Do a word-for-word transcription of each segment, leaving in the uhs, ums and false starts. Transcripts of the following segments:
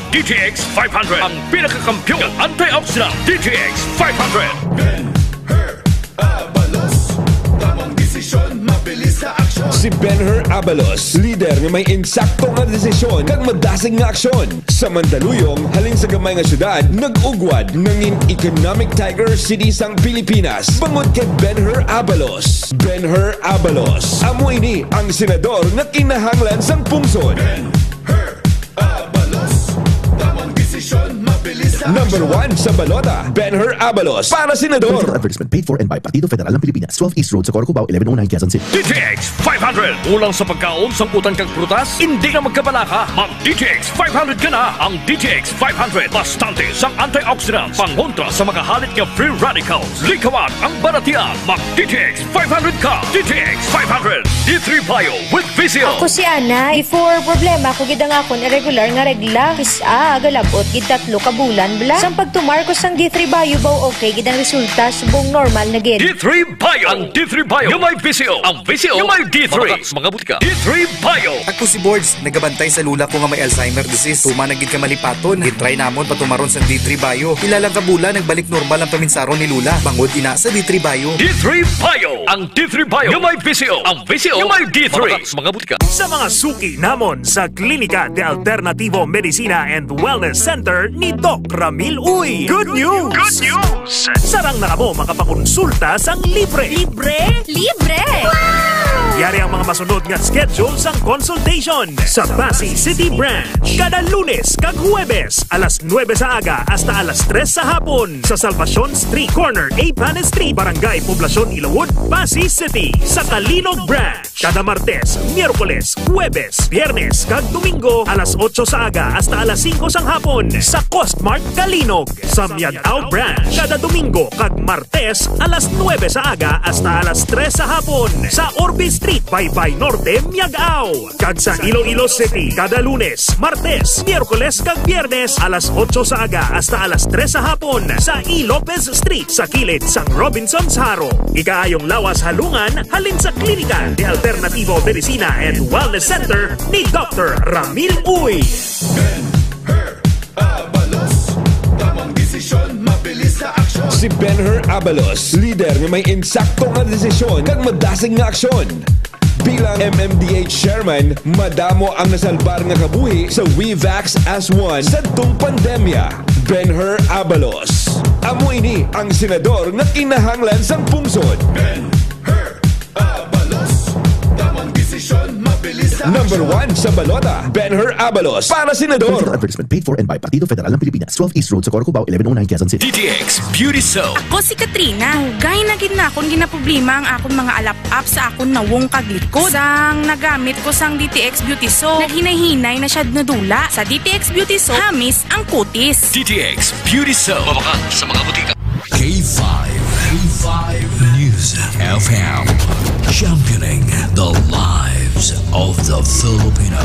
D T X five hundred, ang pinakakampiyon ng antioxidant. D T X five hundred. Ben Her Abalos, tamang desisyon, mabilis na aksyon. Si Ben Her Abalos, lider nga may insakto nga desisyon kag madasig nga aksyon. Sa Mandaluyong, halin sa gamay nga syudad, nag-ugwad nangin economic tiger city sang Pilipinas bangod kay Ben Her Abalos. Ben Her Abalos, amo ini ang senador nga kinahanglan sang pungsod. Ben Her Abalos, tamang desisyon, mabilis na Number aksyon. One sa balota, Ben Her Abalos para senador. Political advertisement paid for and by Partido Federal ng Pilipinas, twelve East Road, Socorro, Cubao, eleven oh nine, Quezon City. D T X five hundred. Kulang sa pagkaon, sangkutan kag prutas? Hindi na magkabalaka. Mag D T X five hundred ka na. Ang D T X five hundred, bastante sang antioxidants, pangontra sa makahalit nga free radicals. Likawan ang balatian. Mag D T X five hundred ka. D T X five hundred. D three Bio with Visio. Ako si Ana. Before, problema ko gid ang akon irregular nga regla. Kis-a, galabot gid tatlo ka bulan bala. Sang pagtumar ko sang D three Bio, baw okay gid ang resulta, subong normal na gid. D three Bio. Ang D three Bio nga may Visio. Ang Visio nga may D three. Mga butika. D three Bio. Ako si Borge, nagabantay sa lula ko nga may Alzheimer disease. Tuman na gid ka malipaton. Gitry namon patumaron sa D three Bio. Pila lang ka bulan, nagbalik normal ang paminsaron ni lula. Bangod ina sa D three Bio. D three Bio. Ang D three Bio nga may Visio. Ang Visio nga may D three. Mga butika. Sa mga suki namon sa Klinika de Alternativo Medicina and Wellness Center ni Doc Ramil Uy. Good news! Good news! Sarang na kamo makapakonsulta sang libre. Libre? Libre! Wow! Yari ang mga masunod nga schedule sang consultation sa Passi City Branch. Kada Lunes kag Huwebes, alas nuebe sa aga hasta alas tres sa hapon, sa Salvacion Street, corner Apanes Street, Barangay Poblacion, Ilawod, Passi City. Sa Calinog Branch, kada Martes, Miyerkules, Huwebes, Biyernes, kag Domingo, alas otso sa aga hasta alas singko sang hapon, sa Coast Mart Calinog. Sa Miag-ao Branch, kada Domingo kag Martes, alas nuebe sa aga hasta alas tres sa hapon, sa Orbe Street, Baybay Norte, Miag-ao. Kag sa Iloilo City, kada Lunes, Martes, Miyerkules, kag Biyernes, alas otso sa aga hasta alas tres sa hapon, sa E. Lopez Street, sa kilid sang Robinsons Jaro. Ikaayong lawas halungan halin sa Klinika de Alternativo Medicina and Wellness Center ni Doctor Ramil Uy. Ben Her Abalos, tamang desisyon, mabilis na aksyon. Si Ben Her Abalos, lider nga may insakto nga desisyon kag madasig nga aksyon. Bilang M M D H chairman, madamo ang nasalbar nga kabuhi sa We Vax as One sadtong pandemya. Ben Her Abalos, amo ini ang senador nga kinahanglan sang pungsod. Ben Her Abalos, tamang desisyon, mabilis na Number aksyon. One sa balota, Ben Her Abalos para senador. Political advertisement paid for and by Partido Federal ng Pilipinas, twelve East Road, Socorro, Cubao, eleven oh nine, Quezon City. D T X Beauty Soap. Ako si Katrina. Dugay na gid nakon ginaproblema ang akon mga alap-ap sa akon nawong kag likod. Sang nagamit ko sang D T X Beauty Soap, naghinay-hinay na siya nadula. Sa D T X Beauty Soap, hamis ang kutis. D T X Beauty Soap. Mabakal sa mga butika. K five, K five News F M, championing the lives of the Filipino.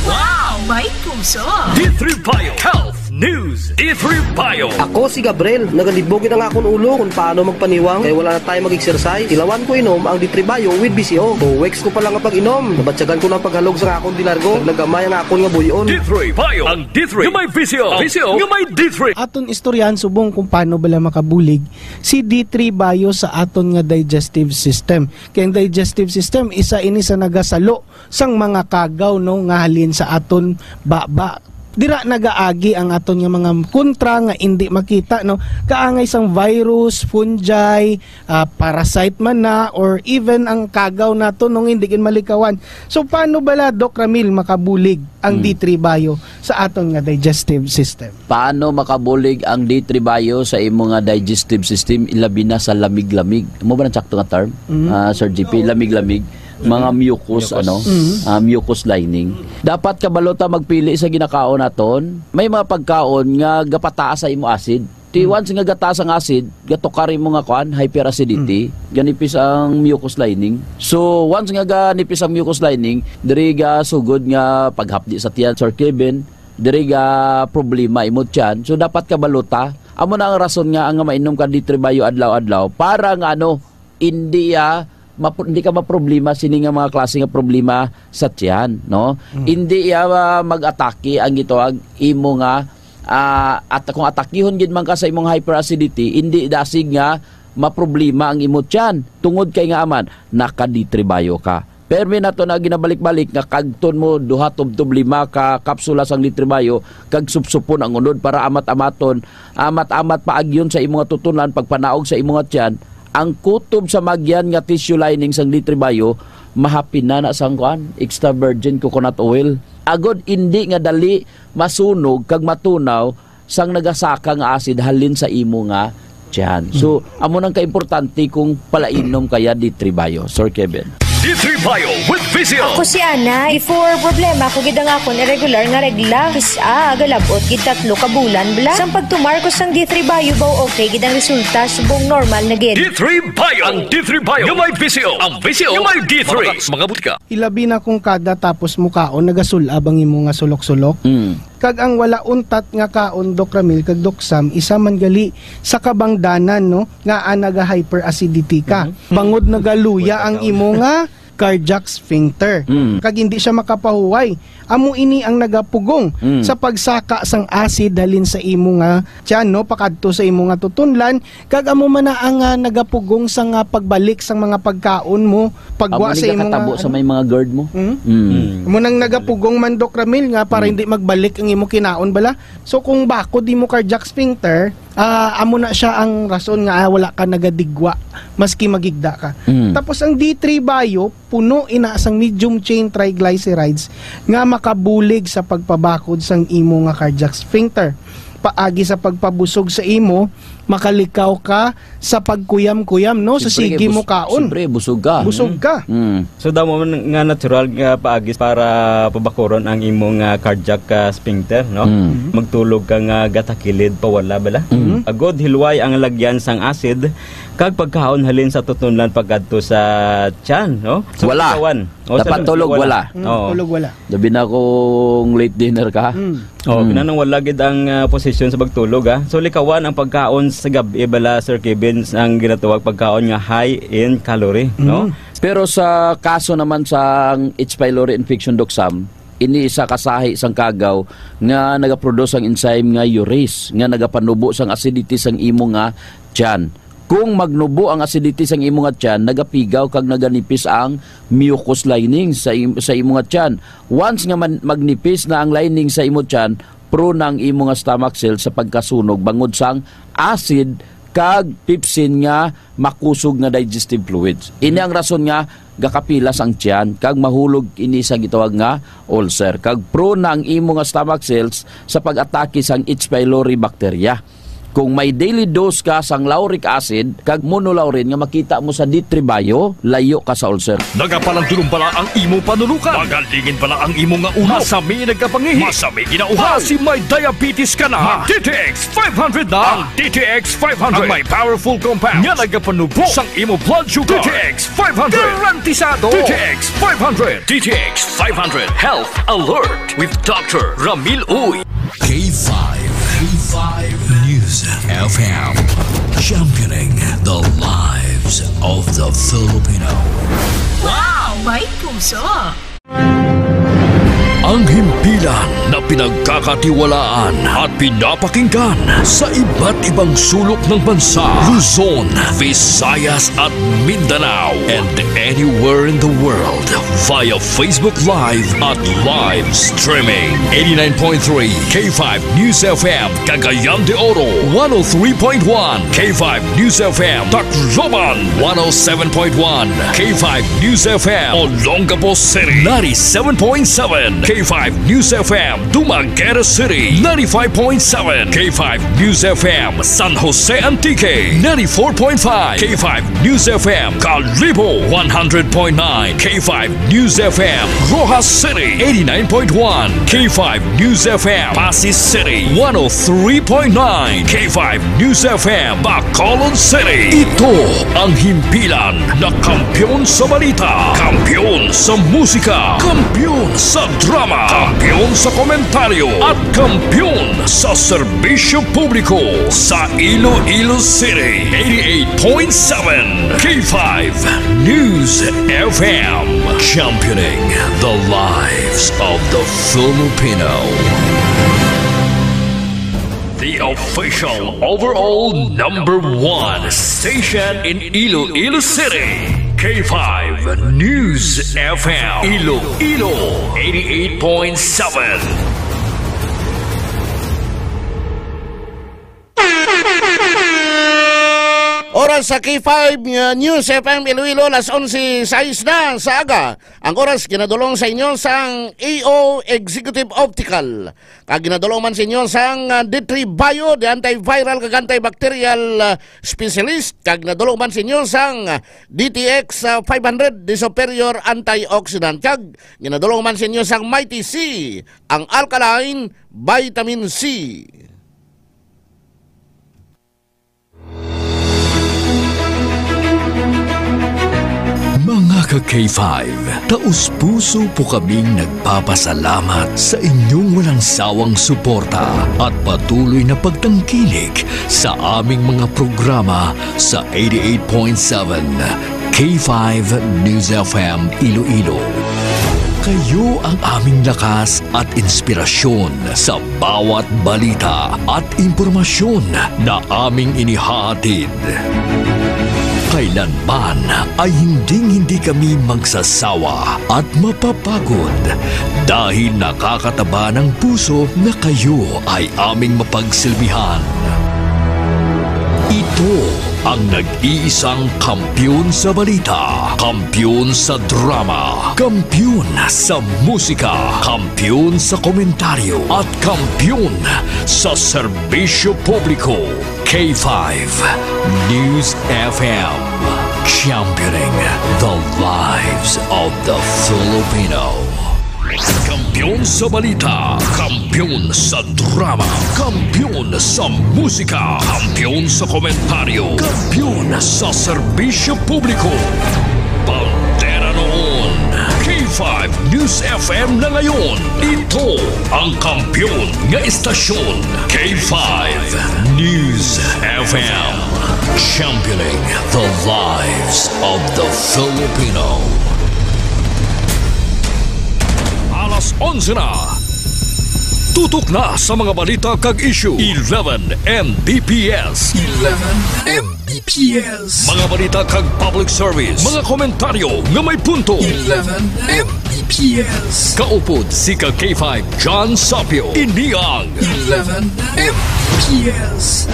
Wow! May puso! D three Bio Health News. D three Bio. Ako si Gabriel. Nagalibog gid ang akon ulo kung paano magpaniwang kay wala na tayo mag-exercise. Ilawan ko inom ang D three Bio with B C O. Two weeks ko pa lang ang pag-inom. Nabatyagan ko na ang paghalog sa akon dilargo. Naglagamay ang akon nga buyon. D three Bio. Ang D three nga may B C O. Ang B C O nga may D three. Aton istoryahan subong kung paano bala makabulig si D three Bio sa aton nga digestive system. Kay ang digestive system, isa ini sa nagasalo sang mga kagaw, no, nga halin sa aton baba. Dira nagaagi ang aton nga mga kontra nga indi makita, no? Kaangay sang virus, fungi, ah, parasite man na, or even ang kagaw nato, no, nga indi gid malikawan. So, paano bala, Doc Ramil, makabulig ang Mm. D three Bio sa aton nga digestive system? Paano makabulig ang D three Bio sa imo nga digestive system, ilabi na sa lamig-lamig? Amo ba ang sakto nga term? Mm. Ah, Sir G P, lamig-lamig. Mga mucus, Mucus. ano, Mm. ah, mucus lining. Dapat kabalo ta magpili sa ginakaon naton. May mga pagkaon nga gapataas sa imo acid. Ti Mm. once nga gataas ang acid, gatukar imo nga kuan, hyperacidity, Mm. ganipis ang mucus lining. So, once nga ganipis ang mucus lining, diri ga sugod nga paghapdi sa tiyan, Sir Kevin, diri ga problema imo tiyan. So, dapat kabalo ta. Amo na ang rason nga ang mainom ka D three Bio adlaw-adlaw para nga ano, indi, ah, mapro-, hindi ka maproblema sini nga mga klase nga problema sa tiyan, no? Mm. Hindi iya, ah, mag-atake ang gitawag imo nga, ah, at kung atakihon gid man ka sa imong hyperacidity, hindi dasig nga maproblema ang imo tiyan. Tungod kay nga aman, naka-D three Bio ka. Permi nato na ginabalik-balik nga kagton mo duha tubtob lima ka kapsula sang D three Bio kag supsupon ang unod para amat-amaton, amat-amat paagyon sa imo nga tutunlan, pagpanaog sa imo nga tiyan. Ang kutob sa magyan nga tissue lining sang D three Bio, mahapin na na sang kuan, extra virgin coconut oil. Agod indi nga dali masunog kag matunaw sang nagasaka nga acid halin sa imo nga tiyan. So, amo nang kaimportante kung palainom kaya D three Bio, Sir Kevin. D three Bio with Vicio. Ako si Ana. Before, problema ko gid ang akon irregular nga regla. Kis-a, galabot gid tatlo ka bulan bala. Sang pagtumar ko sang D three Bio, baw okay gid ang resulta, subong normal na gid. D three Bio. Ang D three Bio nga may Vicio. Ang Vicio nga may D three. Mga butika. Ilabi na kung kada tapos mukaon, nagasul-ab ang imo nga sulok-sulok. Mm. Kag ang wala untat nga kaon, Doc Ramil kag Doc Sam, isa man gali sa kabangdanan, no, nga, ah, naga-hyperacidity ka. Mhm. Bangod nagaluya ang imo nga cardiac sphincter. Mm. Kag hindi siya makapahuway. Amo ini ang nagapugong Mm. sa pagsaka sang acid halin sa imo nga tiyan, no, pakadto sa imo nga tutunlan, kag amo man na ang, ah, nagapugong sa nga pagbalik sang mga pagkaon mo, pagwa Amo ni sa imo nga, kakatabo sa ano? May mga GERD mo. Mm. Mm. Mm. Amo nang nagapugong man, Doc Ramil, nga para Mm. hindi magbalik ang imo kinaon bala. So, kung bakod imo cardiac sphincter, ah, amo na siya ang rason nga, ah, wala ka nagadigwa, maski magigda ka. Mm. Tapos ang D three Bio, puno ina sang medium chain triglycerides nga makabulig sa pagpabakod sang imo nga cardiac sphincter. Paagi sa pagpabusog sa imo, makalikaw ka sa pagkuyam-kuyam, no? Sa Siyempre, sige kay mo bus-, kaon. siyempre, busog ka. Busog ka. Mm. So, damo man nga natural nga paagi para pabakuron ang imong, ah, cardiac, ah, sphincter, no? Mm. Magtulog ka nga gatakilid, pawala bala. Mm. Agod hilway ang lagyan sang acid, kag pagkaon halin sa tutunlan pagkadto sa tiyan, no? So, Wala. pagkawan. O, sa Dapat lug-, tulog, wala. wala. Mm, Oo. tulog, wala. Labi na kung late dinner ka. Mm. Oh, Mm. kinahanglan wala gid ang, ah, posisyon sa pagtulog, ah. So, likawan ang pagkaon sa gab-i bala, Sir Kevin, ang ginatawag pagkaon nga high in calorie, no? Mm. Pero sa kaso naman sang H. pylori infection, Doc Sam, ini isa ka sahi sang kagaw nga nagaproduce ang enzyme nga urease, nga nagapanubo sang acidity sang imo nga tiyan. Kung magnubo ang acidity sang imo nga tiyan, nagapigaw kag naganipis ang mucus lining sa im-, sa imo nga tiyan. Once nga man-, magnipis na ang lining sa imo tiyan, prone na ang imo nga stomach cells sa pagkasunog bangod sang acid kag pepsin nga makusog nga digestive fluids. Ini ang rason nga gakapilas ang tiyan kag mahulog ini sa gitawag nga ulcer. Kag prone na ang imo nga stomach cells sa pag-atake sang H. pylori bacteria. Kung may daily dose ka sang lauric acid kag monolaurin nga makita mo sa D three Bio, layo ka sa ulcer. Nagapalandulong bala ang imo panulukan? Magalingin bala ang imo nga ulo? Masami nagkapangihi? Masami ginauhaw? Basi may diabetes ka na? Mag D T X five hundred na. Ang D T X five hundred. Ang may powerful compound nga nagapanubo sang imo blood sugar. D T X five hundred. Garantisado. D T X five hundred. D T X five hundred Health Alert with Doctor Ramil Uy. K five, K five News F M, championing the lives of the Filipino. Wow! May puso! Ang himpilan na pinagkakatiwalaan at pinapakinggan sa iba't ibang sulok ng bansa, Luzon, Visayas at Mindanao, and anywhere in the world via Facebook Live at live streaming. Eighty-nine point three K five News F M, Cagayan de Oro, one oh three point one K five News F M, Tacloban, one oh seven point one K five News F M, Olongapo City, ninety-seven point seven K five News F M, Dumaguete City, ninety-five point seven K five News F M, San Jose Antique, ninety-four point five K five News F M, Kalibo, one hundred point nine K five News F M, Roxas City, eighty-nine point one K five News F M, Passi City, one oh three point nine K five News F M, Bacolod City. Ito ang himpilan na kampiyon sa balita, kampiyon sa musika, kampiyon sa drama. Kampiyon sa komentaryo at kampiyon sa serbisyo publiko sa Iloilo City. Eighty-eight point seven K five News F M, championing the lives of the Filipino. The official overall number one station in Iloilo City, K five News F M, Iloilo, eighty-eight point seven. Oras sa K five nga News F M Iloilo, alas onse sais na sa aga. Ang oras ginadulong sa inyo sang A O Executive Optical. Kag ginadulong man sa inyo sang, ah, D three Bio, the antiviral kag antibacterial, ah, specialist. Kag ginadulong man sa inyo sang, ah, D T X, ah, five hundred, the superior antioxidant. Kag ginadulong man sa inyo sang Mighty C, ang alkaline vitamin C. Mga ka K five, taos-puso po kaming nagpapasalamat sa inyong walang sawang suporta at patuloy na pagtangkilik sa aming mga programa sa eighty-eight point seven K five News F M Iloilo. Kayo ang aming lakas at inspirasyon sa bawat balita at impormasyon na aming inihahatid. Kailanman ay hinding-hindi kami magsasawa at mapapagod dahil nakakataba ng puso na kayo ay aming mapagsilbihan. Ito ang nag-iisang kampiyon sa balita, kampiyon sa drama, kampiyon sa musika, kampiyon sa komentaryo, at kampiyon sa serbisyo publiko. K five News F M, championing the lives of the Filipino. Kampiyon sa balita, kampiyon sa drama, kampiyon sa musika, kampiyon sa komentaryo, kampiyon sa serbisyo publiko. Bandera noon, K five News F M na ngayon. Ito ang kampiyon nga istasyon, K five News F M. Championing the lives of the Filipino. Alas onse na. Tutok na sa mga balita kag issue. Eleven M B P S. Eleven M B P S. Mga balita kag public service. Mga komentaryo nga may punto. Eleven M B P S. Kaupod si ka K five John Sapio. Ini ang Eleven M B P S.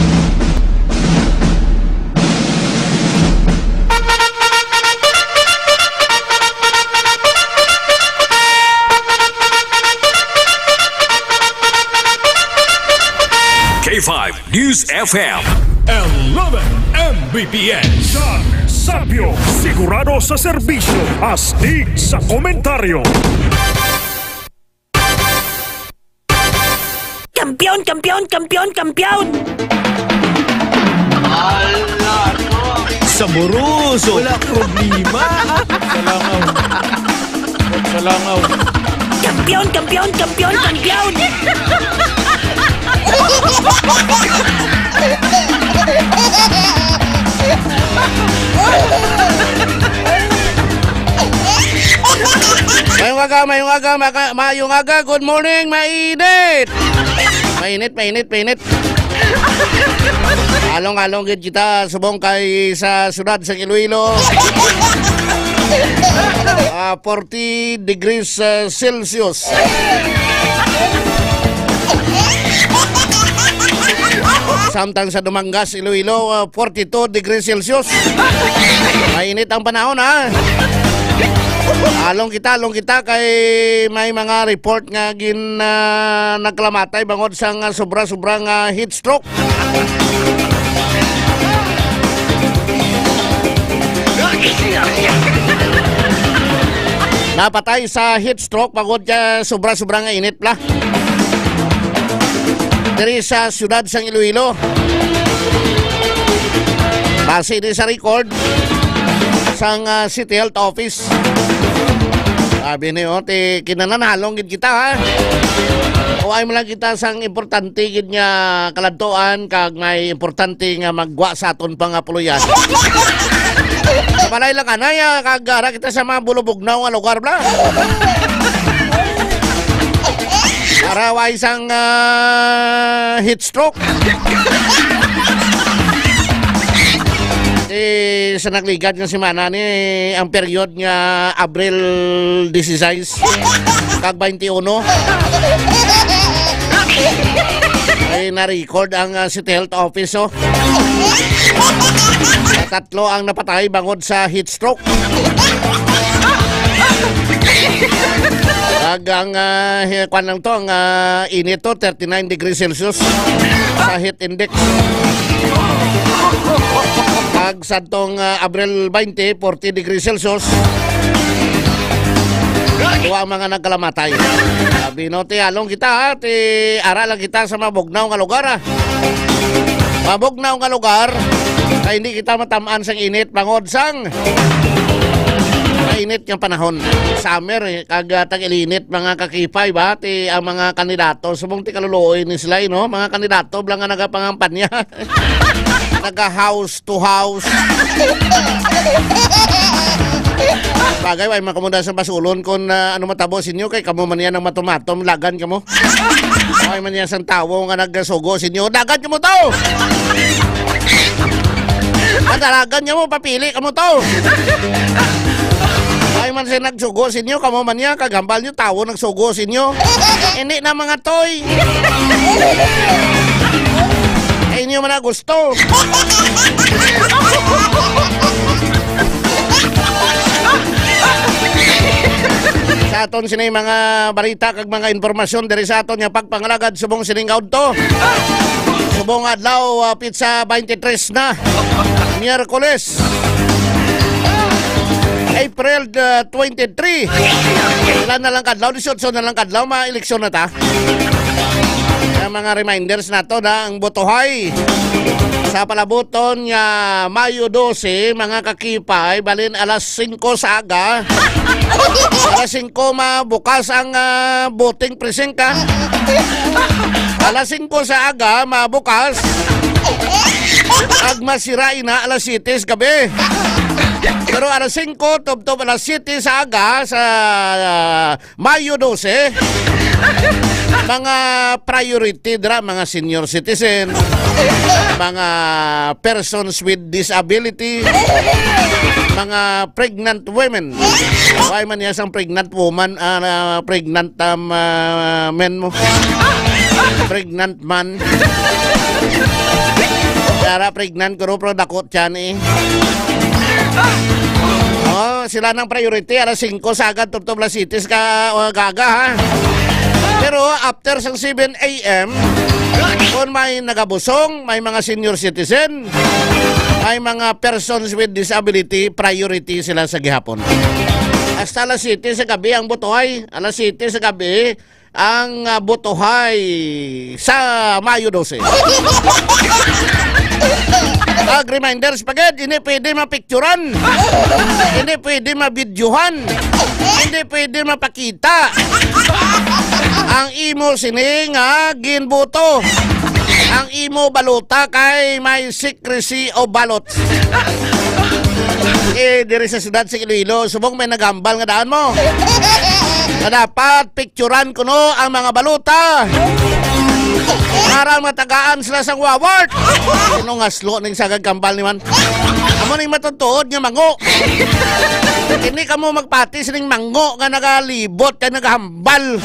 K five News F M. Eleven M B P S. John Sapio, sigurado sa serbisyo, astig sa komentaryo. Kampiyon, kampiyon, kampiyon, kampiyon! Saboroso! Wala problema! Salangaw. Salangaw. Kampiyon, kampiyon, kampiyon, kampiyon! Mayong aga, mayong aga, maka-, mayong aga. Good morning, mainit. Mainit, mainit, mainit. Along-along gid kita subong kay sa siyudad sa Iloilo. Ah, forty degrees, ah, Celsius. Samtang sa Dumangas, Iloilo, ah, forty-two degrees Celsius. Mainit ang panahon, ha? Along kita, along kita kay may mga report nga gin, ah, nagkalamatay bangod sang, ah, sobra-sobra nga heat stroke. Napatay sa heat stroke bangod sa sobra-sobra nga init, pla. Diri sa siyudad sang Iloilo. Base ni sa record sang, ah, City Health Office. Abi ni, oh, ti kinahanglan gid kita, ha? O ay mo lang kita sang importante gid nga kaladtuan kag may importante nga magwa sa aton pa nga puloyan. Sa balay lang anay, ah, kag ara kita sa mga bulubugnaw nga lugar, bla. Para way sang, ah, heat stroke. Eh, sa nagligad nga semana ni ang period nga Abril dieciséis kag twenty-uno. Ay, na-record ang, ah, City Health Office, oh. Tatlo ang napatay bangod sa heat stroke. Kag ang, ah, hi-, kwan lang to, ang, ah, init to, thirty-nine degrees Celsius sa heat index. Kag sadtong, ah, Abril twenty, forty degrees Celsius. Duha ang mga nagkalamatay. Abi no, ti along kita, ha, ti ara lang kita sa mabugnaw nga lugar, ha. Mabugnaw nga lugar, kay hindi kita matamaan sang init bangod sang mainit nga panahon. Summer, eh, kag, ah, tag-ilinit, mga kakipay, ba? Ti, ang mga kandidato, subong ti kaluluoy ni sila, eh, no? Mga kandidato, bla nga nagapangampanya. Naga-house to house. Bagay, way makamunda sa basulon kung, ah, ano matabo sa inyo, kay kamo man yan ang matumatom, lagan kamo. Ay man yan sang tawo nga nagsugo sa inyo. Dagan kamo to! Madalagan niya mo, papili kamo to! Ay man siya nagsugo sa inyo, kamo man niya, kagambal niyo, tawo nagsugo sa inyo. Hindi na mga toy. Ay inyo man na gusto. Sa aton sini mga balita kag mga impormasyon diri sa aton nga pagpangalagad subong sining kaudto. Subong adlaw, ah, pitsa twenty-three na, Miyerkules, April, ah, twenty-three. Ilan na lang kadlaw? Dieciocho na lang kadlaw, ma-eleksyon na ta. Ang mga reminders nato na ang botohay sa palabuton nga Mayo dose, mga kakipay, balin alas singko sa aga. Alas singko mabukas ang, ah, voting precinct, ha? Alas singko sa aga mabukas. Ag masira ina alas siyete sa gabi. Pero alas singko tubtob alas siyete sa aga sa, ah, Mayo dose, mga priority dira, mga senior citizen, mga persons with disability, mga pregnant women. Why man niya sang pregnant woman, ah, na pregnant, um, ah, men mo? Pregnant man. Kara pregnant ko, pero dako tiyan eh. Oh, sila nang priority, alas singko sa agad, tubtob alas siyete ka, o, gaga, ha? Pero after sang seven a m, kung may nagabusong, may mga senior citizen, may mga persons with disability, priority sila sa gihapon. Hasta alas siyete sa gabi ang botohay, alas siyete sa gabi, ang, ah, botohay sa Mayo dose. Ag reminders pa gid, hindi pwede mapicturan. Hindi pwede mabidyohan. Hindi pwede mapakita ang imo sini nga ginboto. Ang imo balota kay may secrecy of ballot. Eh, diri sa siyudad sa Iloilo, subong may naghambal nga daan mo. Na dapat picturan kuno ang mga balota para matagaan sila sang award. Sino nga slo ning sagag kambal ni man? Amo ning matutuod nga mango. Hindi kamo magpati sining mango nga nagalibot kay nagahambal.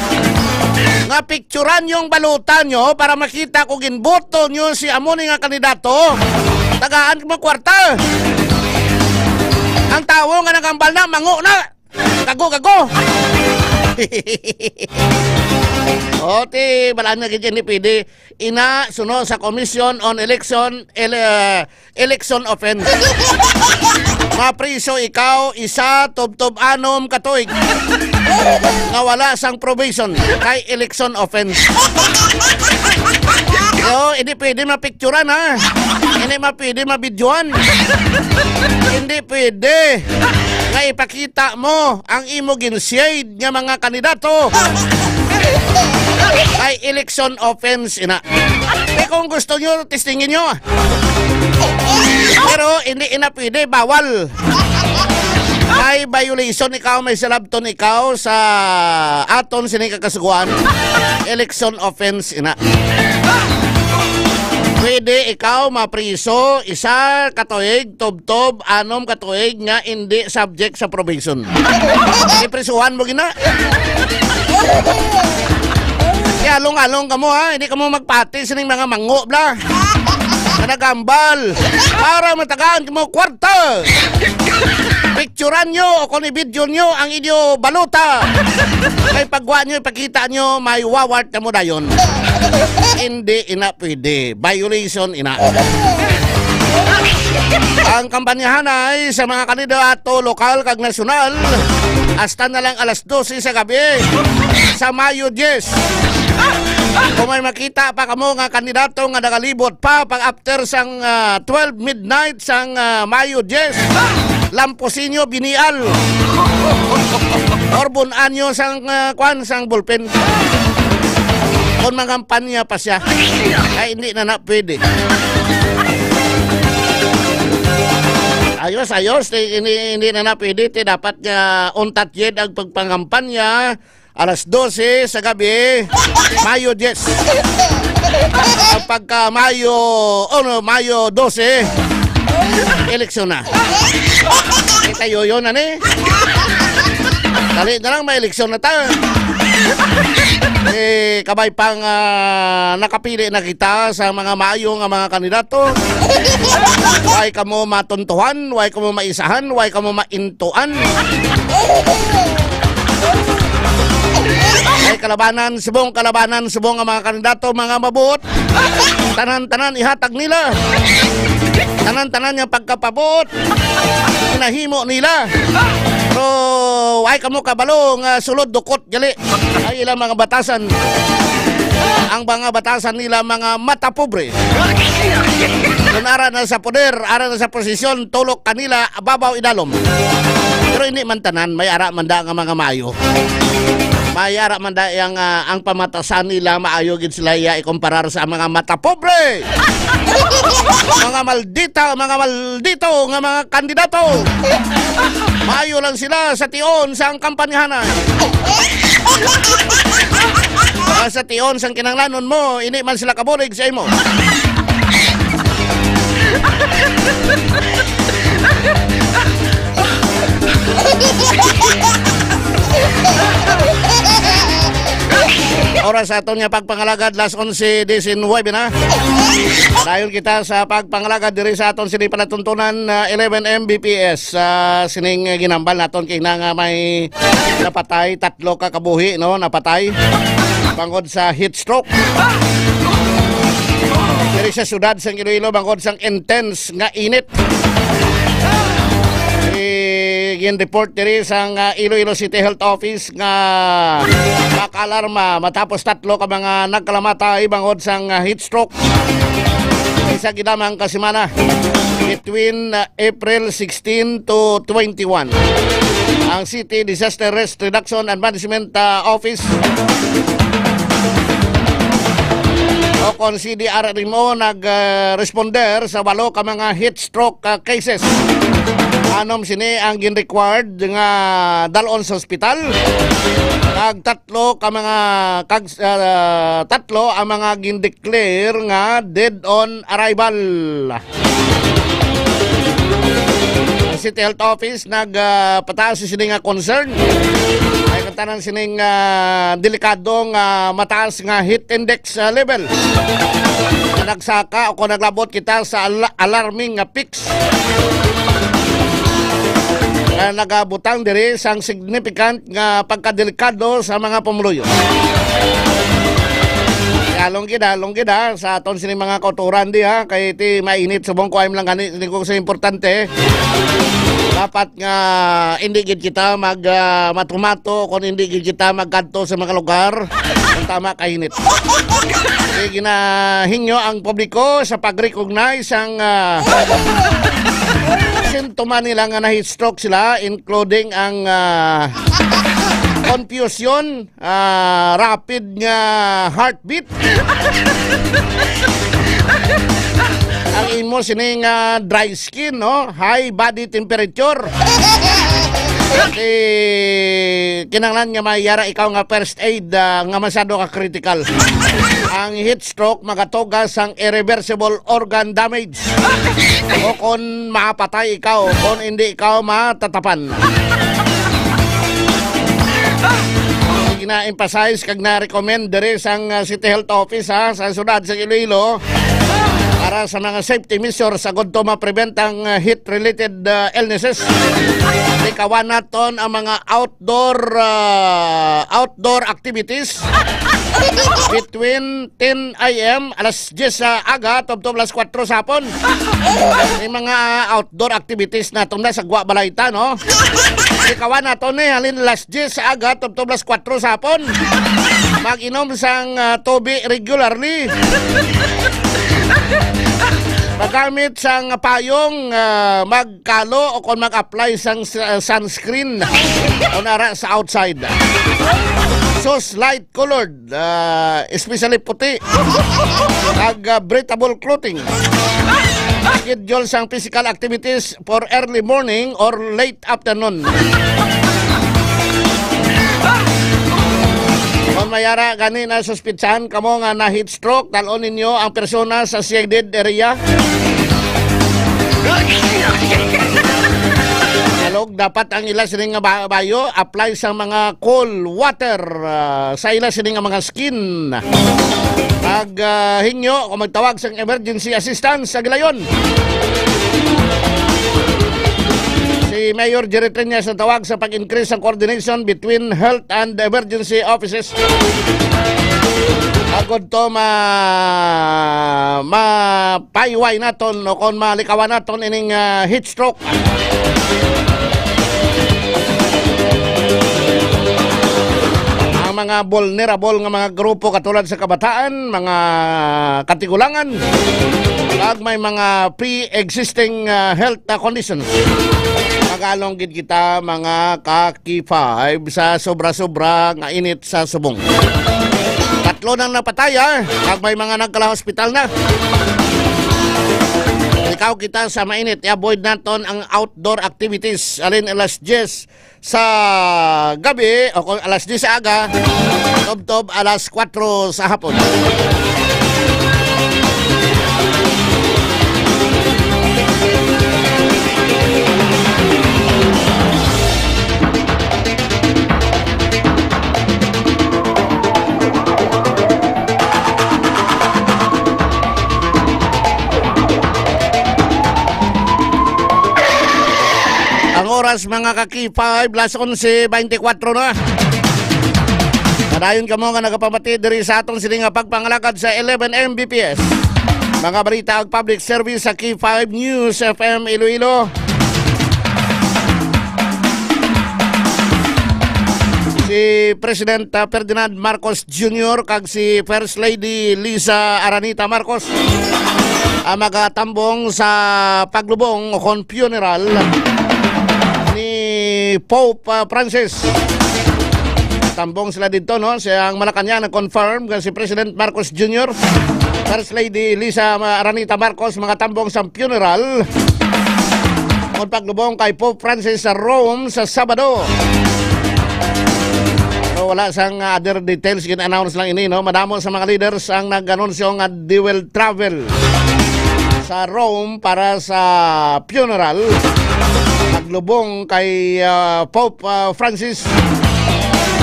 Nga picturan yung balota nyo para makita ko ginboto nyo si amo ni nga kandidato. Tagaan ko mga kwarta. Ang tawo nga nagambal na, mango na. Gago, gago. O, ti, balaan na gid yan ni pwede. Ina, suno sa Commission on Election, ele-, ah, Election Offense. Mapriso ikaw, isa, tubtob anom, katuig. Nga wala sang probation, kay election offense. Yo, Hindi pwede mapicturan, ha? Hindi ma-, pwede mabidyohan. Hindi pwede nga ipakita mo ang imo gin-shade nga mga kandidato. Ay, election offense ina. Eh, kung gusto nyo, testingin nyo. Pero hindi ina pwede, bawal. May violation ikaw, may salabton ikaw sa aton sini kakasugoan. Election offense ina. Pwede ikaw mapriso isa ka tuig, tubtob, anom ka tuig nga hindi subject sa probation. Iprisuhan mo gina. Kaya along-along kamo ha, hindi kamo magpati sining mga mango bla. Nga nagambal para matagaan kamo kwarta. Picturan nyo o kung i-video nyo ang inyo balota. Kay pagwa nyo, ipakita nyo, may wawart na mo dayon. Hindi ina pwede. Violation ina. Ang kampanyahanay sa mga kandidato lokal kag nasyonal hasta na lang alas dose sa gabi sa Mayo diyes. Kung may makita pa kamo nga kandidato nga nagalibot pa pag after sang, ah, twelve midnight sang, ah, Mayo diyes, lampusinyo binial. Or bun-an nyo sang, ah, kwan, sang bulpen. Kung mangampanya pa siya, ay hindi na na pwede. Ayos, ayos. Ti-, hindi, hindi na na pwede. Ti dapat nga untat yed ang pagpangampanya. Alas dose sa gabi, Mayo diyes. Ang pagka Mayo, ano, Mayo dose, eleksyon na. Kita yoyo na ni. Dali na lang, may eleksyon na ta. Eh, kabay pang, ah, nakapili na kita sa mga maayo nga mga kandidato. Way kamo matuntuhan, way kamo maisahan, way kamo maintuan. Ay kalabanan, subong kalabanan, subong ang mga kandidato, mga mabuot. Tanan-tanan ihatag nila. Tanan-tanan nga pagkapabuot, pinahimo nila. Pero ay kamo kabalo nga sulod dukot gali ay ilang mga batasan. Ang mga batasan nila mga mata pobre. Kung ara na sa poder, ara na sa posisyon, tulok kanila, babaw idalom. Pero hindi man tanan, may ara man da nga mga maayo. May ara man da yang, ah, ang pamatasan nila maayo gid sila iya ikumparar sa mga mata pobre. Mga maldita, mga maldito nga mga kandidato. Maayo lang sila sa tion sa ang kampanyahanan. Ah, sa tion sang kinahanglanon mo, hindi man sila kabulig sa imo. Oras sa aton nga pagpangalagad, las onse diecinuebe na. Dayon kita sa pagpangalagad diri sa aton sini palatuntunan, ah, eleven M B P S. Ah, sining ginambal naton kay na nga may napatay, tatlo ka kabuhi, no, napatay bangod sa heat stroke. Diri sa siyudad sang Iloilo, bangod sang intense nga init. I-, gin-report diri sang, ah, Iloilo City Health Office nga makaalarma matapos tatlo ka mga nagkalamatay bangod sang, ah, heat stroke. Isa gid lamang ka semana between, ah, April sixteen to twenty-one. Ang City Disaster Risk Reduction and Management, ah, Office o kon C D R R M O nag, ah, responder sa walo ka mga heat stroke, ah, cases. Anom sini ang gin-required nga dalon sa ospital. Kag tatlo ka mga, kag, ah, tatlo ang mga gin-declare nga dead on arrival. Ang City Health Office nag, ah, pataas sini nga concern. Ay katanan sining, ah, delikado nga mataas nga heat index, ah, level. Nagsaka o kung naglabot kita sa ala-, alarming nga peaks nga nagabutang diri sang significant nga pagkadelikado sa mga pumuluyo. Kaya along gid, along gid, ha, sa aton sini mga kauturan di, ha, kay ti mainit subong ko ay lang gani, hindi ko sa importante. Dapat nga hindi gid kita mag, ah, matumato kung hindi gid kita magkadto sa mga lugar kung tama kainit. Ginahingyo ang publiko sa pag-recognize ang, ah, sintomas nila nga na-heat stroke sila, including ang, ah, confusion, ah, rapid nga heartbeat. Ang imo sining, ah, dry skin, no? High body temperature. Kay kinahanglan nga may yara ikaw nga first aid, ah, nga masyado ka critical. Ang heat stroke magatuga sang irreversible organ damage. O kon mapatay ikaw, kon hindi ikaw matatapan. Gina-emphasize kag na-recommend diri sang, ah, City Health Office, ha, sa siyudad sa Iloilo para sa mga safety measures agud to ma-prevent ang, ah, heat-related, ah, illnesses. Likawan naton ang mga outdoor, ah, outdoor activities between ten a m, alas diyes sa aga, tubtob alas kuwatro sa hapon. May mga outdoor activities naton na sa Guabalayta, no? Likawan naton ni halin alas diyes sa aga, tubtob alas kuwatro sa hapon. Mag-inom sang, ah, tubi regularly. Magamit sang payong, ah, magkalo o kon mag-apply sang s-, ah, sunscreen kon ara sa outside. Sus, light colored, ah, especially puti. Ag, ah, breathable clothing. Schedule sang physical activities for early morning or late afternoon. Kon may ara gani na suspitsahan kamo nga na heat stroke, dal-on ninyo ang persona sa shaded area. Alog, dapat ang ila sini nga ba-, bayo apply sa mga cool water, ah, sa ila sini nga mga skin. Pag, ah, hingyo o magtawag sa emergency assistance sa gilayon. Si Mayor Jerry Treñas natawag sa pag-increase sa coordination between health and emergency offices. Agud to ma-, mapayway naton o kon malikawan naton ining, ah, heat stroke. Ang mga vulnerable nga mga grupo katulad sa kabataan, mga katigulangan, kag may mga pre-existing, ah, health, ah, conditions. Magalong gid kita, mga ka-K five, sa sobra-sobra nga init sa subong. Tatlo nang napatay, ah, kag may mga nagkala-hospital na. Ikaw kita sa mainit, i-avoid naton ang outdoor activities. Alin alas diyes sa gabi o kung alas diyes sa aga, tubtob alas kuwatro sa hapon. Ang oras, mga ka-K five, las onse beintikwatro na. Padayon kamo nga nagapamati diri sa aton sini nga pagpangalagad sa eleven M B P S. Mga balita ug public service sa K five News F M Iloilo. Si President, ah, Ferdinand Marcos Junior kag si First Lady Liza Aranita Marcos ang magatambong sa paglubong o kon funeral ni Pope, ah, Francis. Tambong sila didto, no? Sa Malacañang nag-confirm nga si President Marcos Junior, First Lady Liza Aranita Marcos, magatambong sa funeral kon paglubong kay Pope Francis sa Rome sa Sabado. Pero wala sang other details, gin-announce lang ini, no? Madamo sa mga leaders ang nag-anunsyo nga they will travel sa Rome para sa funeral, paglubong kay, ah, Pope, ah, Francis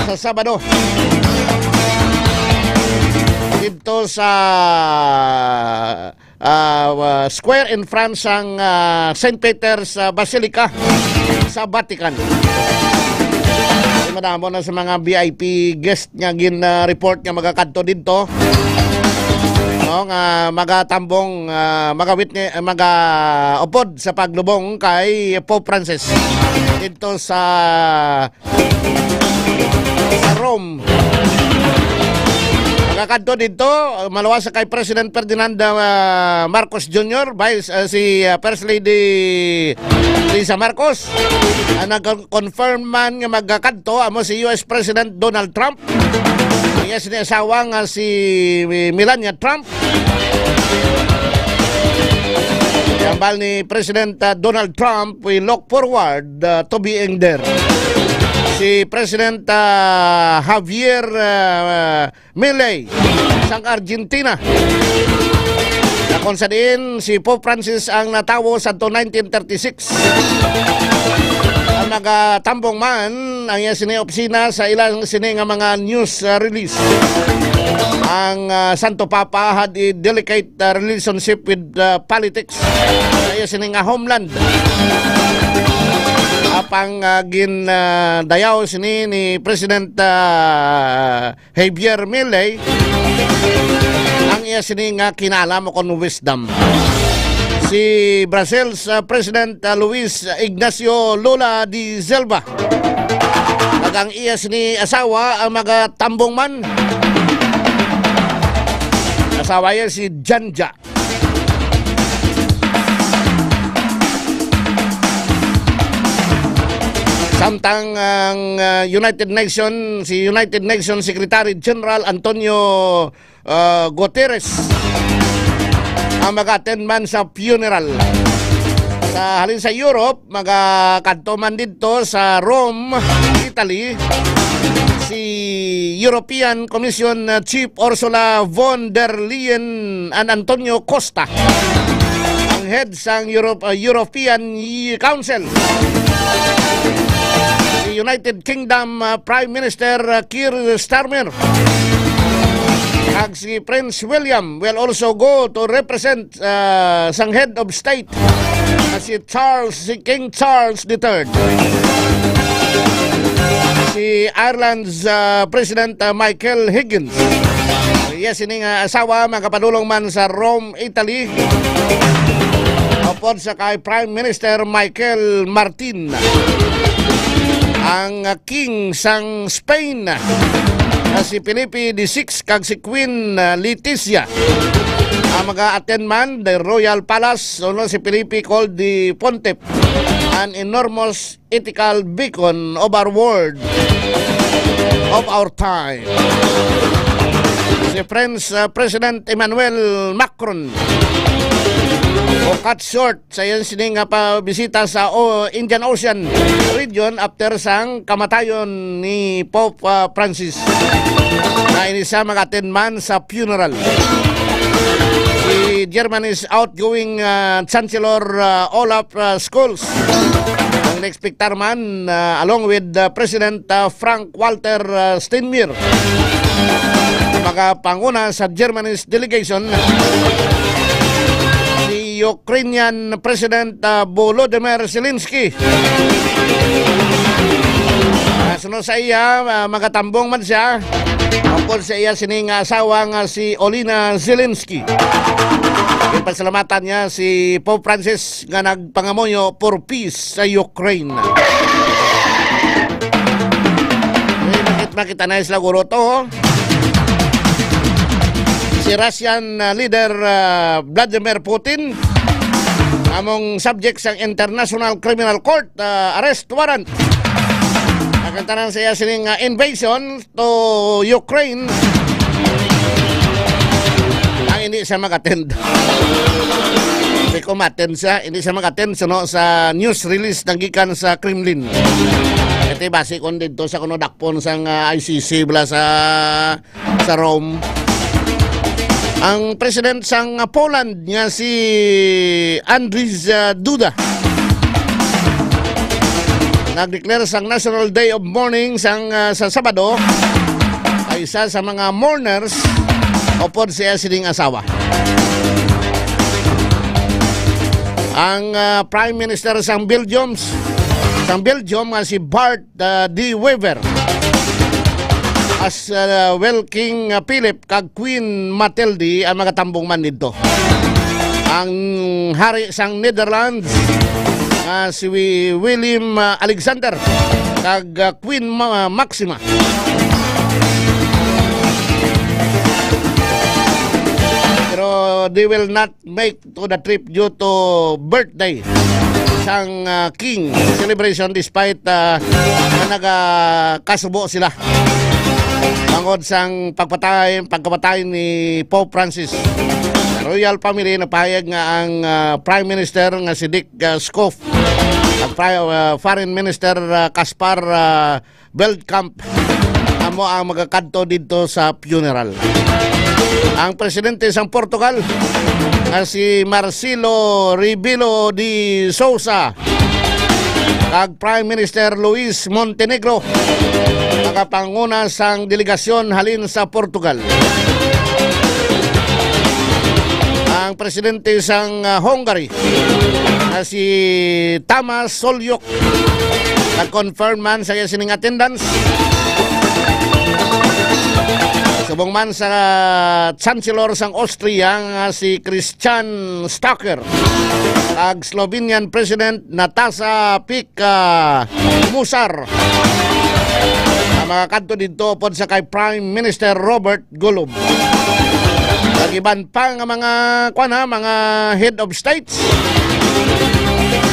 sa Sabado didto sa, ah, ah, square in front sang, ah, Saint Peter's, ah, Basilica sa Vatican. Madamo na sa mga V I P guest nga gin, ah, report nga magakadto didto, no, nga magatambong, ah, magawit ni, ah, magaupod sa paglubong kay Pope Francis didto sa, sa Rome. Kakadto dito, maluwas sa kay President Ferdinand, ah, Marcos Junior, Vice, ah, si, ah, First Lady Lisa Marcos. Ang nag-confirm man nga magkakadto amo si U S President Donald Trump. Iya sini asawa nga si Melania Trump. Hambal ni President, ah, Donald Trump, "We look forward, ah, to being there." Si President, ah, Javier, ah, Milei sang Argentina, na kung sa diin si Pope Francis ang natawo sa nineteen thirty-six. Ang nagatambong man ang iya sini opisina sa ilang sini nga mga news, ah, release. Ang, ah, Santo Papa had a delicate, ah, relationship with, ah, politics sa iya sini nga homeland. Apang, ah, gin, ah, dayaw sini ni President, ah, Javier Milei ang iya sini nga kinaalam o kon wisdom. Si Brazil's, ah, President, ah, Luis Ignacio Lula da Silva kag ang iya sini asawa ang magatambong man. Asawa niya si Janja. Samtang ang, ah, United Nations, si United Nations Secretary General Antonio, ah, Guterres ang mag-attend man sa funeral. Sa halin sa Europe, magakadto man didto sa Rome, Italy, si European Commission, ah, Chief Ursula von der Leyen and Antonio Costa, ang head sang Europe, ah, European Council. Si United Kingdom, ah, Prime Minister, ah, Keir Starmer, kag si Prince William will also go to represent, ah, sang head of state, ah, si Charles, si King Charles the third. Si Ireland's, ah, President, ah, Michael Higgins. Yes, ini nga asawa makapadulong man sa Rome, Italy. Upod sa kay Prime Minister Michael Martin. Ang, ah, King sang Spain, ah, si Felipe the sixth kag si Queen, ah, Letizia ang mag-attend man the Royal Palace, uno si Felipe called the Pontiff, an enormous ethical beacon of our world, of our time. Si French, uh, President Emmanuel Macron o cut short sa iyang sini nga pabisita sa, o, Indian Ocean region after sang kamatayon ni Pope, uh, Francis. Na ini siya mag-attend man sa funeral. Si Germany's outgoing, uh, Chancellor, uh, Olaf, uh, Scholz ang naekspektar man, uh, along with, uh, President, uh, Frank Walter, uh, Steinmeier. Magapanguna sa Germany's delegation si Ukrainian President, uh, Volodymyr Zelensky. Kasunod sa iya, uh, magatambong man siya tungkol sa iya sining asawa nga si Olena Zelensky. Ginpasalamatan niya si Pope Francis nga nagpangamuyo for peace sa Ukraine. Eh, makit-, makita na sila guro to. Si Russian, uh, leader, uh, Vladimir Putin among subject sa International Criminal Court, uh, arrest warrant. Ang kantanan sa iya sining, uh, invasion to Ukraine. Ang hindi siya mag-attend. Hindi ko ma-attend siya, hindi siya mag-attend suno sa news release na gikan sa Kremlin. Ito base kon dito sa kuno dakpon sang, ah, I C C bala sa, sa Rome. Ang president sang Poland nga si Andrzej, ah, Duda nag-declare sang National Day of Mourning sang, ah, sa Sabado, ay isa sa mga mourners upod siya sining asawa. Ang, ah, Prime Minister sang Belgium, sang Belgium nga si Bart, ah, De Wever, as, ah, well, King, ah, Philip kag Queen Matilde ang magatambong man didto. Ang hari sang Netherlands, ah, si Wi-, William, ah, Alexander kag, ah, Queen Ma-, Maxima. Pero they will not make to the trip due to birthday sang, ah, King celebration, despite, ah, na nagakasubo sila tungod sang pagpatay, pagkamatay ni Pope Francis. Sa royal family, napahayag nga ang, ah, Prime Minister nga si Dick, ah, Schoof, ang Pri-, ah, Foreign Minister, ah, Caspar, ah, Veldkamp, amo ang magakadto didto sa funeral. Ang presidente sang Portugal nga si Marcelo Rebelo de Sousa kag Prime Minister Luis Montenegro magapanguna sang delegasyon halin sa Portugal. Ang presidente sang, ah, Hungary nga si Tamás Sulyok nag-confirm man sa iya sining attendance. Subong man sa Chancellor sang Austria nga si Christian Stocker kag Slovenian President Nataša Pika Musar, ang mga kadto didto upod sa kay Prime Minister Robert Golob. Kag iban pa nga mga, kuwan ha, mga head of states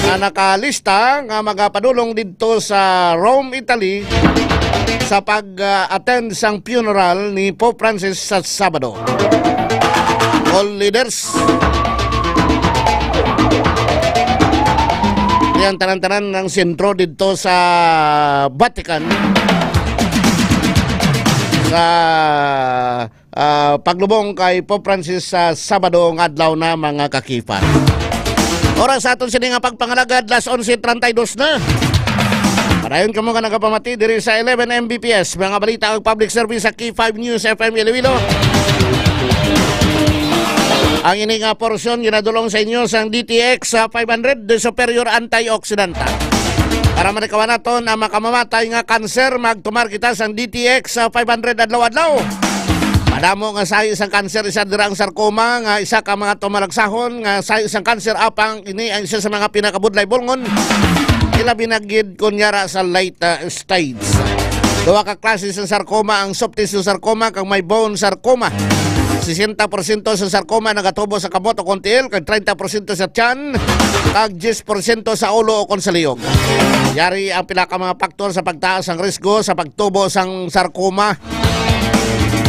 nga nakalista nga magapadulong didto sa Rome, Italy sa pag-attend sang funeral ni Pope Francis sa Sabado. All leaders, yan, tanan-tanan ang sentro didto sa Vatican sa, ah, paglubong kay Pope Francis sa Sabado nga adlaw na, mga kakifan. Oras sa aton sini nga pagpangalagad, las onse treinta y dos na. Padayon kamo nga nagapamati diri sa eleven M B P S, mga balita ug public service sa K five News F M Iloilo. Ang ini nga porsyon ginadulong sa inyo sang D T X sa five hundred de Superior Antioxidant. Para malikawan naton ang makamamatay nga kanser, magtumar kita sang D T X sa five hundred adlaw-adlaw. Madamo nga sahi sang kanser, isa dira ang sarcoma, nga isa ka mga tumalagsahon nga sahi sang kanser, apang ini ang isa sa mga pinakabudlay bulngon, ilabi na gid kon yara sa late, uh, stage. Duha ka klase sa sarcoma, ang soft tissue sarcoma kag may bone sarcoma. Sesenta porsyento sa sarcoma nagatubo sa kamot o kon tiil, kag treinta porsyento sa tiyan, kag diyes porsyento sa ulo o kon sa lihog. Yari ang pila ka mga faktor sa pagtaas ang risgo sa pagtubo sang sarcoma.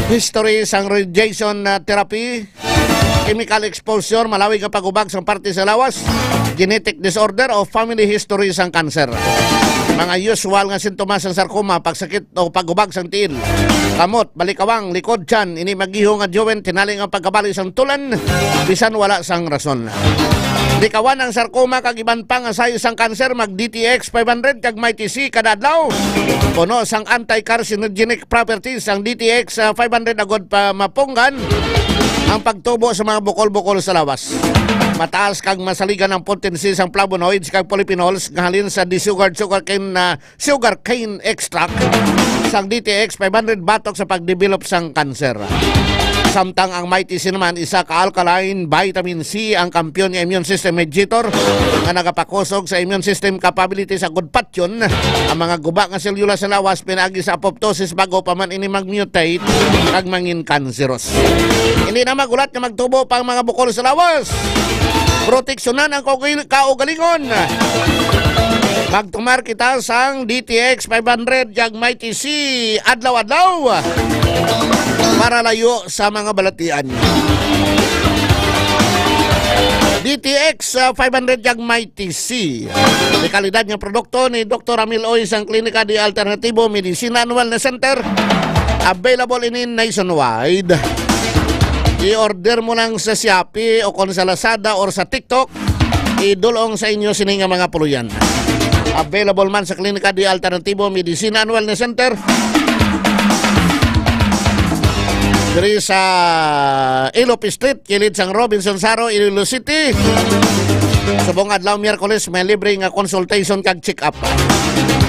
History sang radiation, ah, therapy, chemical exposure, malawig nga paghubag sang parte sa lawas, genetic disorder o family history sang cancer. Mga usual nga sintomas sang sarcoma: pagsakit o paghubag sang tiil, kamot, balikawang, likod, tiyan. Ini mag-iho nga joint, tinali nga pagkabali sang tulan, bisan wala sang rason. Likawan ang sarcoma kag iban pa nga sahi sang cancer, mag D T X five hundred kag Mighty C kada adlaw. Puno sang anti-carcinogenic properties ang D T X, ah, five hundred, agod pa mapunggan ang pagtubo sa mga bukol-bukol sa lawas. Mataas kag masaligan ang potency sang flavonoids kag polyphenols nga halin sa desugared sugarcane, ah, sugarcane extract sang D T X five hundred batok sa pagdevelop sang cancer. Samtang ang Mighty C naman, isa ka alkaline vitamin C, ang kampiyon nga immune system mediator nga nagapakusog sa immune system capability sa gudpatyon ang mga guba nga selyula sa lawas pinaagi sa apoptosis bago pa man ini mag-mutate kag mangin kanseros. Hindi na magulat nga magtubo pa ang mga bukol sa lawas. Proteksyonan ang kaugil-, kaugalingon. Magtumar kita sang D T X five hundred kag Mighty C adlaw-adlaw para layo sa mga balatian. D T X, ah, five hundred kag Mighty C. May kalidad nga produkto ni Doktor Ramil Oy sang Klinika de Alternativo Medicina and Wellness Center. Available ini nationwide. I-order mo lang sa Shopee o kon sa Lazada or sa TikTok. Idulong sa inyo sini nga mga puluyan. Available man sa Klinika de Alternativo Medicina and Wellness Center, diri sa Ilope Street, kilid sang Robinson Saro, Iloilo City. Subong adlaw Miyerkules, may libre nga consultation kag check-up.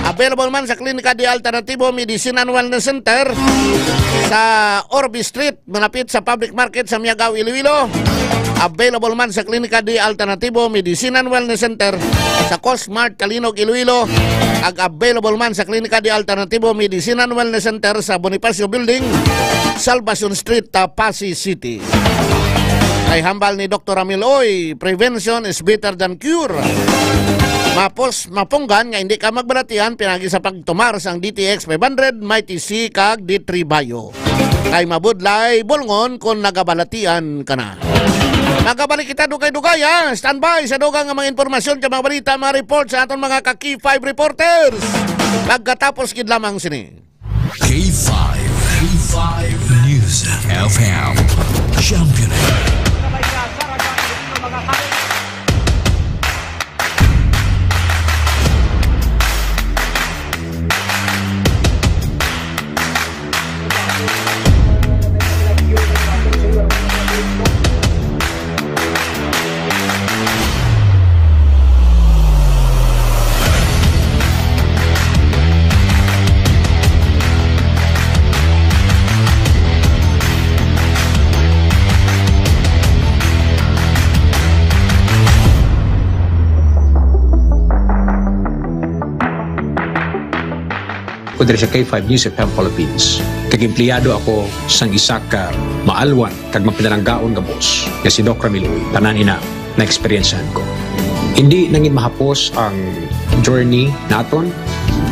Available man sa Klinika de Alternativo Medicina and Wellness Center sa Orbe Street, malapit sa Public Market sa Miagao, Iloilo. Available man sa Klinika de Alternativo Medicina and Wellness Center sa Cosmart, Calinog, Iloilo. Ag available man sa Klinika de Alternativo Medicina and Wellness Center sa Bonifacio Building, Salvacion Street, Passi City. Kay hambal ni Doktor Ramil, "Oy, prevention is better than cure." Mapos, mapunggan nga hindi ka magbalatian pinagi sa pagtumar sang D T X five hundred, Mighty C, kag D three Bio. Kay mabudlay bulngon kon nagabalatian ka na. Magabalik kita dugay-dugay, ha? Standby sa dugang nga mga impormasyon, sa mga balita, mga report sa aton mga ka K five reporters. Pagkatapos gid lamang sini. K five, K five News F M. Champion. Ko diri sa K five News F M Philippines, kag empleyado ako sang isa ka maalwan kag mapinalanggaon nga boss nga si Doc Ramil Uy. Tanan ina na-eksperyensyahan ko. Hindi nangin mahapos ang journey naton.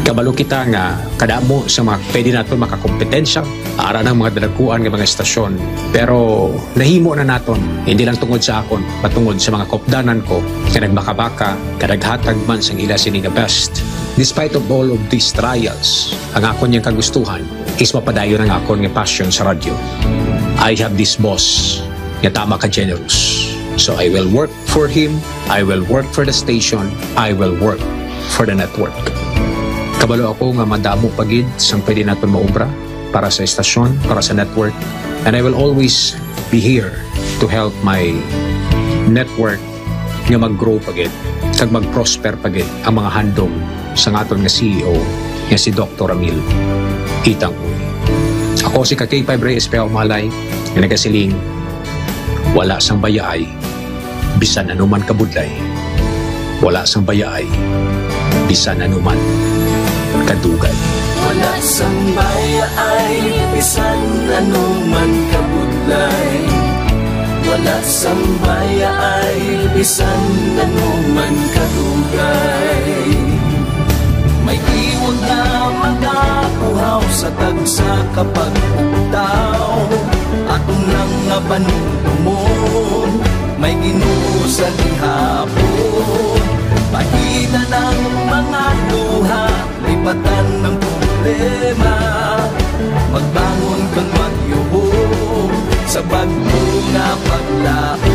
Kabalo kita nga kadamo sa mga pwede naton makakompetensya ara ng mga dalaguan nga mga estasyon. Pero nahimo na naton, hindi lang tungod sa akon, patungod sa mga kaupdanan ko nga nagmakabaka, nga naghatag man sang ila sini nga best. Despite of all of these trials, ang akon yang kagustuhan is mapadayon ang akon nga passion sa radyo. I have this boss nga tama ka generous. So I will work for him, I will work for the station, I will work for the network. Kabalo ako nga madamo pa gid sang pwede naton maobra para sa estasyon, para sa network, and I will always be here to help my network nga mag-grow pa gid kag mag-prosper pa gid ang mga handom sang aton nga C E O nga si Doktor Ramil Itang Uy. Ako si ka K five Rey Espejo Malay nga nagasiling, wala sang bayaay bisan ano man kabudlay. Wala sang bayaay bisan ano man kadugay. Wala sang bayaay bisan ano man kabudlay. Wala sang bayaay bisan ano man kadugay. May tiwag nga magakuhaw sa tagsa ka pag-ugtaw. Aton lang nga panumdumon, may Ginoo sa gihapon. Pahitan ang mga luha, lipatan ang problema. Magbangon kag magyuhong sa bag-o nga paglaom.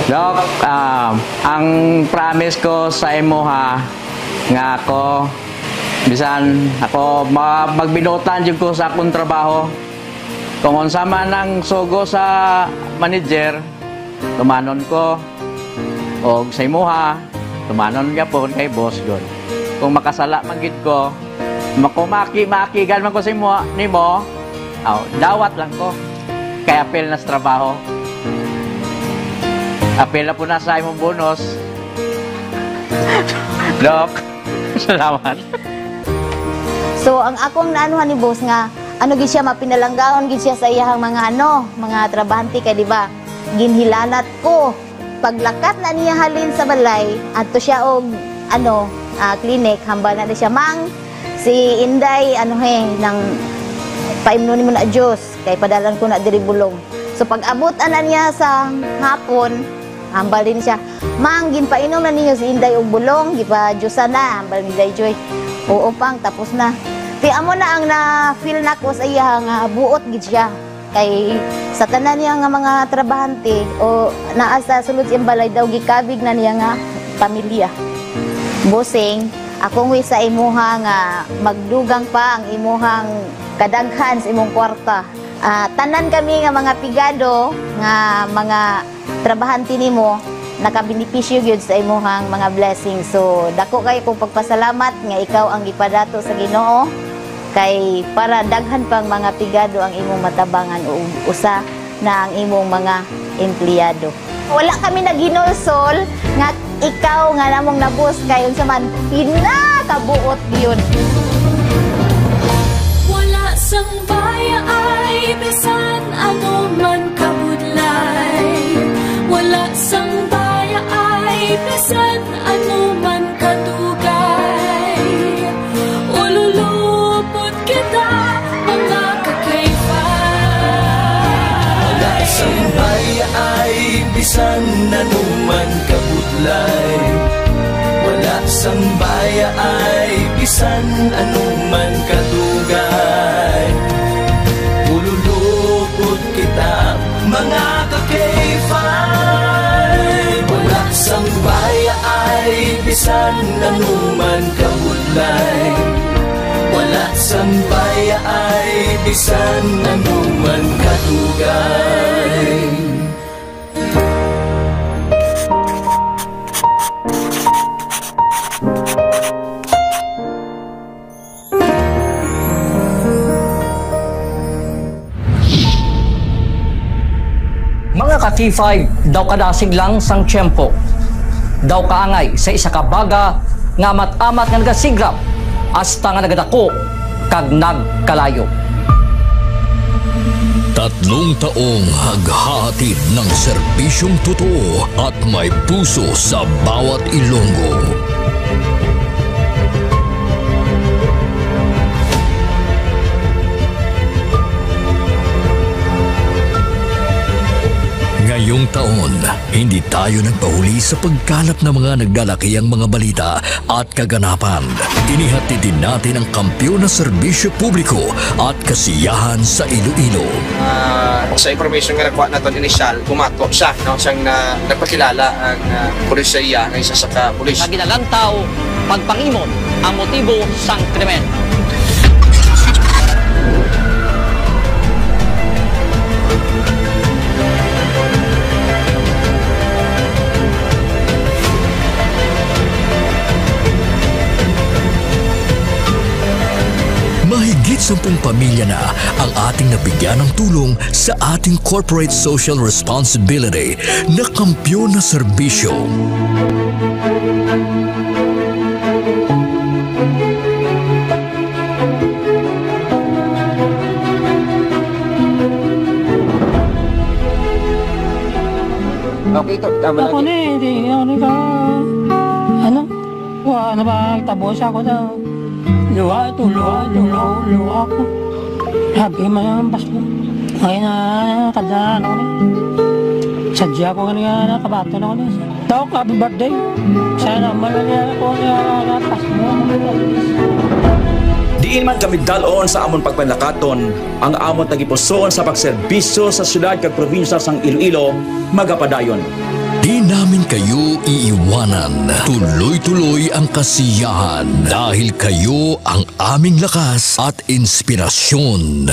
Doc, ah, ang promise ko sa imuha nga ako, bisan ako, ma-, magbinuotan jud ko sa akong trabaho. Kung unsa man ang sugo sa manager, tumanon ko. Og sa imuha, tumanon gyapon kay boss gud. Kung makasala man gid ko, makumaki, maakigan man ko sa imo, nimo, aw, dawat lang ko. Kay apil na sa trabaho. Apil na po na sa imong bonus. Doc, salamat. So, ang akong naanuhan ni boss nga, ano gid siya, mapinalanggaon gid siya sa iyahang mga, ano, mga trabahante kay, di ba, ginhilanat ko. Paglakat na niya halin sa balay, adto siya og, ano, ah, clinic, hambal na siya, "Mang, si Inday, ano, he, nang paimnon nimo na juice, kay padalan ko na diri bulong." So, pag-abot ana niya sa hapon, hambal din siya, "Mang, ginpainom na ninyo si Inday og bulong, gipa-juice na," hambal ni Day Joy. "Oo, Pang, tapos na." Ti amo na ang na-feel nako sa iya nga buot gid siya. Kay sa tanan niya nga mga trabahante o naa sa sulod sa iyang balay daw, gikabig na niya nga pamilya. Bossing, akong wish sa imuha nga magdugang pa ang imuhang kadaghan sa imong kwarta. Ah, tanan kami nga mga pigado nga mga trabahante nimo, nakabenepisyo gyud sa imuhang mga blessings. So, dako kay kong pagpasalamat nga ikaw ang gipadato sa Ginoo, kay para daghan pang mga pigado ang imong matabangan o usa na ang imong mga empleyado. Wala kami naghinulsol nga ikaw nga namong nabus kay unsa man, pinakabuot gyud. Wala Sang baya ay bisan ano man kabudlay, wala sang baya ay bisan ano man kadugay. Ululupot kita, mga kakayfa. Wala sang baya ay bisan ano man kabudlay. Wala sang baya ay bisan ano man kadugay. Ululupot kita, mga kakayfa. Wala sang baya ay bisan ano man kabudlay. Wala sang baya ay bisan ano man kadugay. Mga ka-K five, daw kadasig lang sang tiyempo, daw kaangay sa isa ka baga nga amat-amat nga nagasigrap hasta nga nagadako kag nagkalayo. Tatlong taong naghahatid ng serbisyong totoo at may puso sa bawat Ilonggo. Ngayong taon, hindi tayo nagpahuli sa pagkalat ng mga nagdalakihang mga balita at kaganapan. Inihatid din natin ang kampiyon na serbisyo publiko at kasiyahan sa Iloilo. Ah, sa information nga nakuha naton inisyal, bumato siya, no, siyang na, nagpakilala ang, ah, pulis sa iya nga isa sa ka pulis. Nga ginalantaw, pagpangimon ang motibo sang krimen. Mahigit sampung pamilya na ang ating nabigyan ng tulong sa ating corporate social responsibility na kampiyon na serbisyo. Okay, to, tama Ako lang. Ni, hindi, hindi ako ni ka, ano, wa, na ba, tabo siya ako daw. Luha, to, luha, to, luha, luha ako. Sabi man ang Pasko. Ngayon na, kada, ano, ni. Sadya ko nga, nakabato na ako ni. Dok, happy birthday. Sana man lang yan ako nga lapas mo. Diin man kami dalon sa amon pagpanakaton, ang amon tagipusoon sa pagserbisyo sa siyudad kag probinsya sang Iloilo magapadayon. Di namin kayo iiwanan. Tuloy-tuloy ang kasiyahan dahil kayo ang aming lakas at inspirasyon.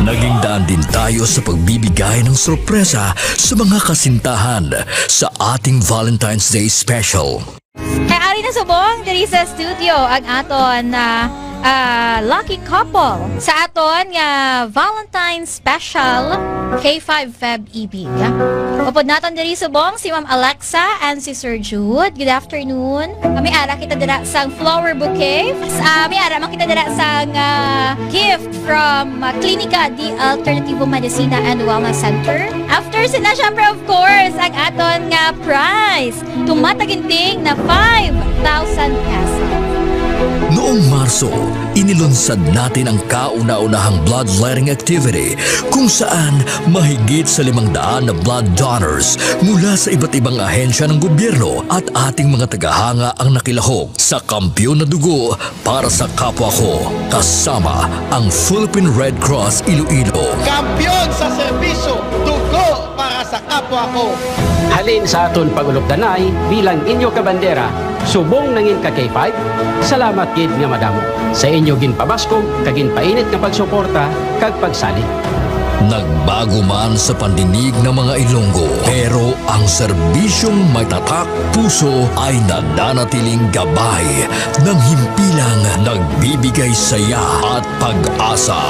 Naging daan din tayo sa pagbibigay ng sorpresa sa mga kasintahan sa ating Valentine's Day Special. Kay ari na subong diri sa studio ang aton na, ah, lucky couple sa aton nga Valentine's Special K five Feb Ibig. Upod naton diri subong si Ma'am Alexa and si Sir Jude. Good afternoon. Kami ara kita dira sang flower bouquet. Ah, may ara man kita dira sang, ah, gift from, ah, Klinika de Alternativo Medicina and Wellness Center. After sila, syempre, of course, ang aton nga prize. Tumataginting na five thousand pesos. Noong Marso, inilunsad natin ang kauna-unahang bloodletting activity, kung saan mahigit sa limang daan na blood donors mula sa iba't ibang ahensya ng gobyerno at ating mga tagahanga ang nakilahok sa Kampiyon na Dugo para sa Kapwa Ko, kasama ang Philippine Red Cross Iloilo. Kampiyon sa serbisyo, dugo para Sa kapwa ko. Halin sa aton pag-ulupdanay bilang inyo kabandera, subong nangin ka K five, salamat gid nga madamo sa inyo ginpabaskog kag ginpainit nga pagsuporta kag pagsalig. Nagbago man sa pandinig ng mga Ilonggo, pero ang serbisyong may tatak puso ay nananatiling gabay ng himpilang nagbibigay saya at pag-asa.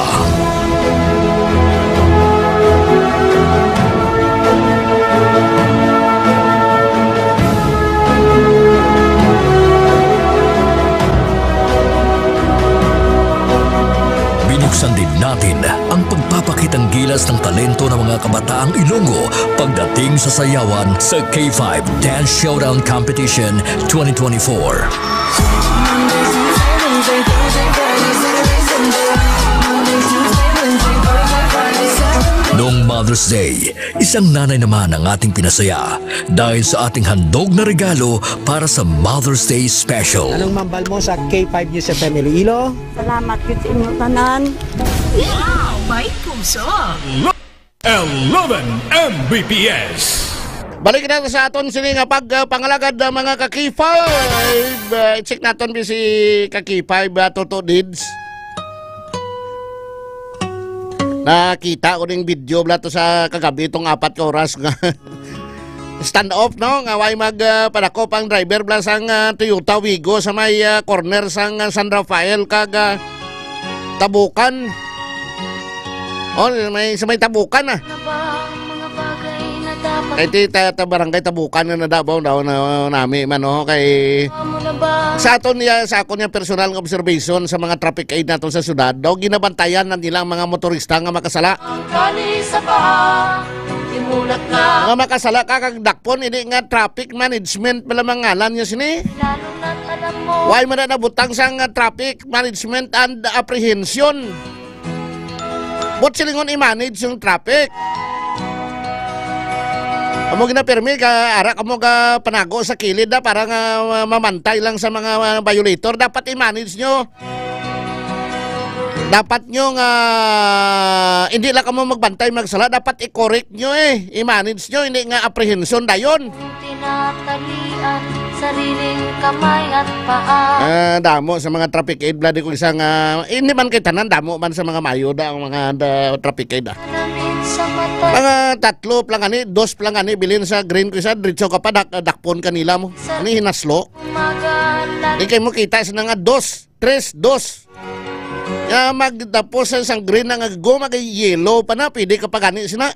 Binuksan din natin ang pagpapakitang gilas ng talento ng mga kabataang Ilonggo pagdating sa sayawan sa K five Dance Showdown Competition twenty twenty-four. Noong Mother's Day, isang nanay naman ang ating pinasaya dahil sa ating handog na regalo para sa Mother's Day Special. Anong mambal mo sa K five News F M Iloilo? Salamat gid sa inyo tanan. Wow, may puso! Eleven M B P S. Balik na sa aton sini nga pag, uh, pangalagad, uh, mga ka-K five. Uh, i-check naton bi si ka-K five, uh, Toto Dids. Nakita ko ning video bala to sa kagabi, itong apat ka oras nga stand off, no? Nga way mag, uh, padakop ang driver bala sang, uh, Toyota Wigo sa may, uh, corner sang, uh, San Rafael kag, uh, Tabukan. Oh, may, sa may Tabukan, ah. Kay ti ta, ta barangay Tabukan na nadabaw daw na nami man, oh, kay sa aton niya, sa akon niya personal nga observation sa mga traffic aid nato sa syudad, daw ginabantayan na nila ang mga motorista nga makasala. Mga makasala ka kag dakpon, ini nga traffic management pala mangalan niya sini. Why man na nabutang sang, ah, traffic management and apprehension? But silingon i-manage yung traffic. Amo ginapirmi ka, ara kamo ka panago sa kilid na para nga, ah, mamantay lang sa mga, ah, violator. Dapat i-manage nyo. Dapat nyo nga, hindi lang kamo magbantay magsala. Dapat i-correct nyo eh. I-manage nyo, hindi nga apprehension dayon. Tinatalian, sariling kamay at paa. Ah, damo sa mga traffic aid, bloody, kung isa nga, hindi man kay tanan, damo man sa mga mayo da ang mga da, traffic aid, ah. Salamin sa mata. Mga tatlo pa lang ani, dos pa lang ani, bilin sa green ko isa, diretso ka pa, dak-, dakpon kanila mo. Ani hinaslo. Di kay mo kita sa nga dos, tres, dos. Ya, magtapos sa isang green na nga go, mag-yellow pa na, pwede ka pa gani sina.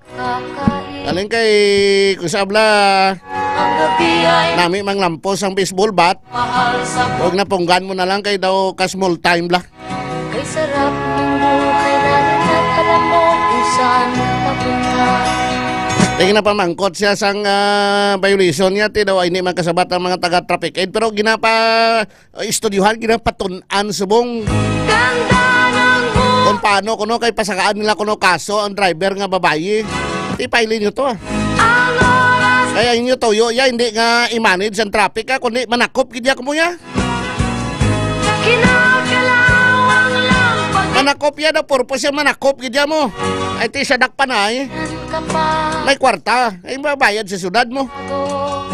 Galing kay, kung sa abla, nami manglampos ang baseball bat. Huwag na punggan mo na lang kay daw ka small time bla. Kay sarap ng buhay natin at alam mo kung saan papunta. Tingin na pamangkot siya sang, ah, violation niya, ti daw ay hindi magkasabat ang mga taga-traffic aid. Pero ginapa, ah, istudyuhan, ginapatun-an subong. Ganda ng buhay. Kung paano, kuno kay pasakaan nila kuno kaso ang driver nga babayi. Ti, file nyo to, ah. Ang oras. Kaya inyo tuyo, ya, hindi nga i-manage ang traffic, ah, kundi manakop gid ya kamo ya. Kinakalawang lang pag- Manakop ya daw, purpose ya, manakop gid ya mo. Ay, ti siya dakpan ay. May kwarta, ay mabayad sa syudad mo.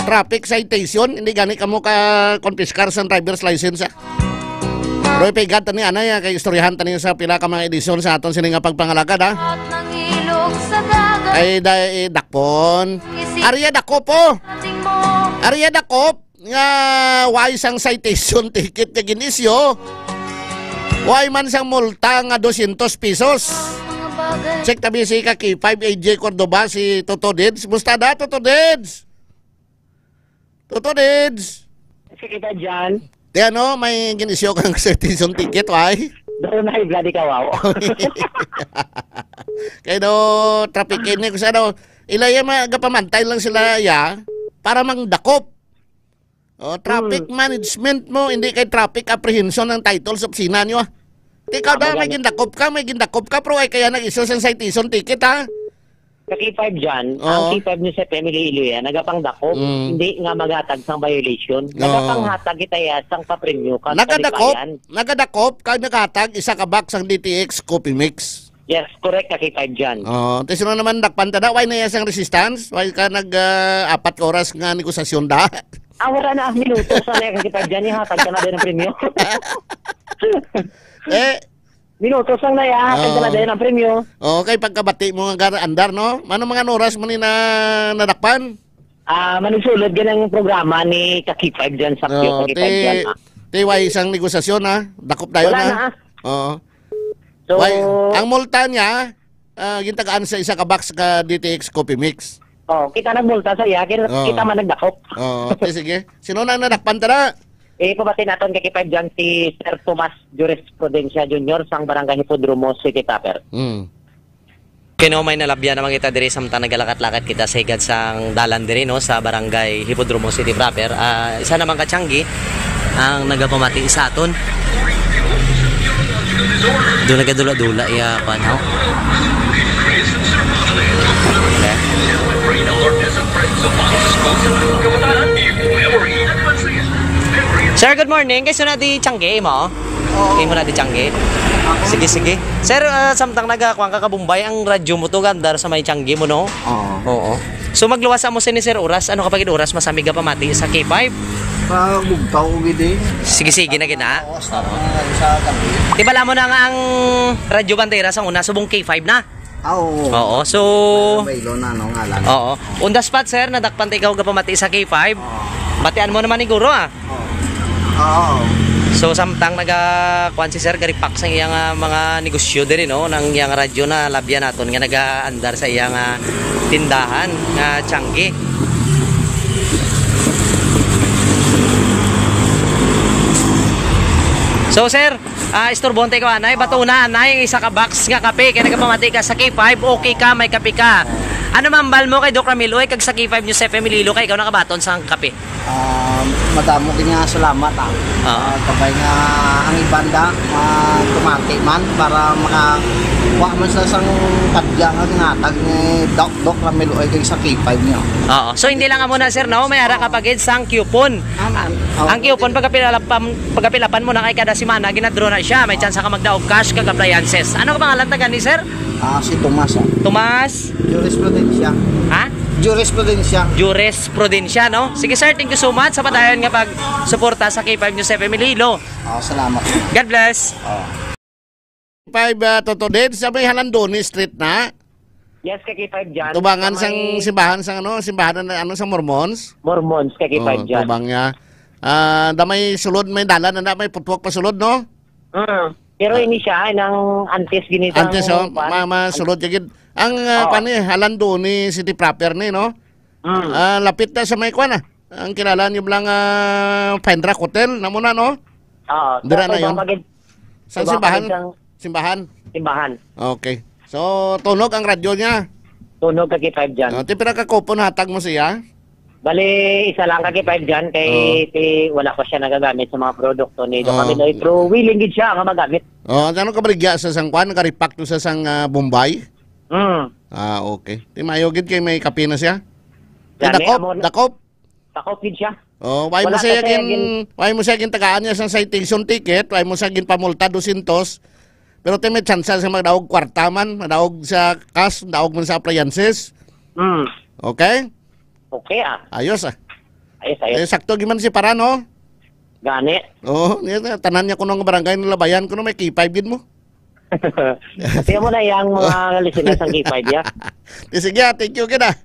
Traffic citation, hindi gani kamo ka konpiskar sa driver's license, ah. Roy Pegad, tani anay, ah, kay istoryahan tani sa pila ka mga edisyon sa aton sini nga pagpangalagad, ah. At nangilog sa dagat. Ay, da-, eh, dakpon. Isip- Ariya dakop, oh. Ating mo. Ariya dakop. Nga way sang citation ticket nga gin-issue, way man sang multa nga dosyentos pesos. Check tabi si ka K five A J Cordoba, si Toto Dids. Musta da, Toto Dids? Toto Dids? Si kita, Jan. Di ano, may gin-issue kang citation ticket, way? Doon na, bloody kawaw. Kay daw, traffic ini, kung sa daw, ilaya, magapamantay lang sila, ya, para mangdakop. Oh, traffic Hmm. management mo, hindi kay traffic apprehension ang title sa opisina nyo, ah. Ikaw Tama daw, may yan. gindakop ka, may gindakop ka, pero ay kaya nag-issue sa citation ticket, ha? Sa K five dyan, Oo. ang K five nyo sa family ilo yan, nagapangdakop, Mm. hindi nga maghatag sang violation. Oo. Nagapanghatag kita ya sang papremyo ka Nagadakop, kalipayan. nagadakop, kag naghatag isa ka box ang D T X Coffee Mix. Yes, correct, ka K five dyan. Oh, te, sino naman dakpan ta da? Why na iya sang resistance? Why ka nag, ah, apat ka oras nga negosasyon da? Ah, wala na. Minuto sa na ka K five dyan. Ihatag ka na din ang premyo. Eh, Minuto sang na ihatag ka na Oh. din ang premyo. Oh, kay pagkabati mo nga gar-, andar, no? Ano mga oras mo ni na nadakpan? Ah, manugsulod ganang programa ni ka K five dyan sa Pio, Oh, ka K five dyan, ah. Te, why isang negosasyon, ha? Dakop tayo Wala na. na, ah. Oo. So, Why, ang multa niya, ah, gintagaan sa isa ka box ka D T X Coffee Mix. Oh, kita nagmulta sa iya, kita, Oh. kita man nagdakop. Oo, te, sige. Sino na ang nadakpan, tara? Eh, pabati naton kay K five dyan si Sir Tomas Jurisprudencia Junior sang Barangay Hipodromo City Proper. Hmm. Kino may nalabyan naman kita diri samtang nagalakat-lakat kita sa higad sang dalan diri, no, sa Barangay Hipodromo City Proper. Ah, isa naman ka tiyanggi ang nagapamati sa aton. Doon nagadula-dula, iya, kuwan, ho? Okay. Sir, good morning. Kay suna di tiyanggi mo? Oo. Imo na di tiyanggi? Sige, sige. Sir, ah, samtang nagakuan ka kabumbay, ang radyo mo to, gandar sa may tiyanggi mo, no? Oo. Oo. So, magluwas sa mo sini, sir, oras. Ano kapag oras masamig ka pamati sa K five? Sa bugtaw, gid, eh. Sige, sige na, gid, ha? Oo, sa, Oo. sa gabi. Di bala mo na nga ang radyo bandera sa una, subong K five na? Ah, oo. Oo, so Baylo na, no, ngalan. Oo. On the spot, sir, nadakpan ta ikaw gapamati sa K five. Oo. Batian mo naman ni Guro, ah. Oo. Oo. So, samtang naga, kuwan si sir, garipak sa iyang, ah, mga negosyo diri, no, nang iyang radyo na labyan naton nga nagaandar sa iyang, ah, tindahan nga tiyanggi. So, sir, ah, istorbohon tayo ko, anay. Bato na, anay, ang isa ka box nga kape. Kaya nagapamati ka sa K five, okay ka, may kape ka. Ano mambal mo kay Doc Ramil, oy, kag sa K five News F M Iloilo, kay ikaw nakabaton sa kape? Ah, madamo gid nga salamat, ah. Oo. Ah, kabay nga ang iban da, ah, tumati man para makakuha man sa sang padya nga ginatag ni Doc, Doc Ramil, oy, kag sa K five niyo. Oo. So, hindi lang amo na, sir, no? May ara ka pa gid sang coupon. Aman. Oo. Ang coupon, pagkapila lang pam-, pagapilapan mo na kay kada semana, ginadraw na siya. May tsansa ka magdaog cash kag appliances. Ano ka pangalan ta gani, sir? Ah, si Tomas, ah. Tomas? Jurisprudencia. Ha? Jurisprudencia. Jurisprudencia, no? Sige, sir, thank you so much sa padayon nga pagsuporta sa K five News F M Iloilo. Ah, salamat. God bless. Ah. Five, ah, Toto Dave, sa may Halandoni Street na. Yes, ka K five dyan. Tubangan Sa sang may simbahan sang ano, simbahan na ano, sa Mormons? Mormons, ka K five Oh, dyan. Tubang niya. Ah, da may sulod, may dalan na may putwok pa sulod, no? Mm. Pero Ah. ini siya, ay, nang antes gini sa Antes, oh, kwan, ma-, ma-, an- sulod ya gid. Ang, ah, Oo. kwan ni, Halandoni City proper ni, no? Mm. Ah, lapit na sa may kwan, ah. Ang kilala niyo lang, ah, Fine Rock Hotel, na muna, no? Oo. Dira So, na yun. Sa Sa simbahan? Simbahan? Simbahan. Okay. So, tunog ang radyo niya? Tunog ka K five dyan. Oh, ti pira ka coupon hatag mo siya? Bali, isa lang ka K five dyan kay Oo. ti wala pa siya nagagamit sa mga produkto ni Doc Oo. Camilo. Pero willing gid siya nga magamit. Oh, ano ka baligya sa sang kwan? Naka-repack to sa sang, ah, Bombay? Hmm. Ah, okay. Ti mayo gid kay may kape na siya. Ti Dami, dakop, amo na. dakop. Takot gid siya. Oh, why mo Wala siya ka, sir, gin-, gin- why mo siya gintagaan niya sang citation ticket? Why mo siya ginpamulta dosyentos? Pero ti may tsansa sa magdaog kwarta man, madaog sa cash, madaog man sa appliances. Hmm. Okay? Okay, ah. Ayos, ah. Ayos, ayos. Eh, sakto gid man si Para, no? Gani. Oo, niya, tanan niya kuno nga barangay nilabayan kuno may K five gid mo. Kaya mo na yang mga listeners sang K five, ya. Di sige, ah, thank you gid, ah.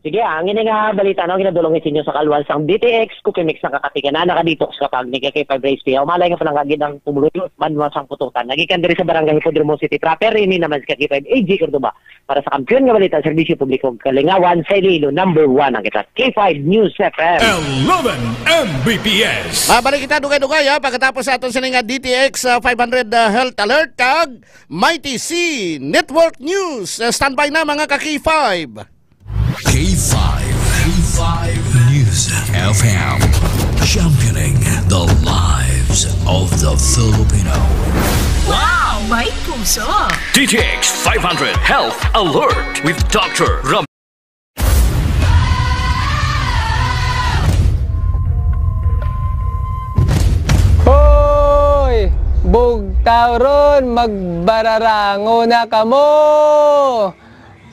Sige, ah, ang ini nga balita, no, ginadulong sa inyo sa kalwan sang D T X, Cookie Mix, nakakatiga na, naka-detox ka pag ni K five Race Day. Umalay nga panangagid ang pumuluyo, banwa sang pututan. Nagikan diri sa Barangay Hipodromo City Proper, ini naman si K five A J Cordova. Para sa Kampiyon nga Balita, Serbisyo Publiko, Kalingawan, sa Iloilo, number one ang kita. K five News F M. Eleven M B P S. Mabalik kita dugay-dugay, ha, pagkatapos sa aton sini nga D T X, uh, five hundred, uh, Health Alert kag Mighty C Network News. Uh, standby na, mga ka K five. K five, K five News F M, championing the lives of the Filipino. Wow! May puso! D T X five hundred Health Alert with Doctor Ram- Hoy! Bug- Tawron, magbararango na kamo!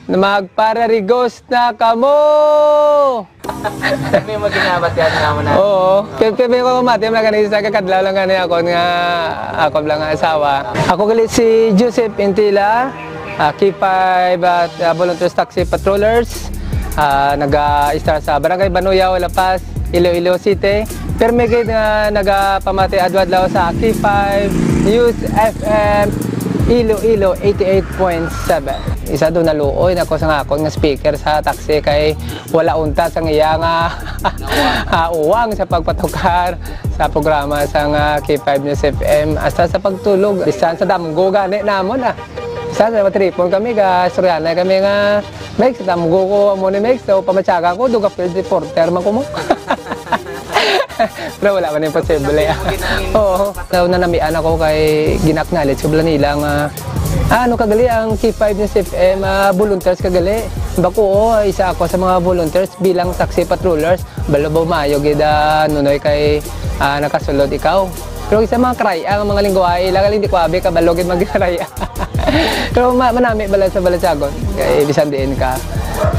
Magpararigos na kamo! May maginabat yan nga mo na. Oo. Kaya, kaya may ko mati, mga kanisa, kakadlaw lang gani ako nga, ako lang nga asawa. Ako gali si Joseph Intila, ah, K five at, ah, Volunteers Taxi Patrollers. Ah, naga-start sa Barangay Banuyaw, La Paz, Iloilo City. Permi gid nga nagapamati adlaw-adlaw sa K five News F M Iloilo eighty-eight point seven. Isa do naluoy na ko sa akon nga speaker sa taxi kay wala unta sang iya nga, ah, uwang sa pagpatukar sa programa sa nga K five News F M hasta sa pagtulog. Bisan sa damgo gani namon, ah. Sa, sa matripon kami, ga istoryahanay kami nga, "Megs, damgo ko amo ni Megs, so pamatyagan ko, duga field reporter man ko mo." Pero wala man imposible. Oo. Daw nanamian ako kay gina-acknowledge ko bala nila nga, "Ah, ano ka gali ang K five News F M, ah, volunteers ka gali?" Bako, oo, isa ako sa mga volunteers bilang taxi patrollers. Balo ba maayo gid, ah, Nunoy, kay, ah, nakasulod ikaw? Pero sa mga karaya, ang mga lingwahe, ila gali hindi ko abi kabalo gid magkaraya. Pero ma-, manami bala sa balatyagon. Kay bisan diin ka,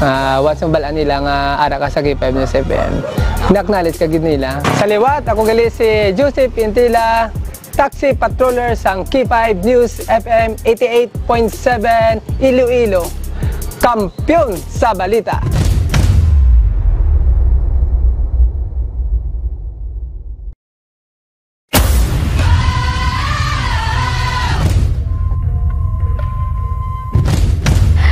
ah, once mabal-an nila nga ara ka sa K five News F M, na-acknowledge ka gid nila. Sa liwat, ako gali si Joseph Intila, taxi patroller sang K five News F M eighty-eight point seven Iloilo. Kampiyon sa balita.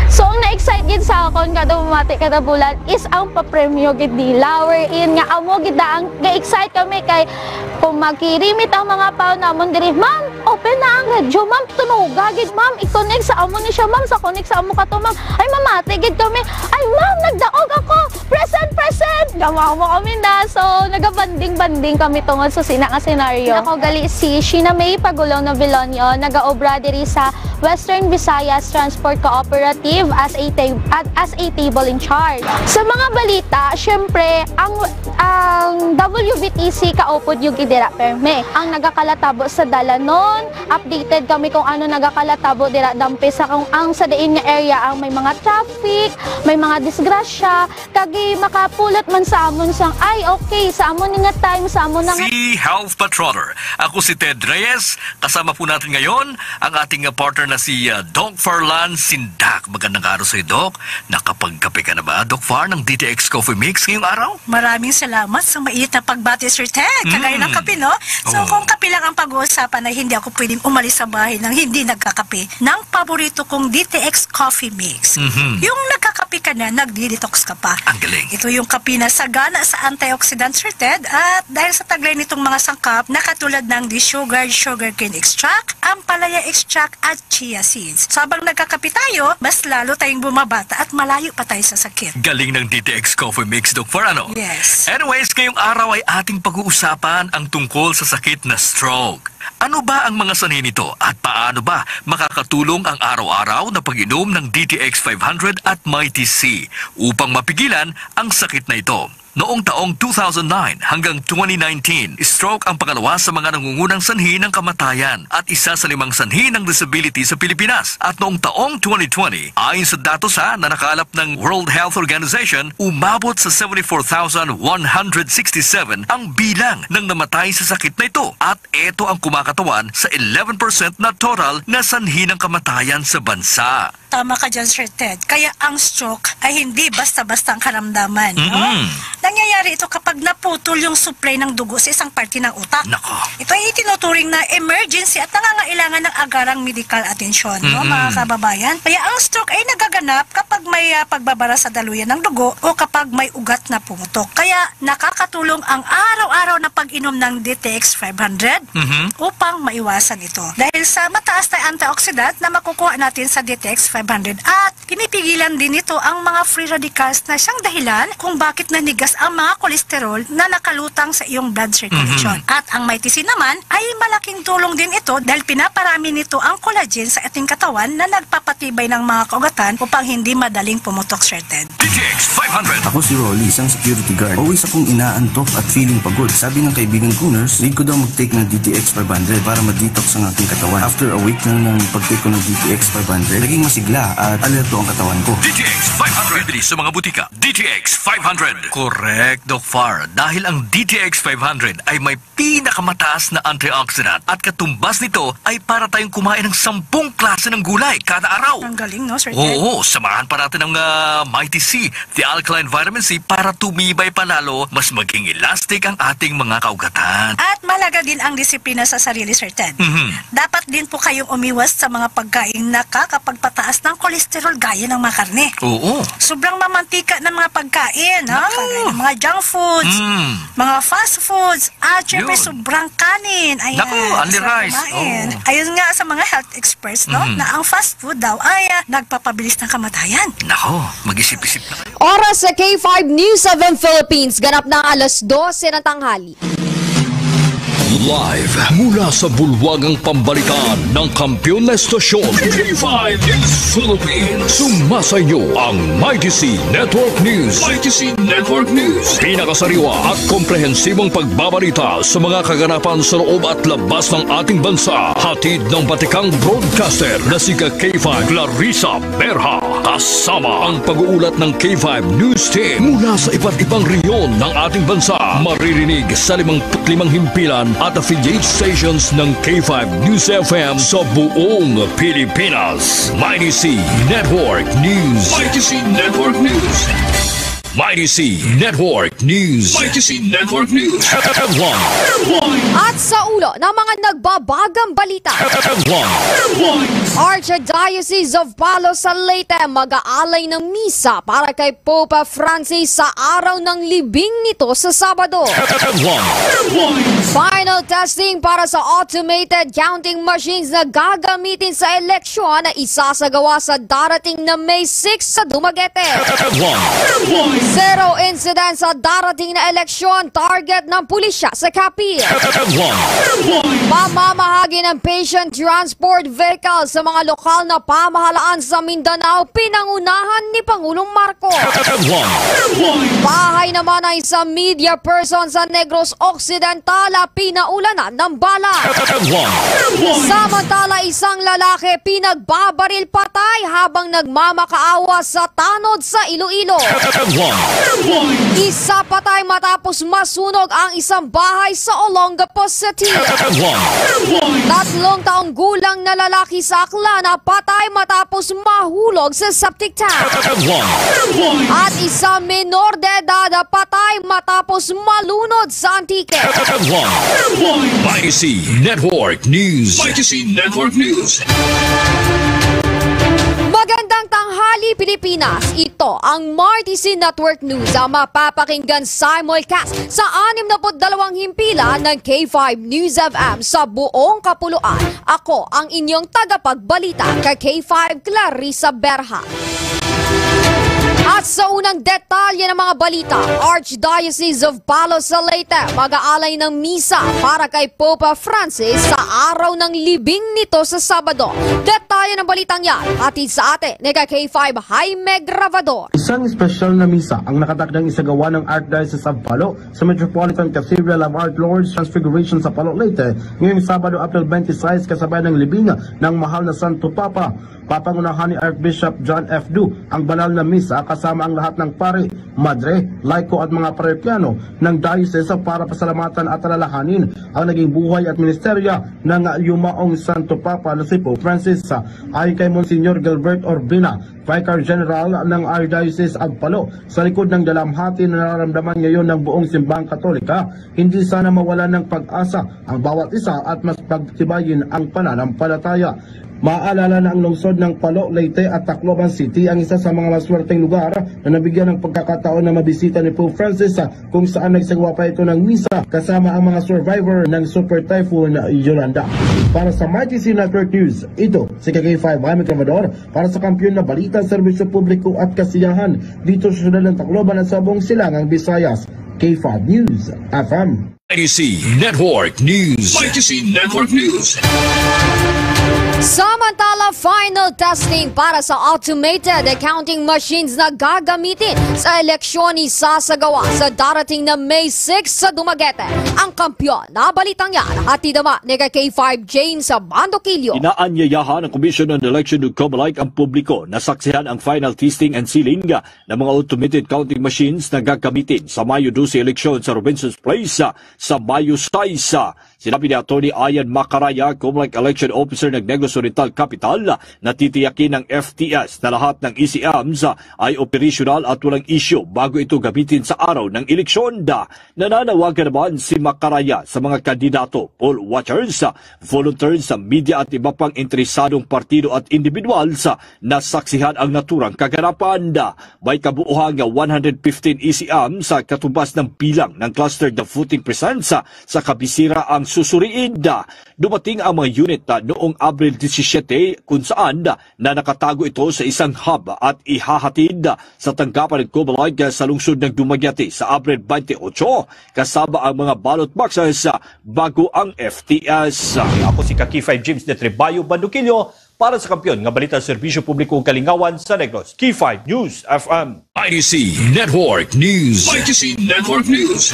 So, ang na-excite gid sa akon kada bumati kada bulan is ang papremyo gid nila. Wherein nga amo gid na ang ga-excite kami kay kung magkirimit ang mga pao namon diri, "Ma'am, open na ang radyo, ma'am. Tunoga gid, ma'am. I-connect sa amo ni siya, ma'am. Sa connect sa amo ka to, ma'am." Ay, mamati gid kami. "Ay, ma'am, nagdaog ako. Present, present!" Gamaw mo kami na. So, nagabanding-banding kami tungod sa sina nga senaryo. Ako gali si Sheena May Pagulong Novilonio, nagaobra diri sa Western Visayas Transport Cooperative as a ta-, at as a table in charge. Sa mga balita, syempre, ang, ang W V T C kaupod yung gid dira perme. Ang nagakalatabo sa dalanon, updated kami kung ano nagakalatabo dira dampi sa kung ang sa diin nga area ang may mga traffic, may mga disgrasya, kag makapulot man sa amon sang, "Ay, okay, sa amon ni nga time, sa amon na nga." Si Health Patroller. Ako si Ted Reyes. Kasama po natin ngayon ang ating, uh, partner na si, uh, Doc Farlan Sindak. Magandang araw sa iyo, Doc. Nakapagkape ka na ba, Doc Far, ng D T X Coffee Mix ngayong araw? Maraming salamat sa mainit na pagbati, Sir Ted. Mm. Kagaya ng kape, no? So, oo, kung kape lang ang pag-uusapan, ay hindi ako pwedeng umalis sa bahay nang hindi nagkakape ng paborito kong D T X Coffee Mix. Mhm. Yung nagkakape ka na, nagdi-detox ka pa. Ang galing. Ito yung kape na sagana sa antioxidant, Sir Ted, at dahil sa taglay nitong mga sangkap na katulad ng desugared sugarcane extract, ampalaya extract, at chia seeds. So, habang nagkakape tayo, mas lalo tayong bumabata at malayo pa tayo sa sakit. Galing ng D T X Coffee Mix, Doc Far, ano? Yes. Anyways, ngayong araw ay ating pag-uusapan ang tungkol sa sakit na stroke. Ano ba ang mga sanhi nito at paano ba makakatulong ang araw-araw na pag-inom ng D T X five hundred at Mighty C upang mapigilan ang sakit na ito? Noong taong two thousand nine hanggang twenty nineteen, stroke ang pangalawa sa mga nangungunang sanhi ng kamatayan at isa sa limang sanhi ng disability sa Pilipinas. At noong taong twenty twenty, ayon sa datos, ha, na nakalap ng World Health Organization, umabot sa seventy-four thousand one hundred sixty-seven ang bilang ng namatay sa sakit na ito. At ito ang kumakatawan sa eleven percent na total na sanhi ng kamatayan sa bansa. Tama ka dyan, Sir Ted. Kaya ang stroke ay hindi basta-basta ang karamdaman, no? Mm-mm. Nangyayari ito kapag naputol yung supply ng dugo sa isang parte ng utak. Nako. Ito ay itinuturing na emergency at nangangailangan ng agarang medikal atensyon, no, mm-mm, mga kababayan? Kaya ang stroke ay nagaganap kapag may, ah, pagbabara sa daluyan ng dugo o kapag may ugat na pumutok. Kaya nakakatulong ang araw-araw na pag-inom ng D T X five hundred, mhm, upang maiwasan ito. Dahil sa mataas na antioxidant na makukuha natin sa D T X five hundred. At pinipigilan din nito ang mga free radicals na siyang dahilan kung bakit nanigas ang mga kolesterol na nakalutang sa iyong blood circulation. Mhm. At ang Mighty C naman ay malaking tulong din ito dahil pinaparami nito ang collagen sa ating katawan na nagpapatibay ng mga kaugatan upang hindi madaling pumutok, Sir Ted. D T X five hundred. Ako si Rolly, isang security guard. Always akong inaantok at feeling pagod. Sabi ng kaibigan kong nurse, need ko daw mag-take ng D T X five hundred para ma-detox ang aking katawan. After a week na ng pag-take ko ng D T X five hundred, naging masigla at alerto ang katawan ko. D T X five hundred. Bibili sa mga butika. D T X five hundred. Correct, Doc Far. Dahil ang D T X five hundred ay may pinakamataas na antioxidant at katumbas nito ay para tayong kumain ng sampung klase ng gulay kada araw. Ang galing, no, Sir Ted? Oo, samahan pa natin ang, ah, Mighty C, the alkaline vitamin C, para tumibay pa lalo, mas maging elastic ang ating mga kaugatan. At mahalaga din ang disiplina sa sarili, Sir Ted. Mhm. Dapat din po kayong umiwas sa mga pagkain na kakapagpataas ng kolesterol gaya ng mga karne. Oo. Sobrang mamantika ng mga pagkain, no? Naku. Kagaya ng mga junk foods, Mm. mga fast foods, at syempre Yun. sobrang kanin. Ayan, Naku, only sarap rice. kumain. Oo. Ayon nga sa mga health experts, no, Mhm. na ang fast food daw ay, ah, nagpapabilis ng kamatayan. Nako, mag-isip-isip na kayo. Oras sa K five News seven Philippines. Ganap na ang alas dose ng tanghali. Live mula sa bulwagang pambalitaan ng kampiyon na estasyon, K five News Philippines. Sumasa inyo ang Mighty C Network News. Mighty C Network News. Pinakasariwa at komprehensibong pagbabalita sa mga kaganapan sa loob at labas ng ating bansa. Hatid ng batikang broadcaster na si K five Clarissa Berha. Kasama ang pag-uulat ng K five News Team mula sa iba't ibang rehiyon ng ating bansa. Maririnig sa limang put limang himpilan at affiliate stations ng K five News F M sa buong Pilipinas. Mighty C Network News. Mighty C Network News. Mighty C Network News. Mighty C Network News. Headline. At sa ulo ng mga nagbabagang balita. Headline. Archdiocese of Palo sa Leyte mag-aalay ng misa para kay Pope Francis sa araw ng libing nito sa Sabado. Headline. Final testing para sa automated counting machines na gagamitin sa eleksyon na isasagawa sa darating na May six sa Dumaguete. Headline. Zero incidents sa darating na eleksyon, target ng pulisya sa Capiz. Headline. Pamamahagi ng patient transport vehicle sa mga lokal na pamahalaan sa Mindanao, pinangunahan ni Pangulong Marcos. Headline. Bahay naman ng isang media person sa Negros Occidental, pinaulanan ng bala. Headline. Samantala, isang lalaki pinagbabaril patay habang nagmamakaawa sa tanod sa Iloilo. Headline. Isa patay matapos masunog ang isang bahay sa Olongapo City. Headline. Tatlong taong gulang na lalaki sa Aklan na patay matapos mahulog sa septic tank. Headline. At isang menor de edad patay matapos malunod sa Antique. Headline. Mighty C Network News. Mighty C Network News. Magandang tanghali, Pilipinas. Ito ang Mighty C Network News, ang mapapakinggan simulcast sa anim na put dalawang himpilan ng K five News F M sa buong kapuluan. Ako ang inyong tagapagbalita, ka K five Clarissa Berha. At sa unang detalye ng mga balita, Archdiocese of Palo sa Leyte mag-aalay ng misa para kay Pope Francis sa araw ng libing nito sa Sabado. Detalye ng balitang yan, hatid sa atin ni ka K five Jaime Grabador. Isang espesyal na misa ang nakatakdang isagawa ng Archdiocese of Palo sa Metropolitan Cathedral of Our Lord's Transfiguration sa Palo, Leyte, ngayong Sabado, April twenty-six, kasabay ng libing ng mahal na Santo Papa. Papangunahan ni Archbishop John F. Du ang banal na misa kasama ang lahat ng pari, madre, laiko at mga parokyano ng diocese para pasalamatan at alalahanin ang naging buhay at ministeryo ng yumaong Santo Papa na si Pope Francis. Ayon kay Monsignor Gilbert Urbina, Vicar General ng Archdiocese of Palo, sa likod ng dalamhati na nararamdaman ngayon ng buong Simbahang Katolika, hindi sana mawalan ng pag-asa ang bawat isa at mas pagtibayin ang pananampalataya. Maalala na ang lungsod ng Palo, Leyte at Tacloban City ang isa sa mga maswerteng lugar na nabigyan ng pagkakataon na mabisita ni Pope Francis, ah, kung saan nagsagawa pa ito ng misa kasama ang mga survivor ng Super Typhoon Yolanda. Para sa Mighty C Network News, ito si K five Jaime Grabador para sa Kampiyon na Balita, Serbisyo Publiko at Kasiyahan dito sa siyudad ng Tacloban at sa buong Silangang Visayas. K five News F M. Mighty C Network News. Mighty C Network News. Samantala, final testing para sa automated counting machines na gagamitin sa eleksyon isasagawa sa darating na May six sa Dumaguete. Ang kampiyon na balitang yan, hatid naman ni K five James Bandoquillo. Inaanyayahan ng Commission on Election ug Comelec ang publiko na saksihan ang final testing and sealing ng mga automated counting machines na gagamitin sa Mayo dose eleksyon sa Robinson's Place sa Mayo sais. Sinabi ni Attorney Ian Macaraya, Comelec Election Officer ng Negros Oriental Capital, na titiyakin ng F T S na lahat ng E C Ms ay operasyonal at walang isyu bago ito gamitin sa araw ng eleksyon. Nananawagan naman si Macaraya sa mga kandidato, poll watchers, volunteers, media at iba pang interesadong partido at individuals na saksihan ang naturang kaganapan. May kabuuhan nga one hundred fifteen E C M sa katubas ng bilang ng cluster the voting presence sa kabisira ang susuriin. Dumating ang mga unit, ah, noong Abril disisiete, kung saan, ah, na nakatago ito sa isang hub at ihahatid, ah, sa tanggapan ng Comelec, ah, sa lungsod ng Dumaguete sa Abril twenty-eight, kasama ang mga ballot boxes, ah, bago ang F T S. Ako si ka K five James de Trebayo Banduquillo para sa Kampiyon nga Balita, Serbisyo Publiko ug Kalingawan sa Negros, K five News F M. Mighty C Network News. Mighty C Network News.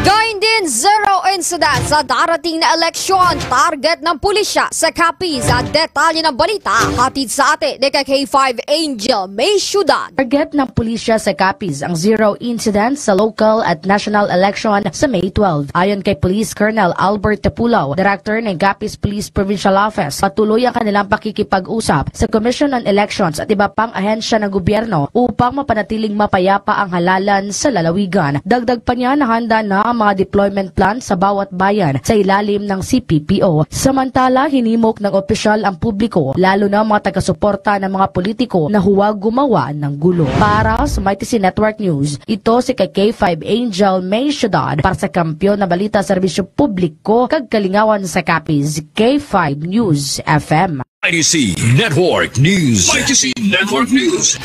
Gayon din, zero incidents sa darating na eleksyon. Target ng pulisya sa Capiz. Detalye ng balita, hatid sa atin ni K five Angel May Ciudad. Target ng pulisya sa Capiz ang zero incidents sa local at national election sa May twelve. Ayon kay Police Colonel Albert Tapulaw, Director ng Capiz Police Provincial Office, patuloy ang kanilang pakikipag-usap sa Commission on Elections at iba pang ahensya ng gobyerno upang mapanatiling mapayapa ang halalan sa lalawigan. Dagdag pa niya, nahanda na ang mga deployment plan sa bawat bayan sa ilalim ng C P P O. Samantala, hinimok ng opisyal ang publiko, lalo na ang mga taga-suporta ng mga politiko na huwag gumawa ng gulo. Para sa Mighty C Network News, ito si ka K five Angel May Ciudad para sa Kampiyon na Balita, Serbisyo Publiko kag Kalingawan sa Capiz, K five News F M. Mighty C Network News. Mighty C Network News.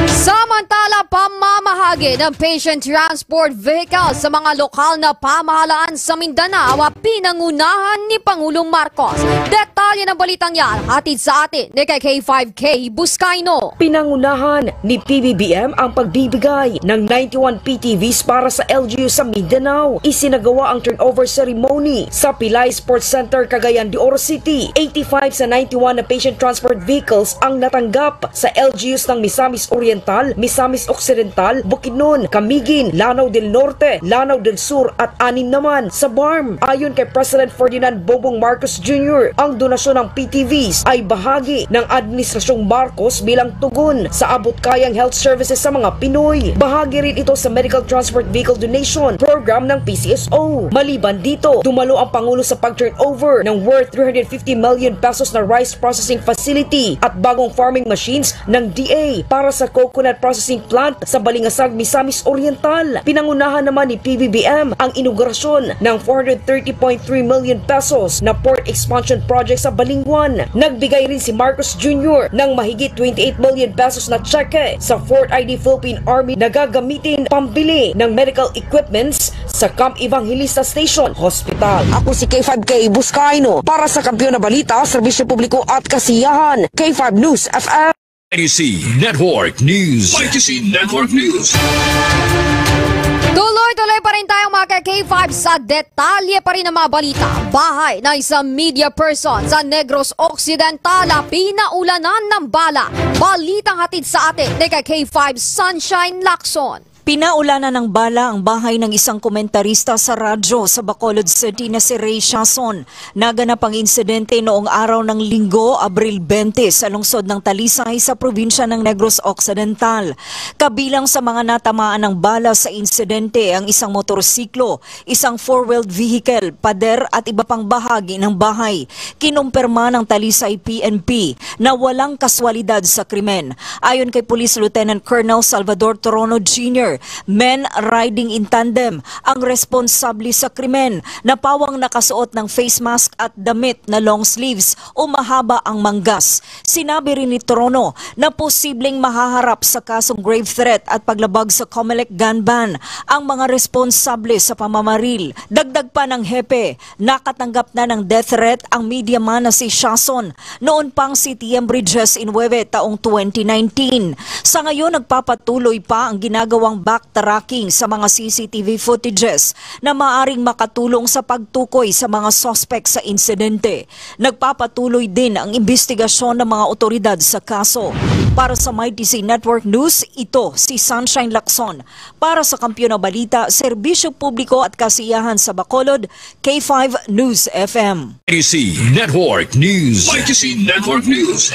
Samantala, pamamahagi ng patient transport vehicle sa mga lokal na pamahalaan sa Mindanao, pinangunahan ni Pangulong Marcos. Detalye ng balitang yan, hatid sa atin ni K five Kay Buscaino. Pinangunahan ni P B B M ang pagbibigay ng ninety-one P T Vs para sa L G U sa Mindanao. Isinagawa ang turnover ceremony sa Pilay Sports Center, Cagayan de Oro City. Eighty-five sa ninety-one na patient transport vehicles ang natanggap sa L G Us ng Misamis Oriental, Misamis Occidental, Bukidnon, Camiguin, Lanao del Norte, Lanao del Sur at anim naman sa BARMM. Ayon kay President Ferdinand Bongbong Marcos Junior, ang donasyon ng P T Vs ay bahagi ng Administrasyong Marcos bilang tugon sa abot-kayang health services sa mga Pinoy. Bahagi rin ito sa Medical Transport Vehicle Donation Program ng P C S O. Maliban dito, dumalo ang Pangulo sa pag-turnover ng worth three hundred fifty million pesos na rice processing facility at bagong farming machines ng D A para sa coconut processing plant sa Balingasag, Misamis Oriental. Pinangunahan naman ni P B B M ang inaugurasyon ng four hundred thirty point three million pesos na port expansion project sa Balinguan. Nagbigay rin si Marcos Junior ng mahigit twenty-eight million pesos na tseke sa Fort I D Philippine Army na gagamitin pambili ng medical equipments sa Camp Evangelista Station Hospital. Ako si K five Kay Buscaino para sa Kampiyon na Balita, Serbisyo Publiko at Kasiyahan, K five News F M. Mighty C Network News. Mighty C Network News. Tuloy-tuloy pa rin tayo, mga ka K five, sa detalye pa rin ng mga balita. Bahay ng isang media person sa Negros Occidental, pinaulanan ng bala. Balitang hatid sa atin ni ka K five Sunshine Lacson. Pinaulanan ng bala ang bahay ng isang komentarista sa radyo sa Bacolod City na si Ray Siason. Naganap ang insidente noong araw ng Linggo, Abril twenty, sa lungsod ng Talisay sa probinsya ng Negros Occidental. Kabilang sa mga natamaan ng bala sa insidente ang isang motorsiklo, isang four-wheeled vehicle, pader at iba pang bahagi ng bahay. Kinumpirma ng Talisay P N P na walang kaswalidad sa krimen. Ayon kay Police Lieutenant Colonel Salvador Trono Junior, men riding in tandem ang responsable sa krimen na pawang nakasuot ng face mask at damit na long sleeves o mahaba ang manggas. Sinabi rin ni Trono na posibleng mahaharap sa kasong grave threat at paglabag sa Comelec gun ban ang mga responsable sa pamamaril. Dagdag pa ng hepe, nakatanggap na ng death threat ang media man na si Siason noon pang Setyembre diecinuebe taong twenty nineteen. Sa ngayon, nagpapatuloy pa ang ginagawang backtracking sa mga C C T V footages na maaring makatulong sa pagtukoy sa mga suspek sa insidente. Nagpapatuloy din ang imbestigasyon ng mga otoridad sa kaso. Para sa Mighty C Network News, ito si Sunshine Lacson. Para sa Kampiyon na Balita, Serbisyo Publiko at Kasiyahan sa Bacolod, K five News F M. Mighty C Network News. Mighty C Network News.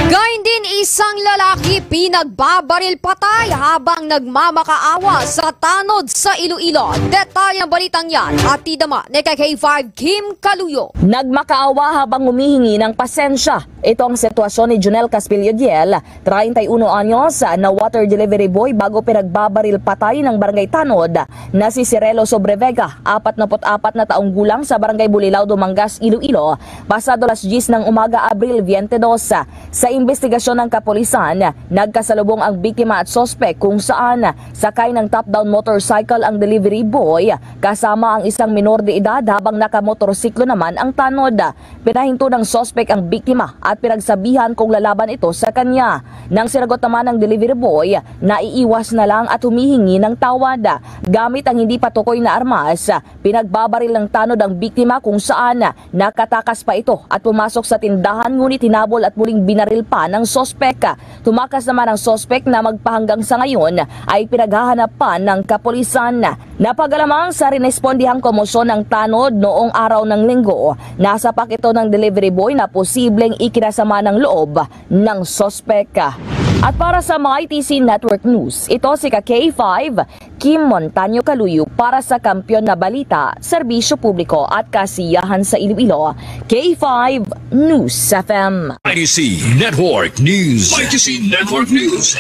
Gayon din, isang lalaki pinagbabaril patay habang nagmamakaawa sa tanod sa Iloilo. Detalye ng balitang yan, hatid naman ni K five Kim Kaluyo. Nagmakaawa habang humihingi ng pasensya. Ito ang sitwasyon ni Junel Caspillo Diel, treinta y uno anyos, na water delivery boy bago pinagbabaril patay ng barangay Tanod na si Cirelo Sobrevega, apat na put apat na taong gulang, sa barangay Bulilao, Dumangas, Iloilo, pasado alas diyes ng umaga, Abril twenty-dos. Sa imbestigasyon ng kapulisan, nagkasalubong ang biktima at suspek kung saan sakay ng top-down motorcycle ang delivery boy kasama ang isang minor de edad habang nakamotorsiklo naman ang tanod. Pinahinto ng suspek ang biktima at pinagsabihan kung lalaban ito sa kanya. Nang sinagot naman ng delivery boy, naiiwas na lang at humihingi ng tawad. Gamit ang hindi patukoy na armas, pinagbabaril ng tanod ang biktima kung saan nakatakas pa ito at pumasok sa tindahan, ngunit hinabol at muling binaril pa ng suspek. Tumakas naman ang suspek na magpahanggang sa ngayon ay pinaghahanap pa ng kapulisan. Napagalamang sa rinespondihang komosyon ng tanod noong araw ng Linggo, nasapak ito ng delivery boy na posibleng ikinasama ng loob ng suspek. At para sa Mighty C Network News, ito si ka K five, Kim Montaño Kaluyo para sa Kampiyon na Balita, Serbisyo Publiko at Kasiyahan sa Iloilo, K five News F M. Mighty C Network News. Mighty C Network News.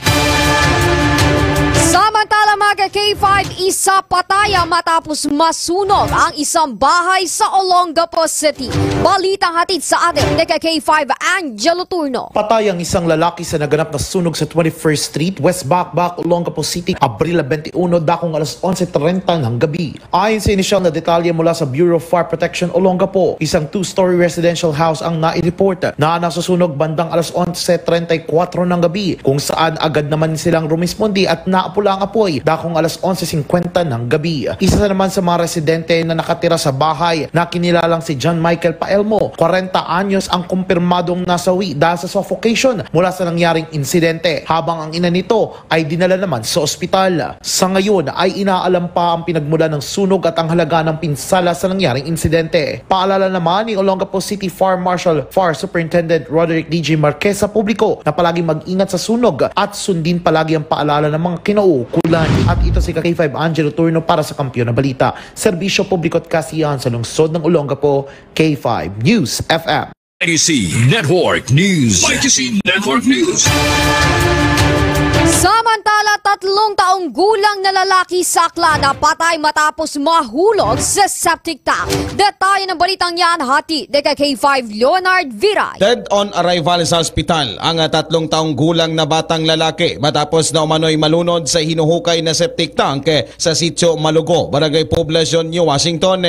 Samantala, mga K five, isa patay ang matapos masunog ang isang bahay sa Olongapo City. Balita hatid sa atin ni ka K five Angelo Turno. Patay ang isang lalaki sa naganap na sunog sa twenty-first Street, West Bacbac, Olongapo City, Abril twenty-one, dakong alas onse treinta ng gabi. Ayon sa inisyal na detalye mula sa Bureau of Fire Protection Olongapo, isang two-story residential house ang nai-report na nasusunog bandang alas onse treinta y cuatro ng gabi, kung saan agad naman silang rumisponde at naapula ang apoy dakong alas onse cincuenta ng gabi. Isa naman sa mga residente na nakatira sa bahay na kinilalang si John Michael Paelmo, kwarenta anyos, ang kumpirmadong nasawi dahil sa suffocation mula sa nangyaring insidente, habang ang ina nito ay dinala naman sa ospital. Sa ngayon ay inaalam pa ang pinagmula ng sunog at ang halaga ng pinsala sa nangyaring insidente. Paalala naman ni Olongapo City Fire Marshal Fire Superintendent Roderick D J Marquez sa publiko na palaging mag-ingat sa sunog at sundin palagi ang paalala ng mga kinauukulan. At ito si ka K five Angelo Turno para sa Kampiyon na Balita, Serbisyo Publiko at Kasiyahan sa Lungsod ng Olongapo, K five News F M. Mighty C Network News. Mighty C Network News. Samantala, tatlong taong gulang na lalaki sa Aklan napatay matapos mahulog sa septic tank. Detalye ng balitang yan, hatid ni ka K five Leonard Viray. Dead on arrival sa ospital ang tatlong taong gulang na batang lalaki matapos na umano'y malunod sa hinuhukay na septic tank sa Sitio Malugo, Barangay Poblacion, New Washington.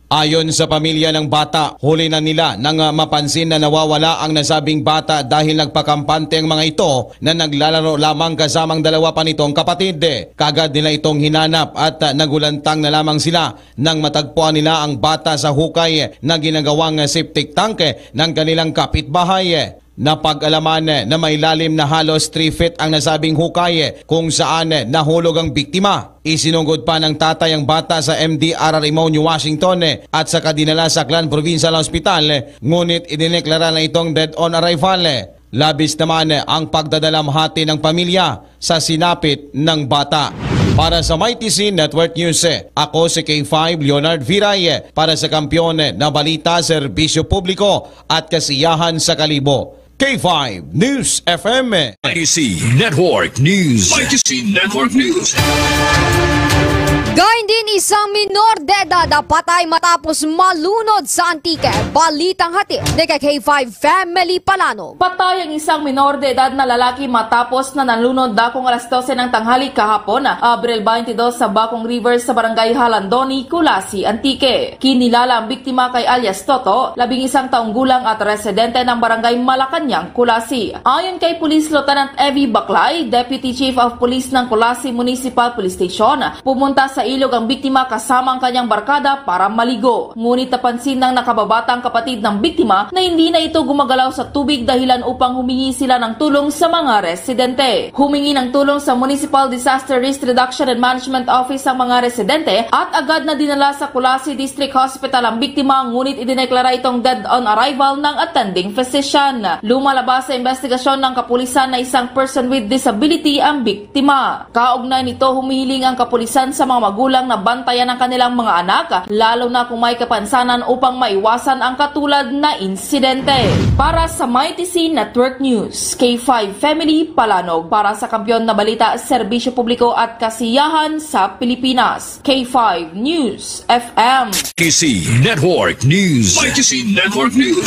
Ayon sa pamilya ng bata, huli na nila nang, ah, mapansin na nawawala ang nasabing bata dahil nagpakampante ang mga ito na naglalaro lamang kasamang dalawa pa nitong kapatid. Kaagad nila itong hinanap at, ah, nagulantang na lamang sila nang matagpuan nila ang bata sa hukay na ginagawang septic tank ng kanilang kapitbahay. Napag-alaman na may lalim na halos three feet ang nasabing hukay kung saan nahulog ang biktima. Isinugod pa ng tatay ang bata sa M D R R Ammonte, Washington, at saka dinala sa Aklan Provincial Hospital, ngunit idineklara na itong dead on arrival. Labis naman ang pagdadalamhati ng pamilya sa sinapit ng bata. Para sa Mighty C Network News, ako si K five Leonard Viray para sa Kampiyon na Balita, Serbisyo Publiko at Kasiyahan sa Kalibo. K five News F M. Mighty C Network News. Mighty C Network News. Gayon din, isang minor de edad patay matapos malunod sa Antique. Balitang hatid ni K five Family Palanog. Patay ang isang minor de edad na lalaki matapos na nalunod dakong alas dose ng tanghali kahapon, Abril twenty-two, sa Bacong River sa Barangay Halandoni, Culasi, Antique. Kinilala ang biktima kay alias Toto, labing isang taong gulang at residente ng Barangay Malacañang, Culasi. Ayon kay Police Lieutenant Evie Baclay, Deputy Chief of Police ng Culasi Municipal Police Station, pumunta sa ilog ang biktima kasama ang kanyang barkada para maligo. Ngunit napansin ng nakababatang kapatid ng biktima na hindi na ito gumagalaw sa tubig, dahilan upang humingi sila ng tulong sa mga residente. Humingi ng tulong sa Municipal Disaster Risk Reduction and Management Office ang mga residente at agad na dinala sa Culasi District Hospital ang biktima, ngunit idineklara itong dead on arrival ng attending physician. Lumalabas sa investigasyon ng kapulisan na isang person with disability ang biktima. Kaugnay nito, humihiling ang kapulisan sa mga magulang na bantayan ang kanilang mga anak, lalo na kung may kapansanan, upang maiwasan ang katulad na insidente. Para sa Mighty C Network News, K five Family Palanog. Para sa Kampiyon na Balita, Serbisyo Publiko at Kasiyahan sa Pilipinas, K five News F M. K C Network News. K C Network News.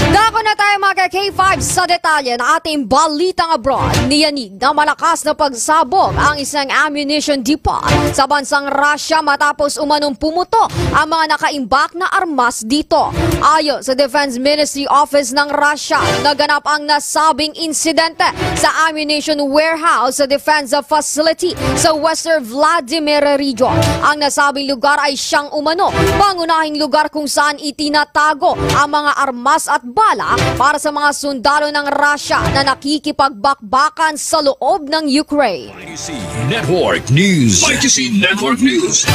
Dako na tayo, mga K five, sa detalye ng ating balitang abroad. Niyanig na malakas na pagsabog ang isang ammunition depot sa bansang Russia matapos umanong pumutok ang mga nakaimbak na armas dito. Ayon sa Defense Ministry Office ng Russia, naganap ang nasabing insidente sa ammunition warehouse sa defense facility sa Western Vladimir Region. Ang nasabing lugar ay siyang umano pangunahing lugar kung saan itinatago ang mga armas at bala para sa mga sundalo ng Russia na nakikipagbakbakan sa loob ng Ukraine. Mighty C Network News. Mighty C Network News.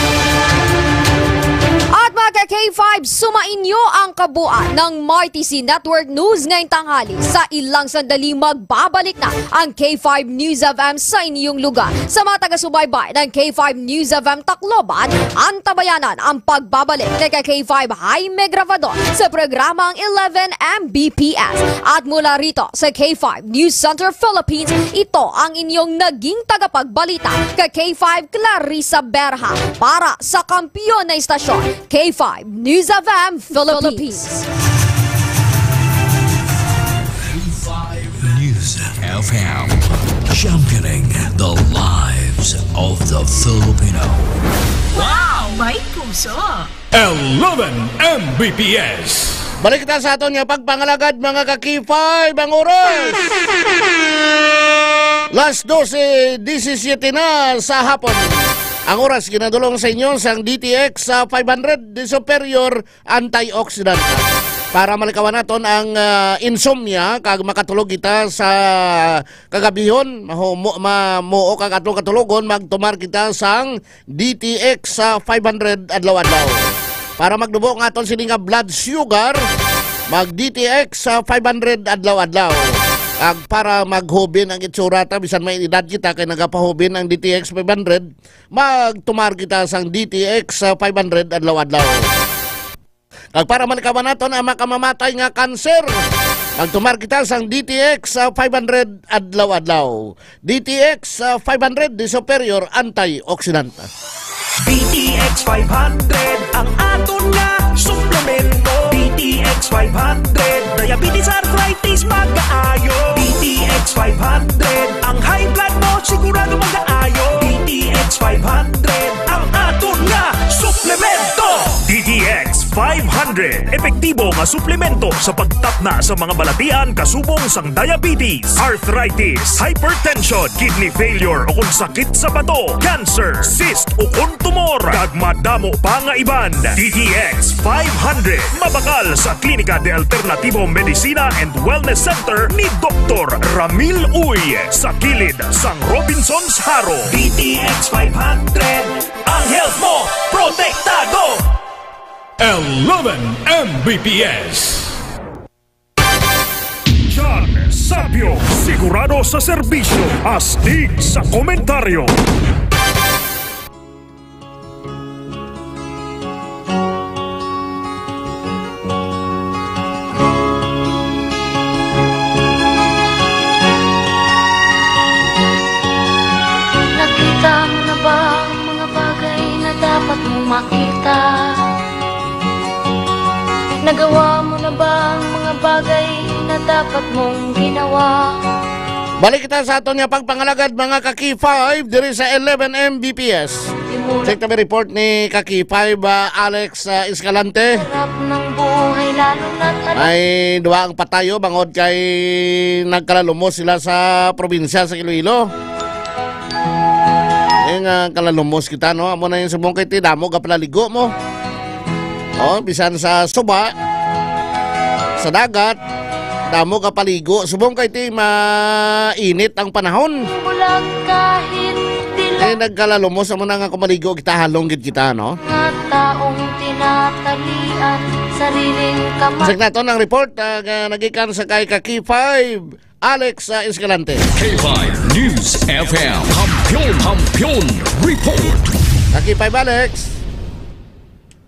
At, mga K five, sumainyo ang kabuuan ng Mighty C Network News ngayong tanghali. Sa ilang sandali, magbabalik na ang K five News F M sa inyong lugar. Sa mga taga-subaybay ng K five News F M Tacloban, antabayanan ang pagbabalik ni K five Jaime Grabador sa programang eleven M B P S. At mula rito sa K five News Center Philippines, ito ang inyong naging tagapagbalita, ka K five Clarissa Berha, para sa kampiyon na istasyon, K five News F M Philippines. News F M, championing the lives of the Filipino. Wow! May puso! Eleven M B P S. Balik kita sa aton nga pagpangalagad, mga ka-K five, ang oras. Las dose disisiete na sa hapon. Ang oras ginadulong sa inyo sang D T X sa five hundred, the superior antioxidant. Para malikawan naton ang, ah, insomnia kag makatulog kita sa kagabihon, mahumo-, mamuo kag atong katulogon, magtumar kita sang D T X sa five hundred adlaw-adlaw. Para magdubo nga aton sini nga blood sugar, mag D T X sa five hundred adlaw-adlaw. Kag para maghubin ang itsura ta, bisan may edad kita kay nagapahubin ang D T X five hundred, magtumar kita sang D T X sa five hundred adlaw-adlaw. Kag para malikawan naton ang makamamatay nga kanser, magtumar kita sang D T X sa five hundred adlaw-adlaw. D T X sa five hundred, the superior antioxidant. D T X five hundred, ang aton nga suplemento. D T X five hundred, diabetes, arthritis, magaayo. D T X five hundred, ang high blood mo sigurado magaayo. D T X five hundred, ang aton nga suplemento. D T X Five hundred, epektibo nga suplemento sa pagtapna sa mga balatian kasubong sang diabetes, arthritis, hypertension, kidney failure, o kung sakit sa bato, cancer, cyst, o kung tumor, kag madamo pa nga iban. D T X five hundred, mabakal sa Klinika de Alternativo Medicina and Wellness Center ni Doktor Ramil Uy, sa kilid sang Robinsons Jaro. D T X five hundred, ang health mo, protektado! Eleven M B P S. John Sabio, sigurado sa serbisyo, astig sa komentaryo. Nakita mo na ba ang mga bagay na dapat mong makita? Nagawa mo na ba ang mga bagay na dapat mong ginawa? Balik kita sa aton nga pagpangalagad, mga ka-K five, diri sa eleven M B P S. Di mo Check tabi report ni ka-K five, ah, Alex, ah, Escalante. Sarap ng buhay, lalo na't alam May duha ang patayo bangod kay nagkalalumos sila sa probinsya sa Iloilo. Eh, nga kalalumos kita, no? Amo na yung subong kay ti, damo ka palaligo mo. Oh, bisan sa suba, sa dagat, damo ka paligo. Subong kay ti, mainit ang panahon. Bulag kahit dilag Eh, nagkalalumos amo na nga kumaligo kita, halong gid kita, no? Nga taong tinatalian, sariling kamay. Check naton ang report, ah, nga nagikan sa kay ka-K five, Alex, ah, Escalante. K five News F M. Kampiyon, Kampiyon Report. Ka-K five, Alex.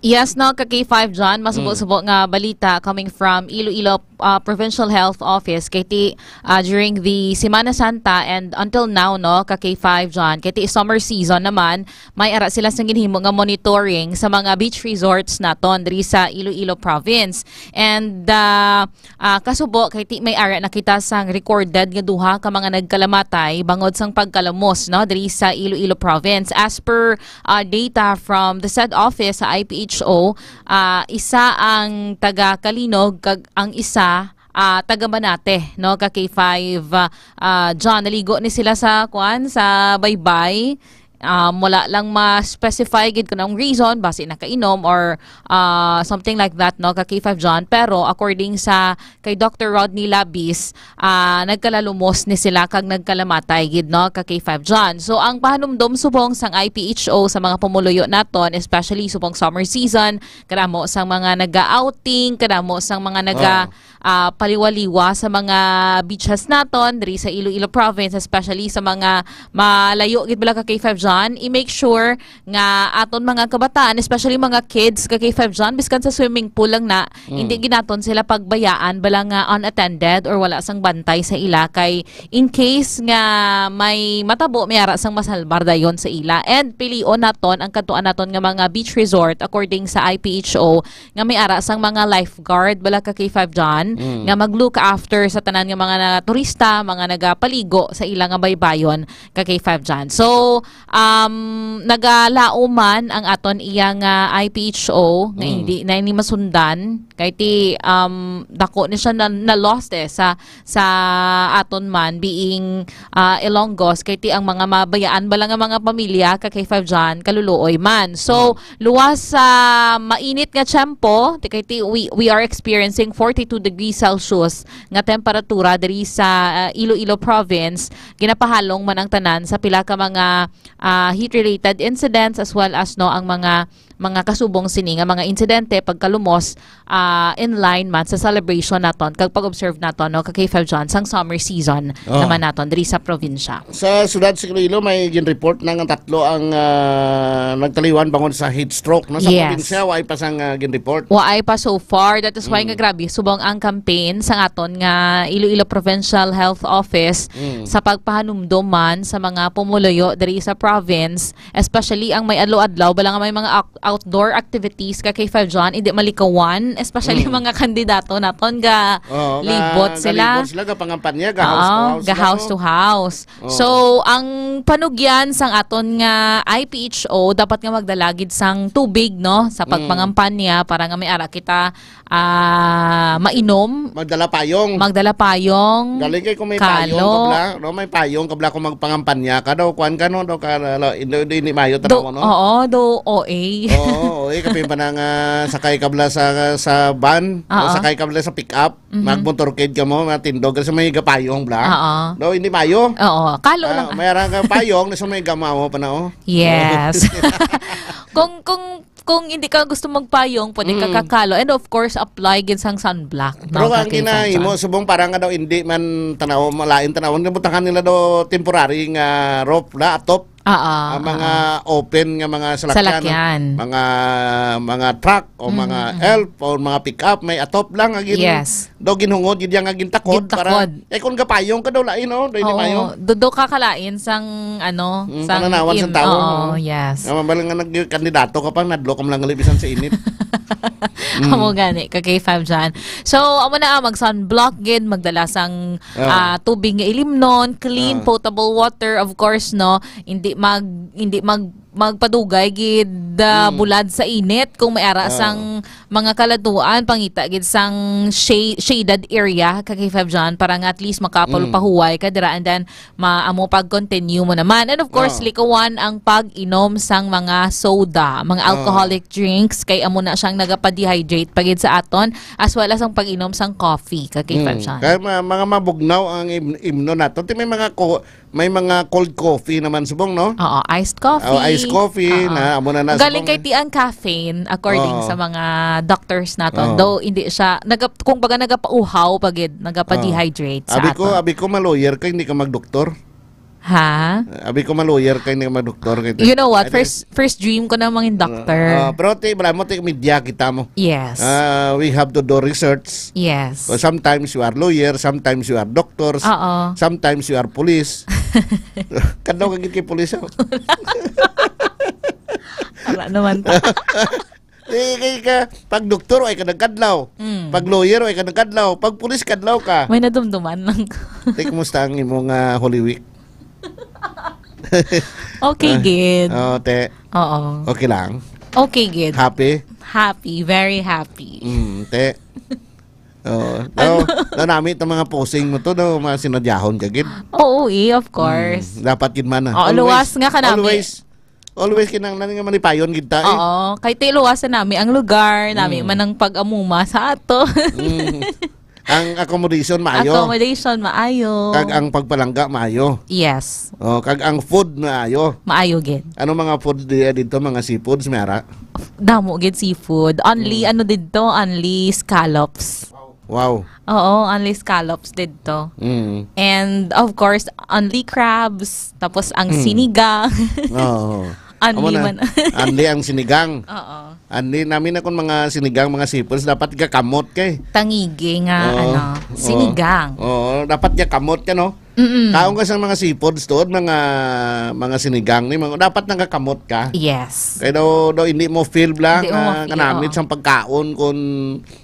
Yes, no, ka-K five, John, masubo-subo nga balita coming from Iloilo, uh, Provincial Health Office. Kay ti, uh, during the Semana Santa and until now, no, ka-K five, John, kay ti summer season naman, may ara sila sang ginhimo nga monitoring sa mga beach resorts naton diri sa Iloilo Province. And, uh, Ah, kasubo kay ti may ara na kita sang recorded nga duha ka mga nagkalamatay bangod sang pagkalumos, no, diri sa Iloilo Province. As per, ah, data from the said office sa I P H O, ah, isa ang taga Calinog kag ang isa, ah, taga Manate, no, ka K five, ah, ah, John, naligo ni sila sa, kuan, sa baybay. Um, wala lang ma-specify gid kung anong reason, basi nakainom or, ah, something like that, no, ka K five John. Pero according sa kay Doctor Rodney Labis, ah, nagkalalumos ni sila kag nagkalamatay gid, no, ka K five John. So, ang pahanumdom subong sang I P H O sa mga pumuluyo naton, especially subong summer season, kadamo sang mga naga-outing, kadamo sang mga naga, Oo. ah, paliwaliwa sa mga beaches naton diri sa Iloilo Province, especially sa mga malayo gid bala ka K five John, i-make sure nga aton mga kabataan, especially mga kids ka K five John, biskan sa swimming pool lang na, Mm. hindi gid naton sila pagbayaan bala nga unattended or wala sang bantay sa ila, kay in case nga may matabo, may ara sang masalbar dayon sa ila. And pilion naton ang kadtuan naton nga mga beach resort according sa I P H O, nga may ara sang mga lifeguard bala ka K five John, Mm. nga mag-look after sa tanan nga mga na-, turista, mga nagapaligo sa ila nga baybayon ka K five John. So, um, nagalaom man ang aton iya nga I P H O nga Mm. hindi na ini masundan kay ti, um, dako ni siya na, na-lost eh sa, sa aton man being, ah, Ilonggos, kay ti ang mga mabayaan bala nga mga pamilya ka K five John kaluluoy man. So, Mm. luwas sa mainit nga tiyempo, ti kay ti we, we are experiencing forty-two degrees Celsius nga temperatura diri sa, ah, Iloilo Province. Ginapahalong man ang tanan sa pila ka mga, ah, heat-related incidents as well as, no, ang mga, mga kasubong sini nga mga insidente pagkalumos, ah, in line man sa celebration naton kag pag-observe naton, no, ka K five John sang summer season Oh. naman naton diri sa probinsya. Sa siyudad sa Iloilo, may gin-report na nga tatlo ang, ah, nagtaliwan bangod sa heat stroke, no? Sa Yes. probinsya, wa pa sang, ah, gin-report. Wa ay pa so far. That is why Mm. nga grabe, subong ang campaign sa aton nga Iloilo Provincial Health Office Mm. sa pagpahanumdom man sa mga pumuluyo diri sa province, especially ang may adlaw-adlaw, bala nga may mga ak-, outdoor activities ka kay Five John, hindi malikawan, especially Mm. mga kandidato naton ga Oo, ga-, libot sila. galibot sila, gapangampanya, ga Oo, house to house ga sila, house no? To house. Oo. So, ang panugyan sang aton nga I P H O, dapat nga magdala gid sang tubig, no, sa Mm. pagpangampanya para nga may ara kita, ah, mainom. Magdala payong. Magdala payong, Galing kay kung may payong kalo. Kabla, no, may payong kabla kung magpangampanya ka daw, kuwan ka, no, daw ka, la-, la-, hindi, hindi, hindi mayo Do, tanaw, no? Oo, do O A. Oo, oo, eh, kapin pa na nga sakay kabla sa, sa van, o Oo. sakay kabla sa pick-up, Mhm. magmotorcade ka mo, matindog ka sa may gapayong bla. Oo. No, hindi mayo. Oo, kalo Ah, lang. May arang ka payong, na sa may gamawa pa na, oh. Yes. Kung, kung, kung hindi ka gusto magpayong, pwede ka Mm. kakalo. And of course, apply gid sang sunblock, no, Pero ang kakay kinahimo, Sunshine. Subong parang nga daw hindi man tanaw, malain tanaw. Ang nabutangan nila daw temporary nga roof na atop. Ah, ah, Ang mga ah, ah. open nga mga salakyan. Salakyan. Mga, mga truck o mga Mm, mm. elf o mga pick-up, may atop lang nga gin-, Yes. daw ginhungod, gid yang nga gintakod. Gintakod. Para, eh, kung gapayong ka daw, lain, no? Daw hindi Oo, mayo. Dudo ka kalain sang, ano, Mm, sang pananawan sang im-, tao, oo, oo. Yes. Nga mabal nga nagkandidato ka pa, nadlo ka man lang gali bisan sa init. Mm. Amo gani, ka K five dyan. So, amo na, ah, mag-sunblock gid, magdala sang, Oo. ah, tubig nga ilimnon, clean, Oo. potable water, of course, no? Hindi mag-, hindi mag-, magpadugay gid, ah, Mm. bulad sa init kung may ara Oo. sang mga kaladuan, pangita gid sang sha-, shaded area, ka K five dyan, para nga at least Mm. makapalpahuway ka dira, and then ma-, amo pag-continue mo naman. And of course, Oo. likawan ang pag-inom sang mga soda, mga Oo. alcoholic drinks, kay amo na siyang nagapa-dehydrate pa gid sa aton, as well as ang pag-inom sang coffee, ka K five Mm. dyan. Kaya ma-, mga mabugnaw ang im-, imno nato. Ti may mga ko-, may mga cold coffee naman subong, no? Oo, iced coffee. Oh, iced coffee Oo. na, amo na na Galing subong. kay ti ang caffeine, according Oo. sa mga doctors naton. Oo. Though, hindi siya, nagap-, kung baga nagapauhaw pa gid, nagapa-dehydrate Oo. sa Abi ko, aton. abi ko, ma-lawyer ka, hindi ka magdoktor. Ha? Abi ko, ma-lawyer ka, hindi ka magdoktor. Kay You know what? I think First, first dream ko na mangin doctor. Ah, pero ti, wala mo, ti, media kita mo. Yes. Ah, we have to do research. Yes. So, sometimes you are lawyer, sometimes you are doctors, Oo. sometimes you are police. Kadlaw ka gid kay police, oh. Wala naman ta. Eh, kay ka, pag doktor, ay ka nagkadlaw. Mm. Pag lawyer, ay ka nagkadlaw. Pag pulis, kadlaw ka. May nadumduman lang. Te, kumusta ang imong, ah, Holy Week? Okay, Ah, gid. oh, te. Oo. Okay lang? Okay, gid. Happy? Happy, very happy. Mm, te. Oo. Ano? Daw, daw nami itong mga posing mo to, daw, mga sinadyahon ka, gid. Oo, eh, of course. Mm, dapat gid man, ah. Oo, Always, luwas nga ka nami. always, always kinahanglan nga malipayon gid ta, eh. Oo, kay ti luwasan nami ang lugar, nami Mm. man ang pag-amuma sa ato. Mm. Ang accommodation maayo. Accommodation maayo. Kag ang pagpalangga maayo. Yes. Oh, kag ang food maayo. Maayo gid. Ano mga food diya dito, mga seafoods, may ara? Damo gid seafood. Only Mm. ano dito, only scallops. Wow. Oo, only scallops didto. Mm. And of course, only crabs, tapos ang Mm. sinigang. Oo. Only Amo na. man. Only ang sinigang. Oo. Only namin akong mga sinigang, mga seafoods, dapat gakamot kay. Tangigi nga, Oo. ano, Oo. sinigang. Oo, dapat gakamot ka, no? Mm-mm. Kaon ka sa mga seafoods tuod, mga, mga sinigang ni, mga, dapat nagakamot ka. Yes. Kaya daw, daw hindi mo feel bla Hindi mo nga ma-feel, kanamit oo. sang pagkaon kun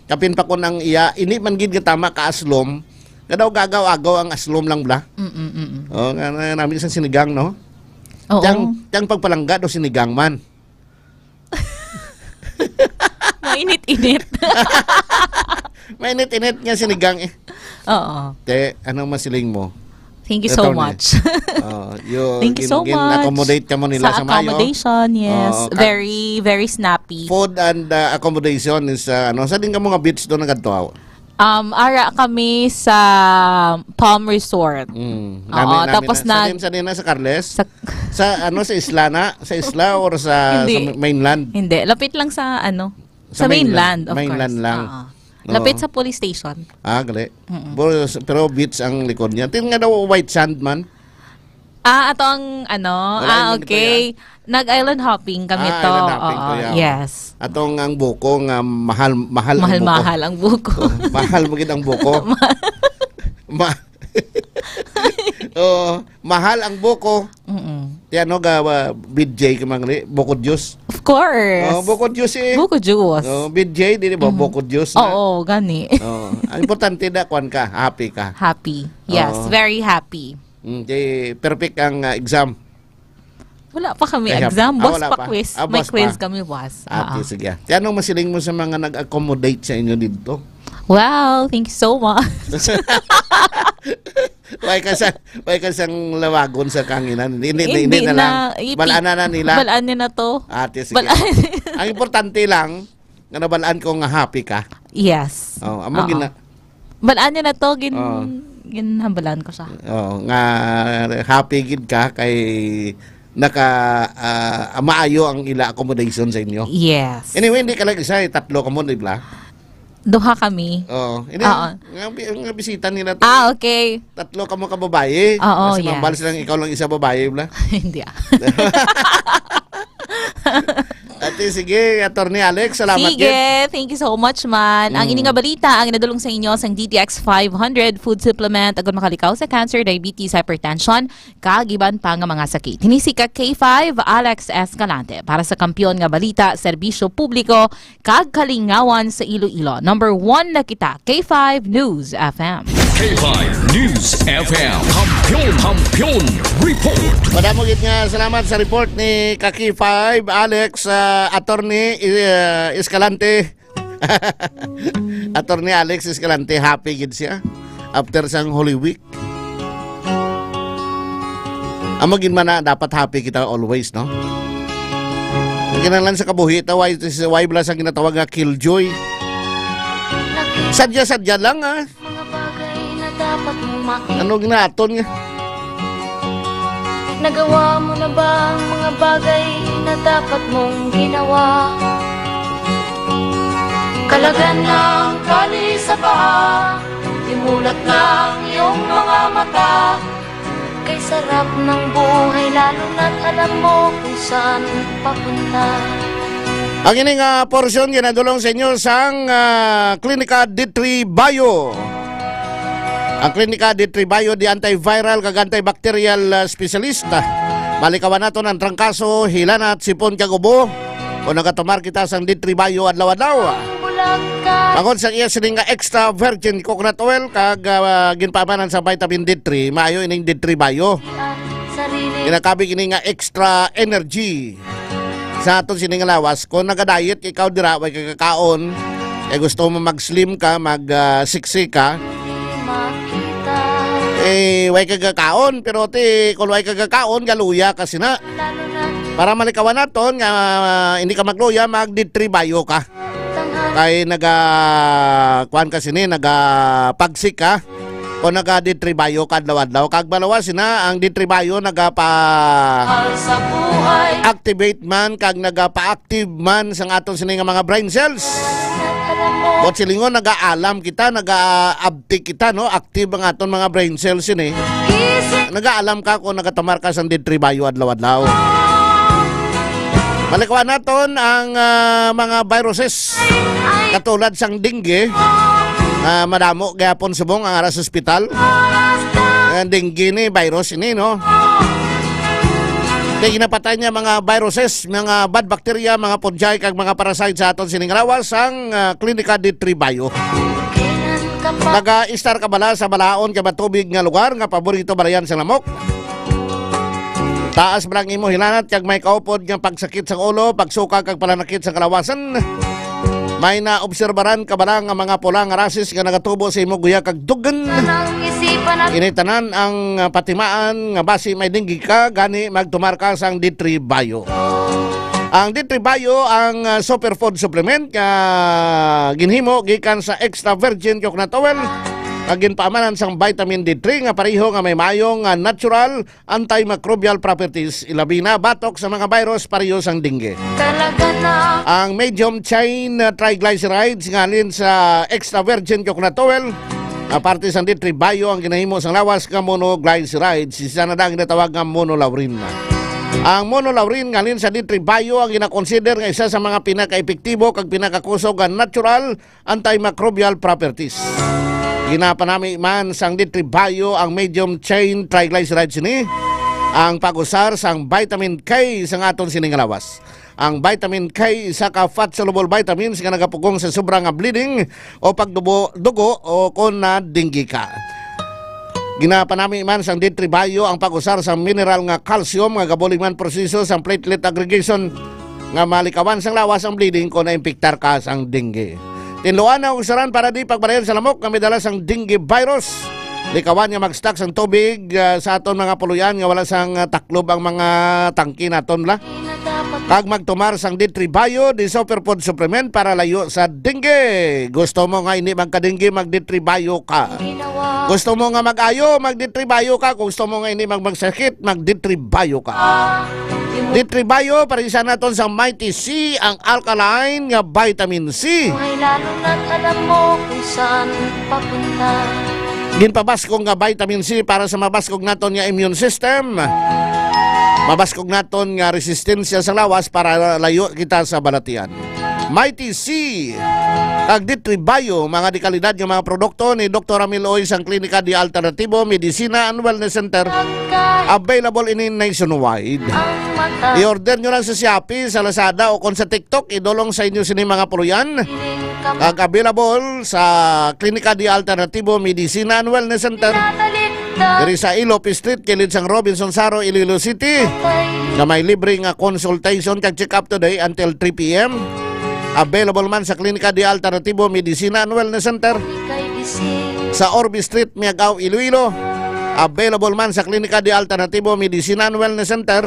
kapin pa kun ang iya, hindi man gid nga tama ka aslom, nga daw gagaw-agaw ang aslom lang bla. Mm-mm, mm-mm. Oh, nga, nga namin sa sinigang, no? Oo. Tiyang, tiyang pagpalangga daw sinigang man. Mainit-init. Mainit-init nga sinigang eh. Oo. Te, anong masiling mo? Thank you so Attorney. much. Oh, you, Thank you gin-, so much. gin-accommodate ka mo nila Sa sa maayo. accommodation, yes. Oo, ka- Very, very snappy. Food and, uh, accommodation is, uh, ano, sa din ka mga beach doon nagkadto? Um, ara kami sa Palm Resort. Mm. Oo, Nami, nami tapos na, sa nag- din, sa din na sa Carles? Sa Sa, ano, sa isla na? Sa isla or sa, Hindi. sa mainland? Hindi. Lapit lang sa, ano, Sa sa mainland. mainland, of Mainland course. lang. Oo. Lapit Oo. sa police station. Ah, gali. Mm-mm. Pero, pero beach ang likod niya. Tin nga daw white sand man. Ah, ato ang, ano, Wala ah, yung okay. Nag-island hopping kami Ah, to. island hopping Oo, to, yeah. yes. Atong ang buko nga mahal, mahal ang buko. Mahal-mahal ang buko. Oh, mahal mo gid ang buko. Ma-, Oo, mahal ang buko. Mm-mm. Ti ano ga, uh, B J ka mangli, buko juice. Of course. Oh, buko juice eh. Buko juice. Oh, B J, di ba? Mm. Buko juice na. Oo, gani. Oh, ang importante na, kwan ka, happy ka. Happy. Yes, Oo. very happy. Mm, di perfect ang, ah, exam. Wala pa kami Kaya, exam. ah, Buwas wala pa pa. quiz. Ah, May buwas quiz pa. kami buwas. Ah, Oo. okay, sige. Kaya anong masiling mo sa mga nag-accommodate sa inyo dito? Well, thank you so much. Why ka sa, why ka sang lawagon sa kanginan? Hindi, hindi, Hindi hindi na lang. na, ipi- Balaan na na nila. Balaan niya na to. Ate, sige. Balaan. Ang importante lang, nga nabalaan ko nga happy ka. Yes. Oh, amo Oo. gina- Balaan niya na to, gin-, Oo. ginhambalan ko siya. Oo, nga happy gid ka kay naka, ah, maayo ang ila accommodation sa inyo. Yes. Anyway, hindi ka lang isa, eh. Tatlo ka mo, di ba? Duha kami. Oo. Hindi, Oo. nga bi-, nga bisita nila to. Ah, okay. Tatlo ka mo ka babae. Oo, Kasi yes. mambal silang ikaw lang isa babae, bla. Hindi, ah. Ate, sige, Attorney Alex, salamat Sige, gid. thank you so much, man. Ang Mm. ini nga balita, ang nadulong sa inyo sang D T X five hundred food supplement, agud makalikaw sa cancer, diabetes, hypertension, kag iban pa nga mga sakit. Hini si ka K five, Alex Escalante, para sa Kampiyon nga Balita, Serbisyo Publiko, kag Kalingawan sa Iloilo. Number one na kita, K five News F M. K five News F M. Kampiyon, Kampiyon Report. Madamo gid nga salamat sa report ni ka K five, Alex, ah, Attorney, eh, Escalante. Attorney Alex Escalante, happy gid siya after sang Holy Week. Amo gid man na, dapat happy kita always, no? Ang kinahanglan sa kabuhi, ta, why, why bala sa ginatawag nga killjoy? Sadya-sadya lang, ah. Mga bagay na dapat mong makita. Ano ginaton nga? Nagawa mo na ba ang mga bagay na dapat mong ginawa? Kalagan na ang kali sa paa, imulat na ang iyong mga mata. Kay sarap ng buhay, lalo na't alam mo kung saan papunta. Ang ini nga porsyon ginadulong sa inyo sang, ah, Klinika D three Bio. Ang Klinika D three Bio, the antiviral kag antibacterial, ah, specialist. Malikawan naton ang trangkaso, hilanat, sipon kag ubo. Kung nagatumar kita sang D three Bio adlaw-adlaw. Bulaga. Bangod sa iya sining nga extra virgin coconut oil kag, ah, ginpaamanan sa vitamin D three, maayo ining D three Bio. Sarili. Ginakabig ini nga extra energy sa aton sini nga lawas. Kung naga-diet ikaw dira, way ka kakaon, eh, gusto mo mag-slim ka, mag, ah, sexy ka, Hindi makita. eh, way ka kakaon, pero ti, kung way ka kakaon, galuya ka sina. Lalo na Para malikawan naton nga, ah, hindi ka magluya, mag D three Bio ka. Kay naga, kuan ka sini, naga pagsik ka. O naga D three Bio ka adlaw-adlaw. Kag malawas na ang D three Bio nagapa Mahal sa buhay. activate man kag nagapa-active man sang aton sini nga mga brain cells. At alam mo, Buot silingon, nagaalam kita, naga-uptake kita, no? Active ang aton mga brain cells sini. Gising. Nagaalam ka kung nagatumar ka sang D three Bio adlaw-adlaw. Malikawan naton ang, ah, mga viruses katulad sang dengue, ah, madamo gihapon subong ang ara sa ospital. Ang dengue ni virus ini, no? Kay ginapatay niya mga viruses, mga bad bacteria, mga fungi, kag mga parasite sa aton sining lawas sang, ah, Klinika D three Bio. Naga-istar ka bala sa balaod kag matubig nga lugar nga paborito balayan sa lamok? Taas bala ang imo hilanat kag may kaupod nga pagsakit sang ulo, pagsuka kag pananakit sa kalawasan? May naobserbaran ka bala nga mga pula nga rasis nga nagatubo sa imo guya kag dugan? Sanang isipan at Ini tanan ang, ah, patimaan nga basi may dengue ka, gani magtumar ka sang D three Bio. Ang D three Bio ang, ah, superfood supplement nga ginhimo gikan sa extra virgin coconut oil nga ginpaamanan sang vitamin D three nga pareho nga may maayo nga natural antimicrobial properties, ilabi na batok sa mga virus pareho sang dengue. Talaga na. Ang medium chain, uh, triglycerides nga halin sa extra virgin coconut oil, nga parte sang D three Bio ang ginahimo sang lawas nga monoglycerides, isa na lang ginatawag nga monolaurin. Ang monolaurin nga halin sa D three Bio ang ginakonsider nga isa sa mga pinakaepektibo kag pinakakusog nga natural antimicrobial properties. Ginapanami man sang D three Bio ang medium chain triglycerides ini, ang pag-usar sang vitamin K sang aton sining lawas. Ang vitamin K, isa ka fat-soluble vitamins nga nagapugong sa sobra nga bleeding o pagdubo dugo o kon na dengue ka. Ginapanami man sang D three Bio ang pag-usar sa mineral nga calcium nga gabulig man proseso sang platelet aggregation nga malikawan sang lawas ang bleeding kon naimpiktar ka sang dengue. Tinluan ang usaran para di pagbalayan sa lamok nga may dala sang dengue virus. Likawan nga mag-stock sang tubig, ah, sa aton mga puloy-an nga wala sang, ah, taklob ang mga tangke naton, bala. Kag magtumar sang D three Bio, the superfood supplement para layo sa dengue. Gusto mo nga hindi magka-dengue, mag-D three Bio ka. Gusto mo nga mag-ayo, mag-D three Bio ka. Gusto mo nga hindi mag-, magsakit, mag-D three Bio ka. D three Bio, parisan naton sa Mighty C, ang alkaline nga vitamin C. Ay, lalo na't alam mo kung saan papunta. Ginpabaskog nga vitamin C para sa mabaskog naton nga immune system. Mabaskog naton nga resistensya sa lawas para layo kita sa balatian. Mighty C kag D three Bio, mga dekalidad nga mga produkto ni Doktor Ramil Oy sang Klinika de Alternativo, Medicina and Wellness Center. Available ini nationwide. I-order nyo lang sa Shopee, sa Lazada, o kung sa TikTok, idulong sa inyo sini mga puloy-an. Kag available sa Klinika de Alternativo Medicina and Wellness Center, diri sa Ilope Street, kilid sang Robinson Saro, Iloilo City, nga may libre nga consultation kag check-up today until three p.m. Available man sa Klinika de Alternativo Medicina and Wellness Center, sa Orbe Street, Miagao, Iloilo. Available man sa Klinika de Alternativo Medicina and Wellness Center,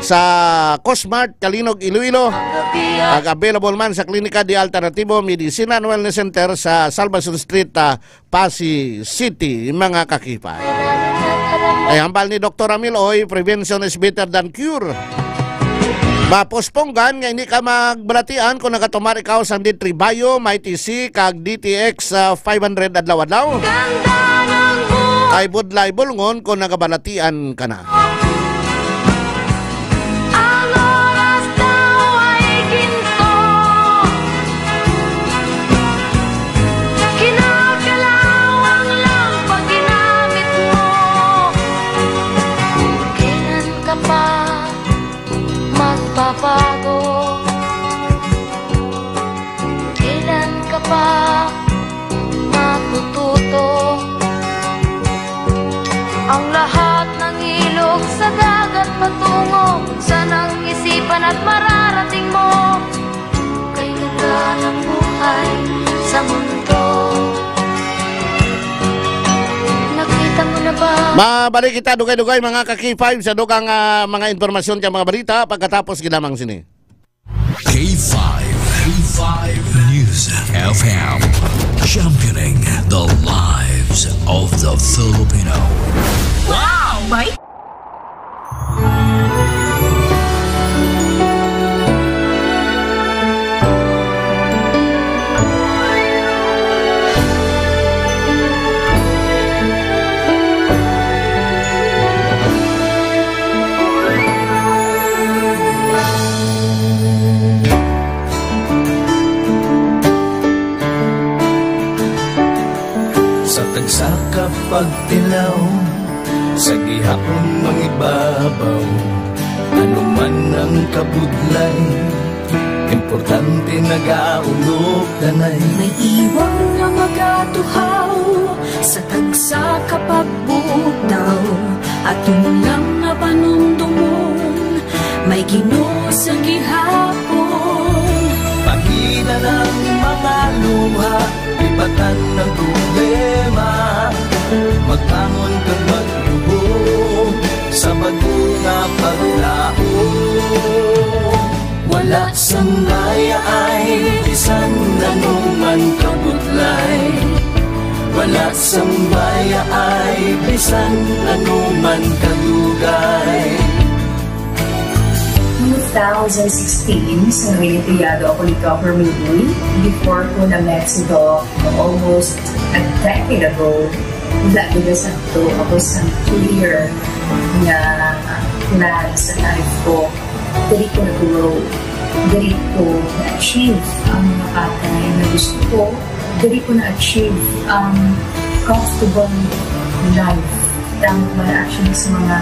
sa Cosmart, Calinog, Iloilo. Ag available man sa Klinika de Alternativo Medicina and Wellness Center sa Salvacion Street, ah, Passi City, mga kakipay. Ay, hambal ni Doktor Ramil Oy, "Prevention is better than cure." Mapusponggan nga hindi ka magbalatian kung nagatumar ikaw sang D three Bio, Mighty C, kag D T X, ah, five hundred adlaw-adlaw. Ay budlay bulngon kung nagabalatian ka na. Ang oras daw ay ginto. Kinakalawang lang pag ginamit mo. Kailan ka pa magbabago? Kailan ka pa matututo? Ang lahat ng ilog sa dagat patungo, sanang isipan at mararating mo. Kay ganda ng buhay sa mundo. Nakita mo na ba? Mabalik kita dugay-dugay, mga ka-K five, sa dugang, ah, mga impormasyon kag mga balita pagkatapos gid lamang sini. K five, K five News F M, championing the lives of the Filipino. Wow, Mike! Sa tagsa ka pagtilaw, sa gihapon mangibabaw, ano man ang kabudlay, importante nagaulog danay. May iwang nga magatuhaw sa tagsa ka pagbutaw, aton lang nga panumdomon, may Ginoo sa gihapon. Pahina ng mga luha, lipatan ng problema, magbangon kag magluhod sa bag-o nga paglaom. Wala sang mayaay bisan anuman kabudlay. Wala sang mayaay bisan anuman kadugay. Two thousand sixteen, sa Noel Criado ako ni Governor Louie. Before ko na-met si Doc almost a decade ago, wala ko na sakto. Ako sa clear nga plan sa life ko. Diri ko na-grow. Diri ko na-achieve ang mga bagay na gusto ko. Diri ko na-achieve ang comfortable life. Tama ba, actually, sa mga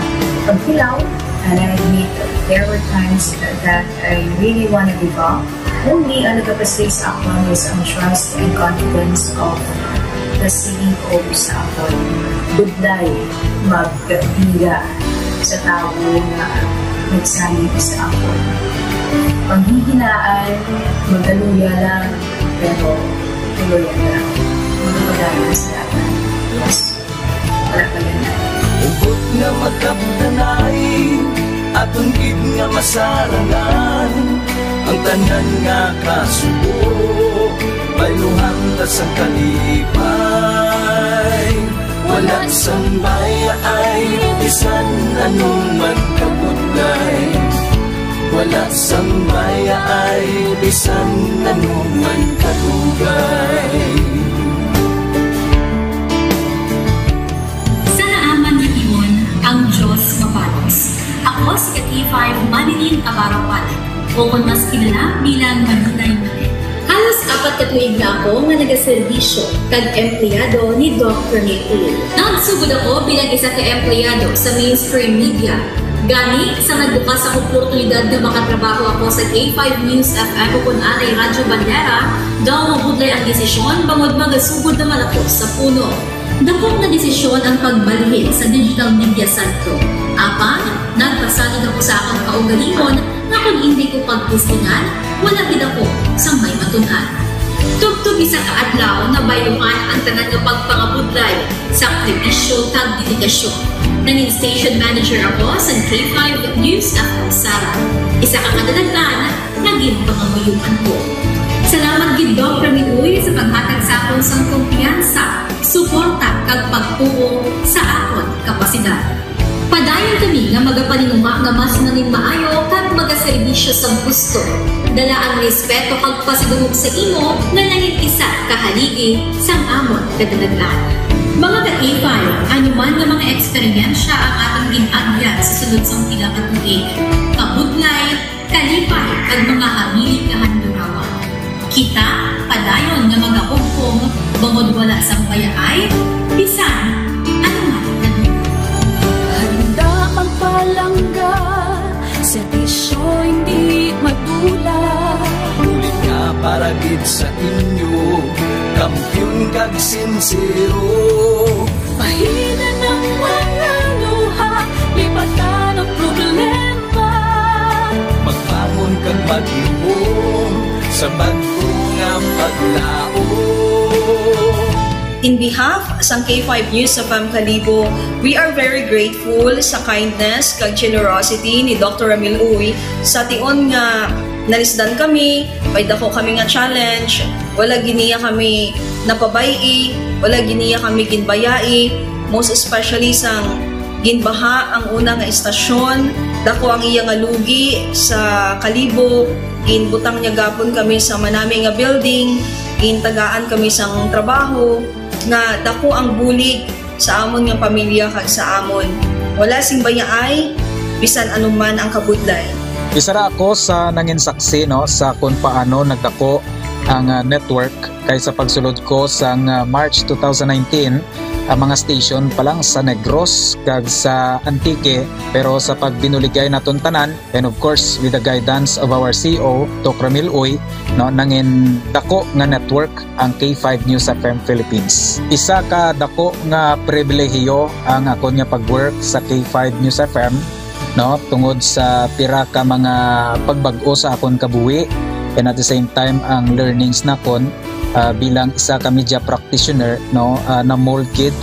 pagkilaw, And I admit there were times that I really want to give up. Only ang nagapastay sa akon is ang trust and confidence of the C E O sa akon. Budlay, magpira sa tawo nga nagsalig sa akon. Panghihinaan, magkaluya lang, pero tuloy lang. Magpadayon sa laban. Yes. Wala pa yan. Hugot nga magkapdanay, aton gid nga masarangan. Ang tanan nga kasubo, bayluhan ta sang kalipay. Wala sang bayaay, bisan anong man kabudlay. Wala sang bayaay, bisan anong man kadugay. Sa naaman nga tion, ang Dios mabalos. Ako si ka K five Manilin Abarapan, o kon mas kilala bilang Maninay Mane. Halos apat ka tuig na ako nga nagaserbisyo kag empleyado ni Doc Rene Uy. Nagsugod ako bilang isa ka empleyado sa mainstream media. Gani, sa nagbukas ang oportunidad nga makatrabaho ako sa K five News F M o kon anay Radyo Bandera, daw mabudlay ang desisyon bangod magasugod naman ako sa puno. Dako nga desisyon ang pagbalhin sa digital media center. Apan, nagpasalig ako sa akon kaugalingon nga kon indi ko pagtistingan, wala gid ako sang may matun-an. Tubtob isa ka adlaw, nabayluhan ang tanan nga pagpangabudlay, sakripisyo, kag dedikasyon. Nangin station manager ako sa K five News F M Sara. Isa ka kadalaghan, naging pangamuyoan ko. Salamat gid, Doc Ramil Uy, sa paghatag sa akon sang kumpiyansa, suporta, kag pagtuo sa akon kapasidad. Padayon kami nga magapaninuma nga mas nangin maayo kag magaserbisyo sa gusto. Dala ang respeto kag pasidungog sa imo nga nangin isa ka haligi sang amon kadalagan. Mga ka-K five, ano man nga mga eksperyensya ang aton gin-agyan sa sulod sang pila ka tuig, kabudlay, kalipay, kag mga hamili nga handurawan. Kita padayon nga magahugpong bangod wala sang bayaay, bisan ano man nga duda. Handa magpalangga, serbisyo hindi madula. Bulig nga para gid sa inyo, kampiyon kag sinsero. Bahinan ang mga luha, lipatan ang problema. Magbangon kag magluhom sa bag-o nga paglaom. In behalf sang K five News F M Kalibo, we are very grateful sa kindness kag generosity ni Doctor Ramil Uy. Sa tion nga nalisdan kami, may dako kami nga challenge, wala gid niya kami napabay-i, wala gid niya kami ginbayai, most especially sang ginbaha ang una nga estasyon, dako ang iya nga lugi sa Kalibo, ginbutang niya gapon kami sa manami nga building, gintagaan kami sang trabaho, nga dako ang bulig sa amon nga pamilya kag sa amon. Wala sing bayaay, bisan ano man ang kabudlay. Isa ra ako sa nangin saksi, no, sa kung paano nagdako ang, ah, network, kay sa pagsulod ko sang, ah, March two thousand nineteen, ang mga station pa lang sa Negros kag sa Antique, pero sa pagbinuligay naton tanan, and of course, with the guidance of our C E O, Doc Ramil Uy, no, nangin dako nga network ang K five News F M Philippines. Isa ka dako nga pribilehiyo ang akon nga pag-work sa K five News F M, no, tungod sa pira ka mga pagbag-o sa akon kabuhi, and at the same time ang learnings nakon, ah, bilang isa ka media practitioner, no, ah, na-mold gid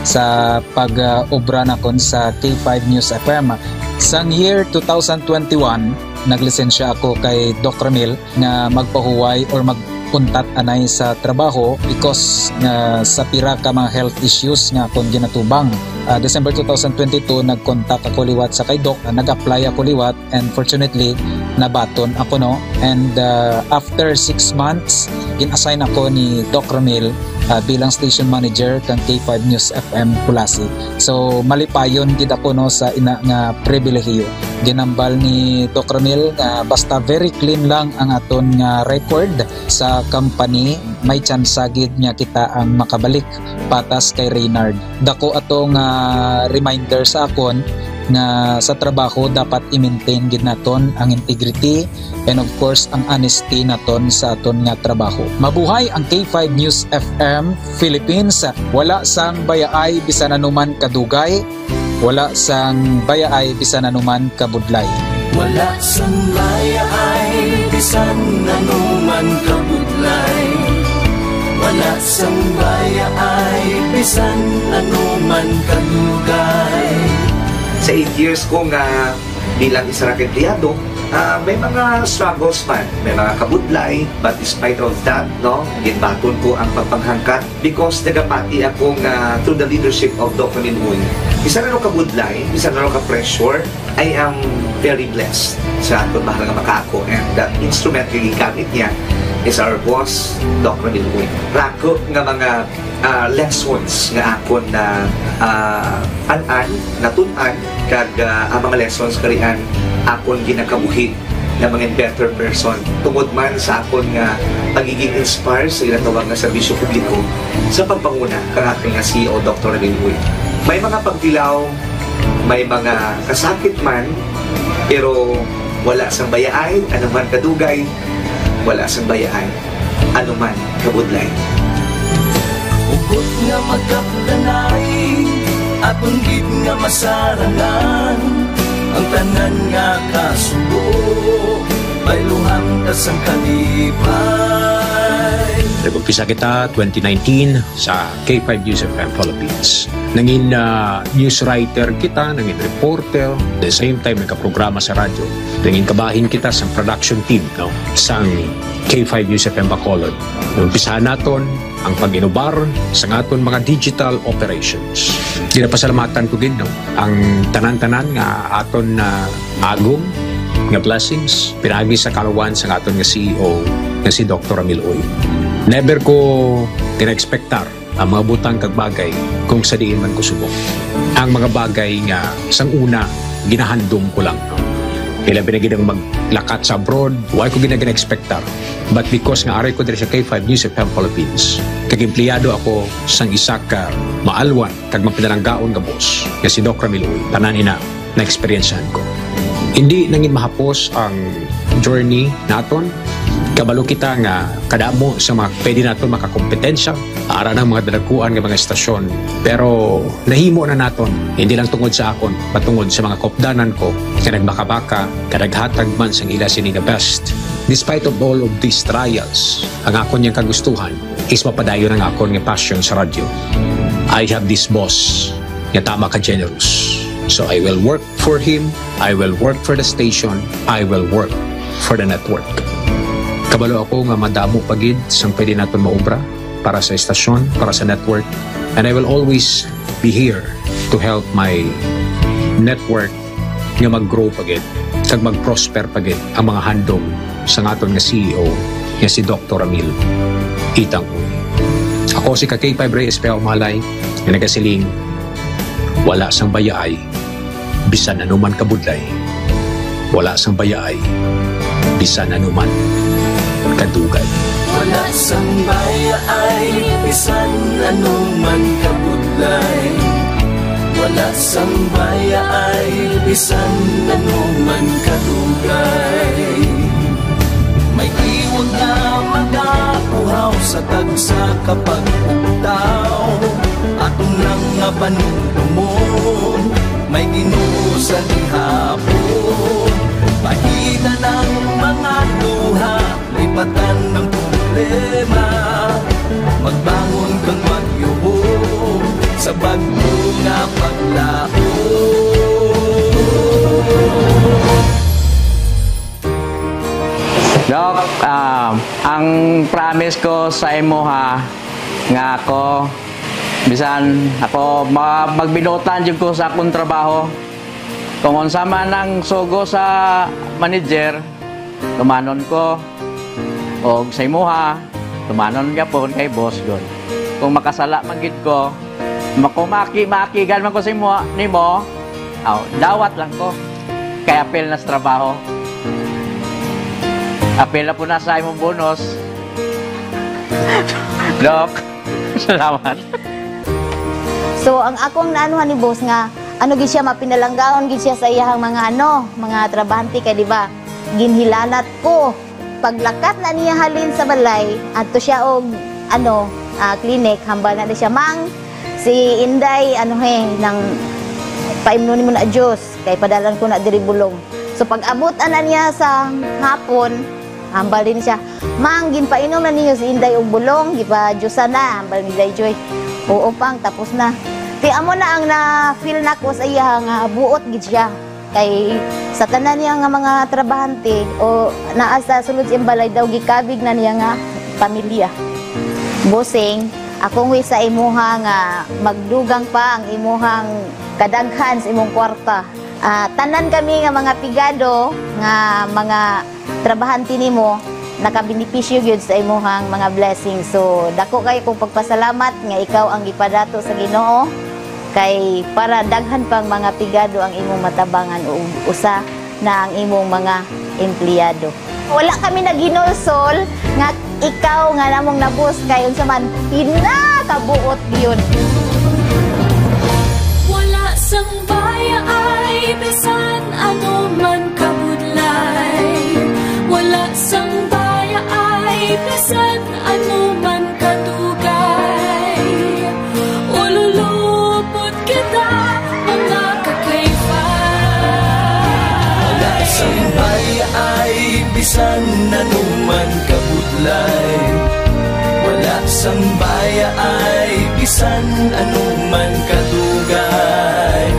sa pag, ah, obra nakon sa K five News F M. Sang year two thousand twenty-one, naglisensya ako kay Doc Ramil nga magpahuway or mag-untat anay sa trabaho because nga sa pira ka mga health issues nga akon ginatubang. Ah, December two thousand twenty-two, nag-contact ako liwat sa kay Doc, ah, nag-apply ako liwat, and fortunately, nabaton ako, no. And, ah, after six months, gin-assign ako ni Doc Ramil, ah, bilang station manager kang K five News F M Culasi. So, malipayon gid ako, no, sa ina nga pribilehiyo. Ginambal ni Doc Ramil nga basta very clean lang ang aton nga record sa company, may tsansa gid nga kita ang makabalik patas kay Reynard. Dako ato nga reminder sa akon nga sa trabaho dapat i-maintain gid naton ang integrity and of course ang honesty naton sa aton nga trabaho. Mabuhay ang K five News F M Philippines. Wala sang bayaay bisan anuman kadugay, wala sang bayaay bisan anuman kabudlay. Wala sang bayaay bisan anuman kabudlay. Wala sang bayaay bisan anuman kadugay. Sa eight years ko nga bilang isa ra ka empleyado, ah, may mga struggles man, may mga kabudlay, but despite of that, no, ginbaton ko ang pagpanghangkat because nagapati ako nga through the leadership of Doc Ramil Uy, bisan ano kabudlay, bisan ano ka pressure, I am very blessed sa akon mahal nga makaako and that instrument nga gigamit niya is our boss, Doc Ramil Uy. Rako nga mga ah, lessons nga akon na, ah, an-an, natun-an, kag, ah, ang mga lessons karian akon ginakabuhi nga mangin better person tungod man sa akon nga pagiging inspire sa ginatawag nga serbisyo publiko sa pagpanguna kang akon nga C E O, Doktor Ramil Uy. May mga pagtilaw, may mga kasakit man, pero wala sang bayaay, anuman kadugay, wala sang bayaay, anuman kabudlay. Hugot nga magkapdanay, aton gid nga masarangan, ang tanan nga kasubo, bayluhan ta sang kalipay. Nag-umpisa kita twenty nineteen sa K five News F M Philippines. Nangin, ah, news writer kita, nangin reporter, the same time nagkaprograma sa radyo. Nangin kabahin kita sa production team, no, sang K five News F M Bacolod. Umpisahan naton ang pag-inubar sa aton mga digital operations. Ginapasalamatan ko gid, no, ang tanan-tanan nga aton na agom nga blessings pinaagi sa kaluwan sa aton nga C E O nga si Doktor Ramil Uy. Never ko gina-expectar ang mga butang kag bagay kung sa diin man ko subong. Ang mga bagay nga sang una ginahandom ko lang, no? Ilabi na gid ang maglakat sa abroad, wala ko gid na gina-expectar. But because nga ari ko diri sa K five News F M Philippines, kag empleyado ako sang isa ka maalwan kag mapinalanggaon nga boss, nga si Doc Ramil Uy, tanan ina na-eksperyensyahan ko. Hindi nangin mahapos ang journey naton. Kabalo kita nga kadamo sa mga pwede naton makakompetensya, ara ng mga dalakuan nga mga estasyon. Pero nahimo na naton, hindi lang tungod sa akon, patungod sa mga kopdanan ko nga nagbakabaka, nga naghatag man sang ila sini nga best. Despite of all of these trials, ang akon yang kagustuhan is mapadayon ang akon nga passion sa radyo. I have this boss nga tama ka generous. So I will work for him, I will work for the station, I will work for the network. Kabalo ako nga madamo pa gid sang pwede naton maobra para sa estasyon, para sa network, and I will always be here to help my network nga mag-grow pa gid kag mag-prosper pa gid ang mga handom sa aton nga C E O nga si Doktor Ramil Itang Uy. Ako si ka K five Rey Espejo Malay nga nagasiling, wala sang bayaay bisan anuman kabudlay, wala sang bayaay bisan anuman kadugay. Wala sang bayaay bisan anuman kabudlay, wala sang bayaay bisan anuman kadugay. May tiwag nga magapuhaw sa tagsa ka pagpugtaw. Aton lang nga panumdumon, may Ginoo sa gihapon. Pahitan ang mga luha, lipatan ang problema. Magbangon kang magyubo sa bag-o nga paglaom. Doc, ah, ang promise ko sa imo ha, nga ako, bisan ako, ma-, magbinuotan jud ko sa akong trabaho. Kung unsa man ang sugo sa manager, tumanon ko. Og sa imuha, tumanon gyapon kay boss gud. Kung makasala man gid ko, makumaki-makigan man ko sa imo, nimo, aw, dawat lang ko. Kay apil na sa trabaho. Apil na po na sa imong bonus. Doc, salamat. So, ang akong naanuhan ni boss nga, ano gid siya, mapinalanggaon gid siya sa iyahang mga, ano, mga trabahante, kay, di ba, ginhilanat ko. Paglakat na niya halin sa balay, adto siya og, ano, ah, clinic, hambal na siya, "Mang, si Inday, ano, he, nang paimnon nimo na juice, kay padalan ko na diri bulong." So, pag-abot ana niya sa hapon, hambal din siya, "Mang, ginpainom na ninyo si Inday og bulong, gipa-juice na," hambal ni Day Joy. "Oo, Pang, tapos na." Kay amo na ang na-feel nako sa iya nga buot gid siya. Kay sa tanan niya nga mga trabahante o naa sa sulod sa iyang balay daw, gikabig na niya nga pamilya. Bossing, akong wish sa imuha nga magdugang pa ang imuhang kadaghan sa imong kwarta. Ah, tanan kami nga mga pigado nga mga trabahante nimo, nakabenepisyo gyud sa imuhang mga blessings. So, dako kayo kong pagpasalamat nga ikaw ang gipadato sa Ginoo, kay para daghan pang mga pigado ang imong matabangan, ug usa na ang imong mga empleyado. Wala kami naghinulsol nga ikaw nga namong nabus kay unsa man pinakabuot gyud. Wala sang baya ay bisan ano man kabudlay. Wala sang baya ay bisan ano man kadugay. Ululupot kita, mga kakayfa. Wala sang baya ay bisan ano man kabudlay. Wala sang baya ay bisan ano man kadugay.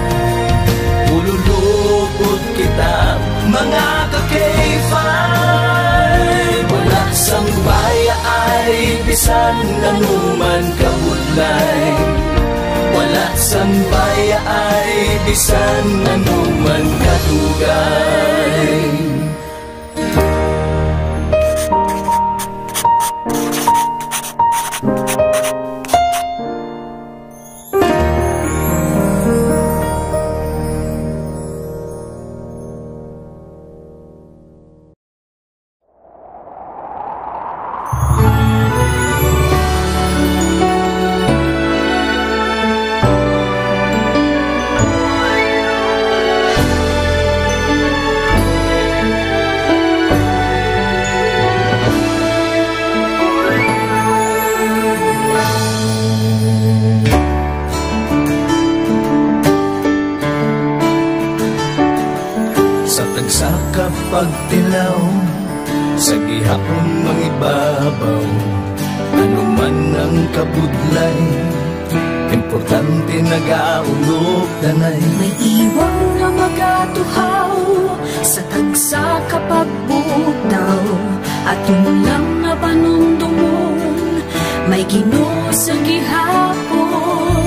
Ululupot kita, mga ka-K five. Wala sang baya ay bisan ano man kabudlay. Wala sang baya ay bisan ano man kadugay. Sa tagsa ka pagtilaw, sa gihapon mangibabaw, ano man ang kabudlay, importante nagaulog tanay. May iwang nga magatuhaw sa tagsa ka pagbugtaw, aton lang nga panumdomon, may Ginoo sa gihapon.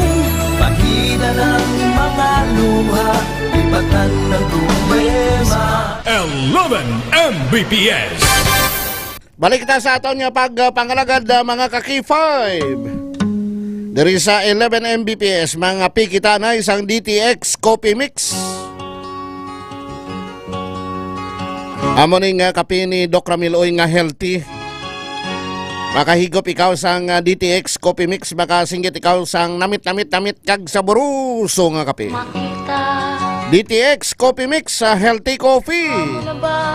Pahina ng mga luha, lipatan ng problema. Eleven M B P S. Balik kita sa aton nga pag, uh, pangalagad, uh, mga ka-K five. Diri sa eleven M B P S, mga pikita na isang D T X Coffee Mix. Amo ni nga kape ni Doc Ramil Uy nga healthy. Makahigop ikaw sang, ah, D T X Coffee Mix, makasinggit ikaw sang namit-namit-namit kag saboroso nga kape. D T X Coffee Mix, ah, healthy coffee.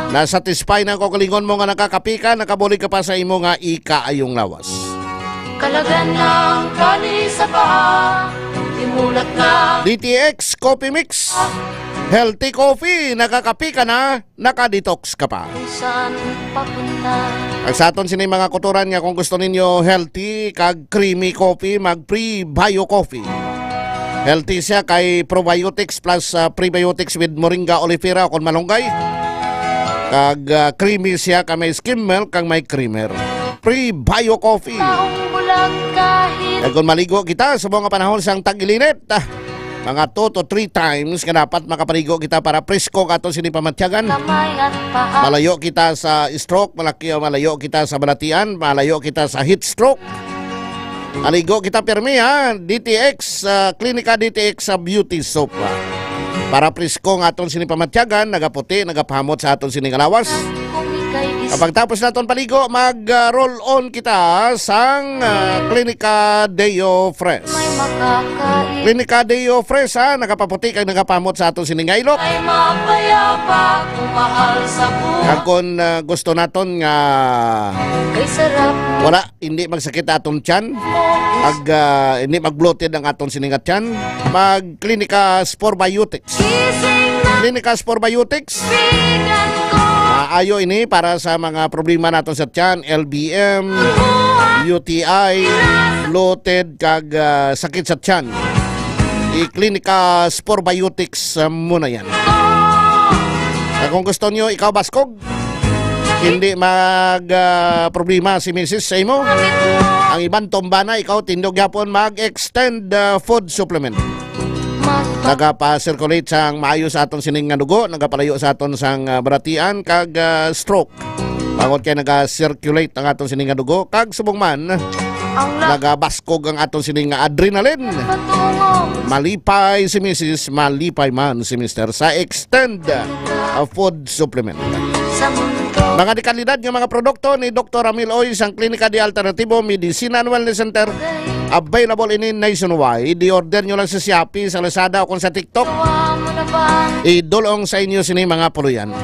Na-satisfy na ang kaugalingon mo nga nakakape ka, nakabulig ka pa sa imo nga ikaayong lawas. Kalagan ng kali sa paa, imulat na. D T X Coffee Mix, healthy coffee, nakakape ka na, naka-detox ka pa. Kung saan papunta. Kag sa aton sini mga kautoran nga kung gusto ninyo healthy kag creamy coffee, mag Prebio Coffee. Healthy siya kay probiotics plus, ah, prebiotics with moringa oleifera kon malunggay. Kag, ah, creamy siya kay may skim milk kag may creamer. Prebio Coffee. Taong bulag kahit. Kag kung maligo kita sa mga panahon sang tag-ilinit, ah, mga two to three times nga dapat makapaligo kita para presko ang aton sini pamatyagan. Kamay at paa. Malayo kita sa stroke, malaki, malayo kita sa balatian, malayo kita sa heat stroke. Aligo kita pirmi, ha. D T X, ah, Klinika D T X sa Beauty Soap, ha. Para presko ang aton sini pamatyagan, nagaputi, nagapahamot sa aton sini nga lawas. Kung ika'y Kapag tapos naton paligo, mag, ah, roll on kita sang, ah, Klinika Deo Fresh. May makakain. Klinika Deo Fresh, ha, nagapaputi kag nagapamot sa aton sining nga ilok. Ay mapayapa, kumahal sa buhay. Kag kung, ah, gusto naton nga Kay sarap wala, hindi magsakit aton tiyan. Ag, ah, hindi mag-bloated ang aton sining nga tiyan. Mag Klinika Sporbiotics. Klinika Sporbiotics. Maayo ini para sa mga problema naton sa tiyan, L B M, U T I, bloated, kag, ah, sakit sa tiyan. I-Klinika Sporbiotics, ah, muna yan. At kung gusto nyo, ikaw, baskog, hindi mag, ah, problema si misis sa imo. Ang iban, tumba na, ikaw, tindog yapon, mag-extend, ah, food supplement. Nagapa-circulate sang maayo sa aton sining nga dugo, nagapalayo sa aton sang, ah, balatian kag, ah, stroke. Bangod kay naga-circulate ang aton sining nga dugo, kag subong man, nagabaskog ang aton sining nga adrenaline. Malipay si misis, malipay man si mister sa extend, ah, food supplement. Mga dekalidad nga mga produkto ni Doktor Ramil Oy sang Klinika de Alternativo Medicina and Wellness Center. Available ini nationwide. I-order nyo lang sa Shopee, sa Lazada, o kung sa TikTok. Idulong sa inyo sini mga puluyan.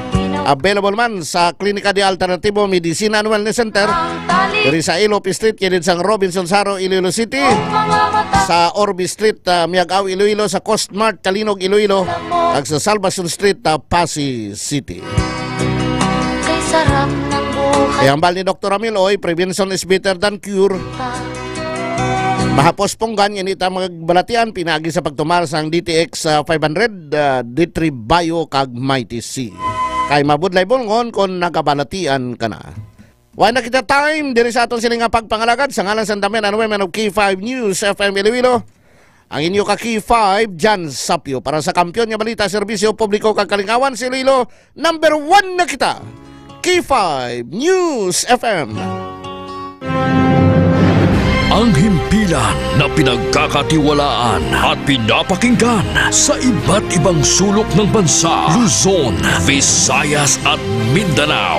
Available man sa Klinika de Alternativo Medicina and Wellness Center. Diri sa Ilop Street, kilid sang Robinsons Haro, Iloilo City. Sa Orbe Street, ah, Miag-ao, Iloilo, sa Coast Mart, Talinog, Iloilo, ag sa Salvacion Street, ah, Passi City. Kay sarap ng buhay. Kay hambal ni Doktor Ramil Oy, prevention is better than cure. Mahapos punggan, ini ta magbalatian, pinaagi sa pagtumar sang D T X, ah, five hundred, ah, D three Bio kag Mighty C. Kay mabudlay bulngon kon nagabalatian ka na. Wala na kita time diri sa aton sini nga pagpangalagad sa ngalan sa Damen and Women of K five News F M Iloilo. Ang inyo ka K five, Jan Sapio. Para sa kampiyon nga balita, serbisyo publiko kag kalingawan sa Iloilo, number one na kita. K five News F M. Ang himpilan na pinagkakatiwalaan at pinapakinggan sa iba't ibang sulok ng bansa, Luzon, Visayas at Mindanao.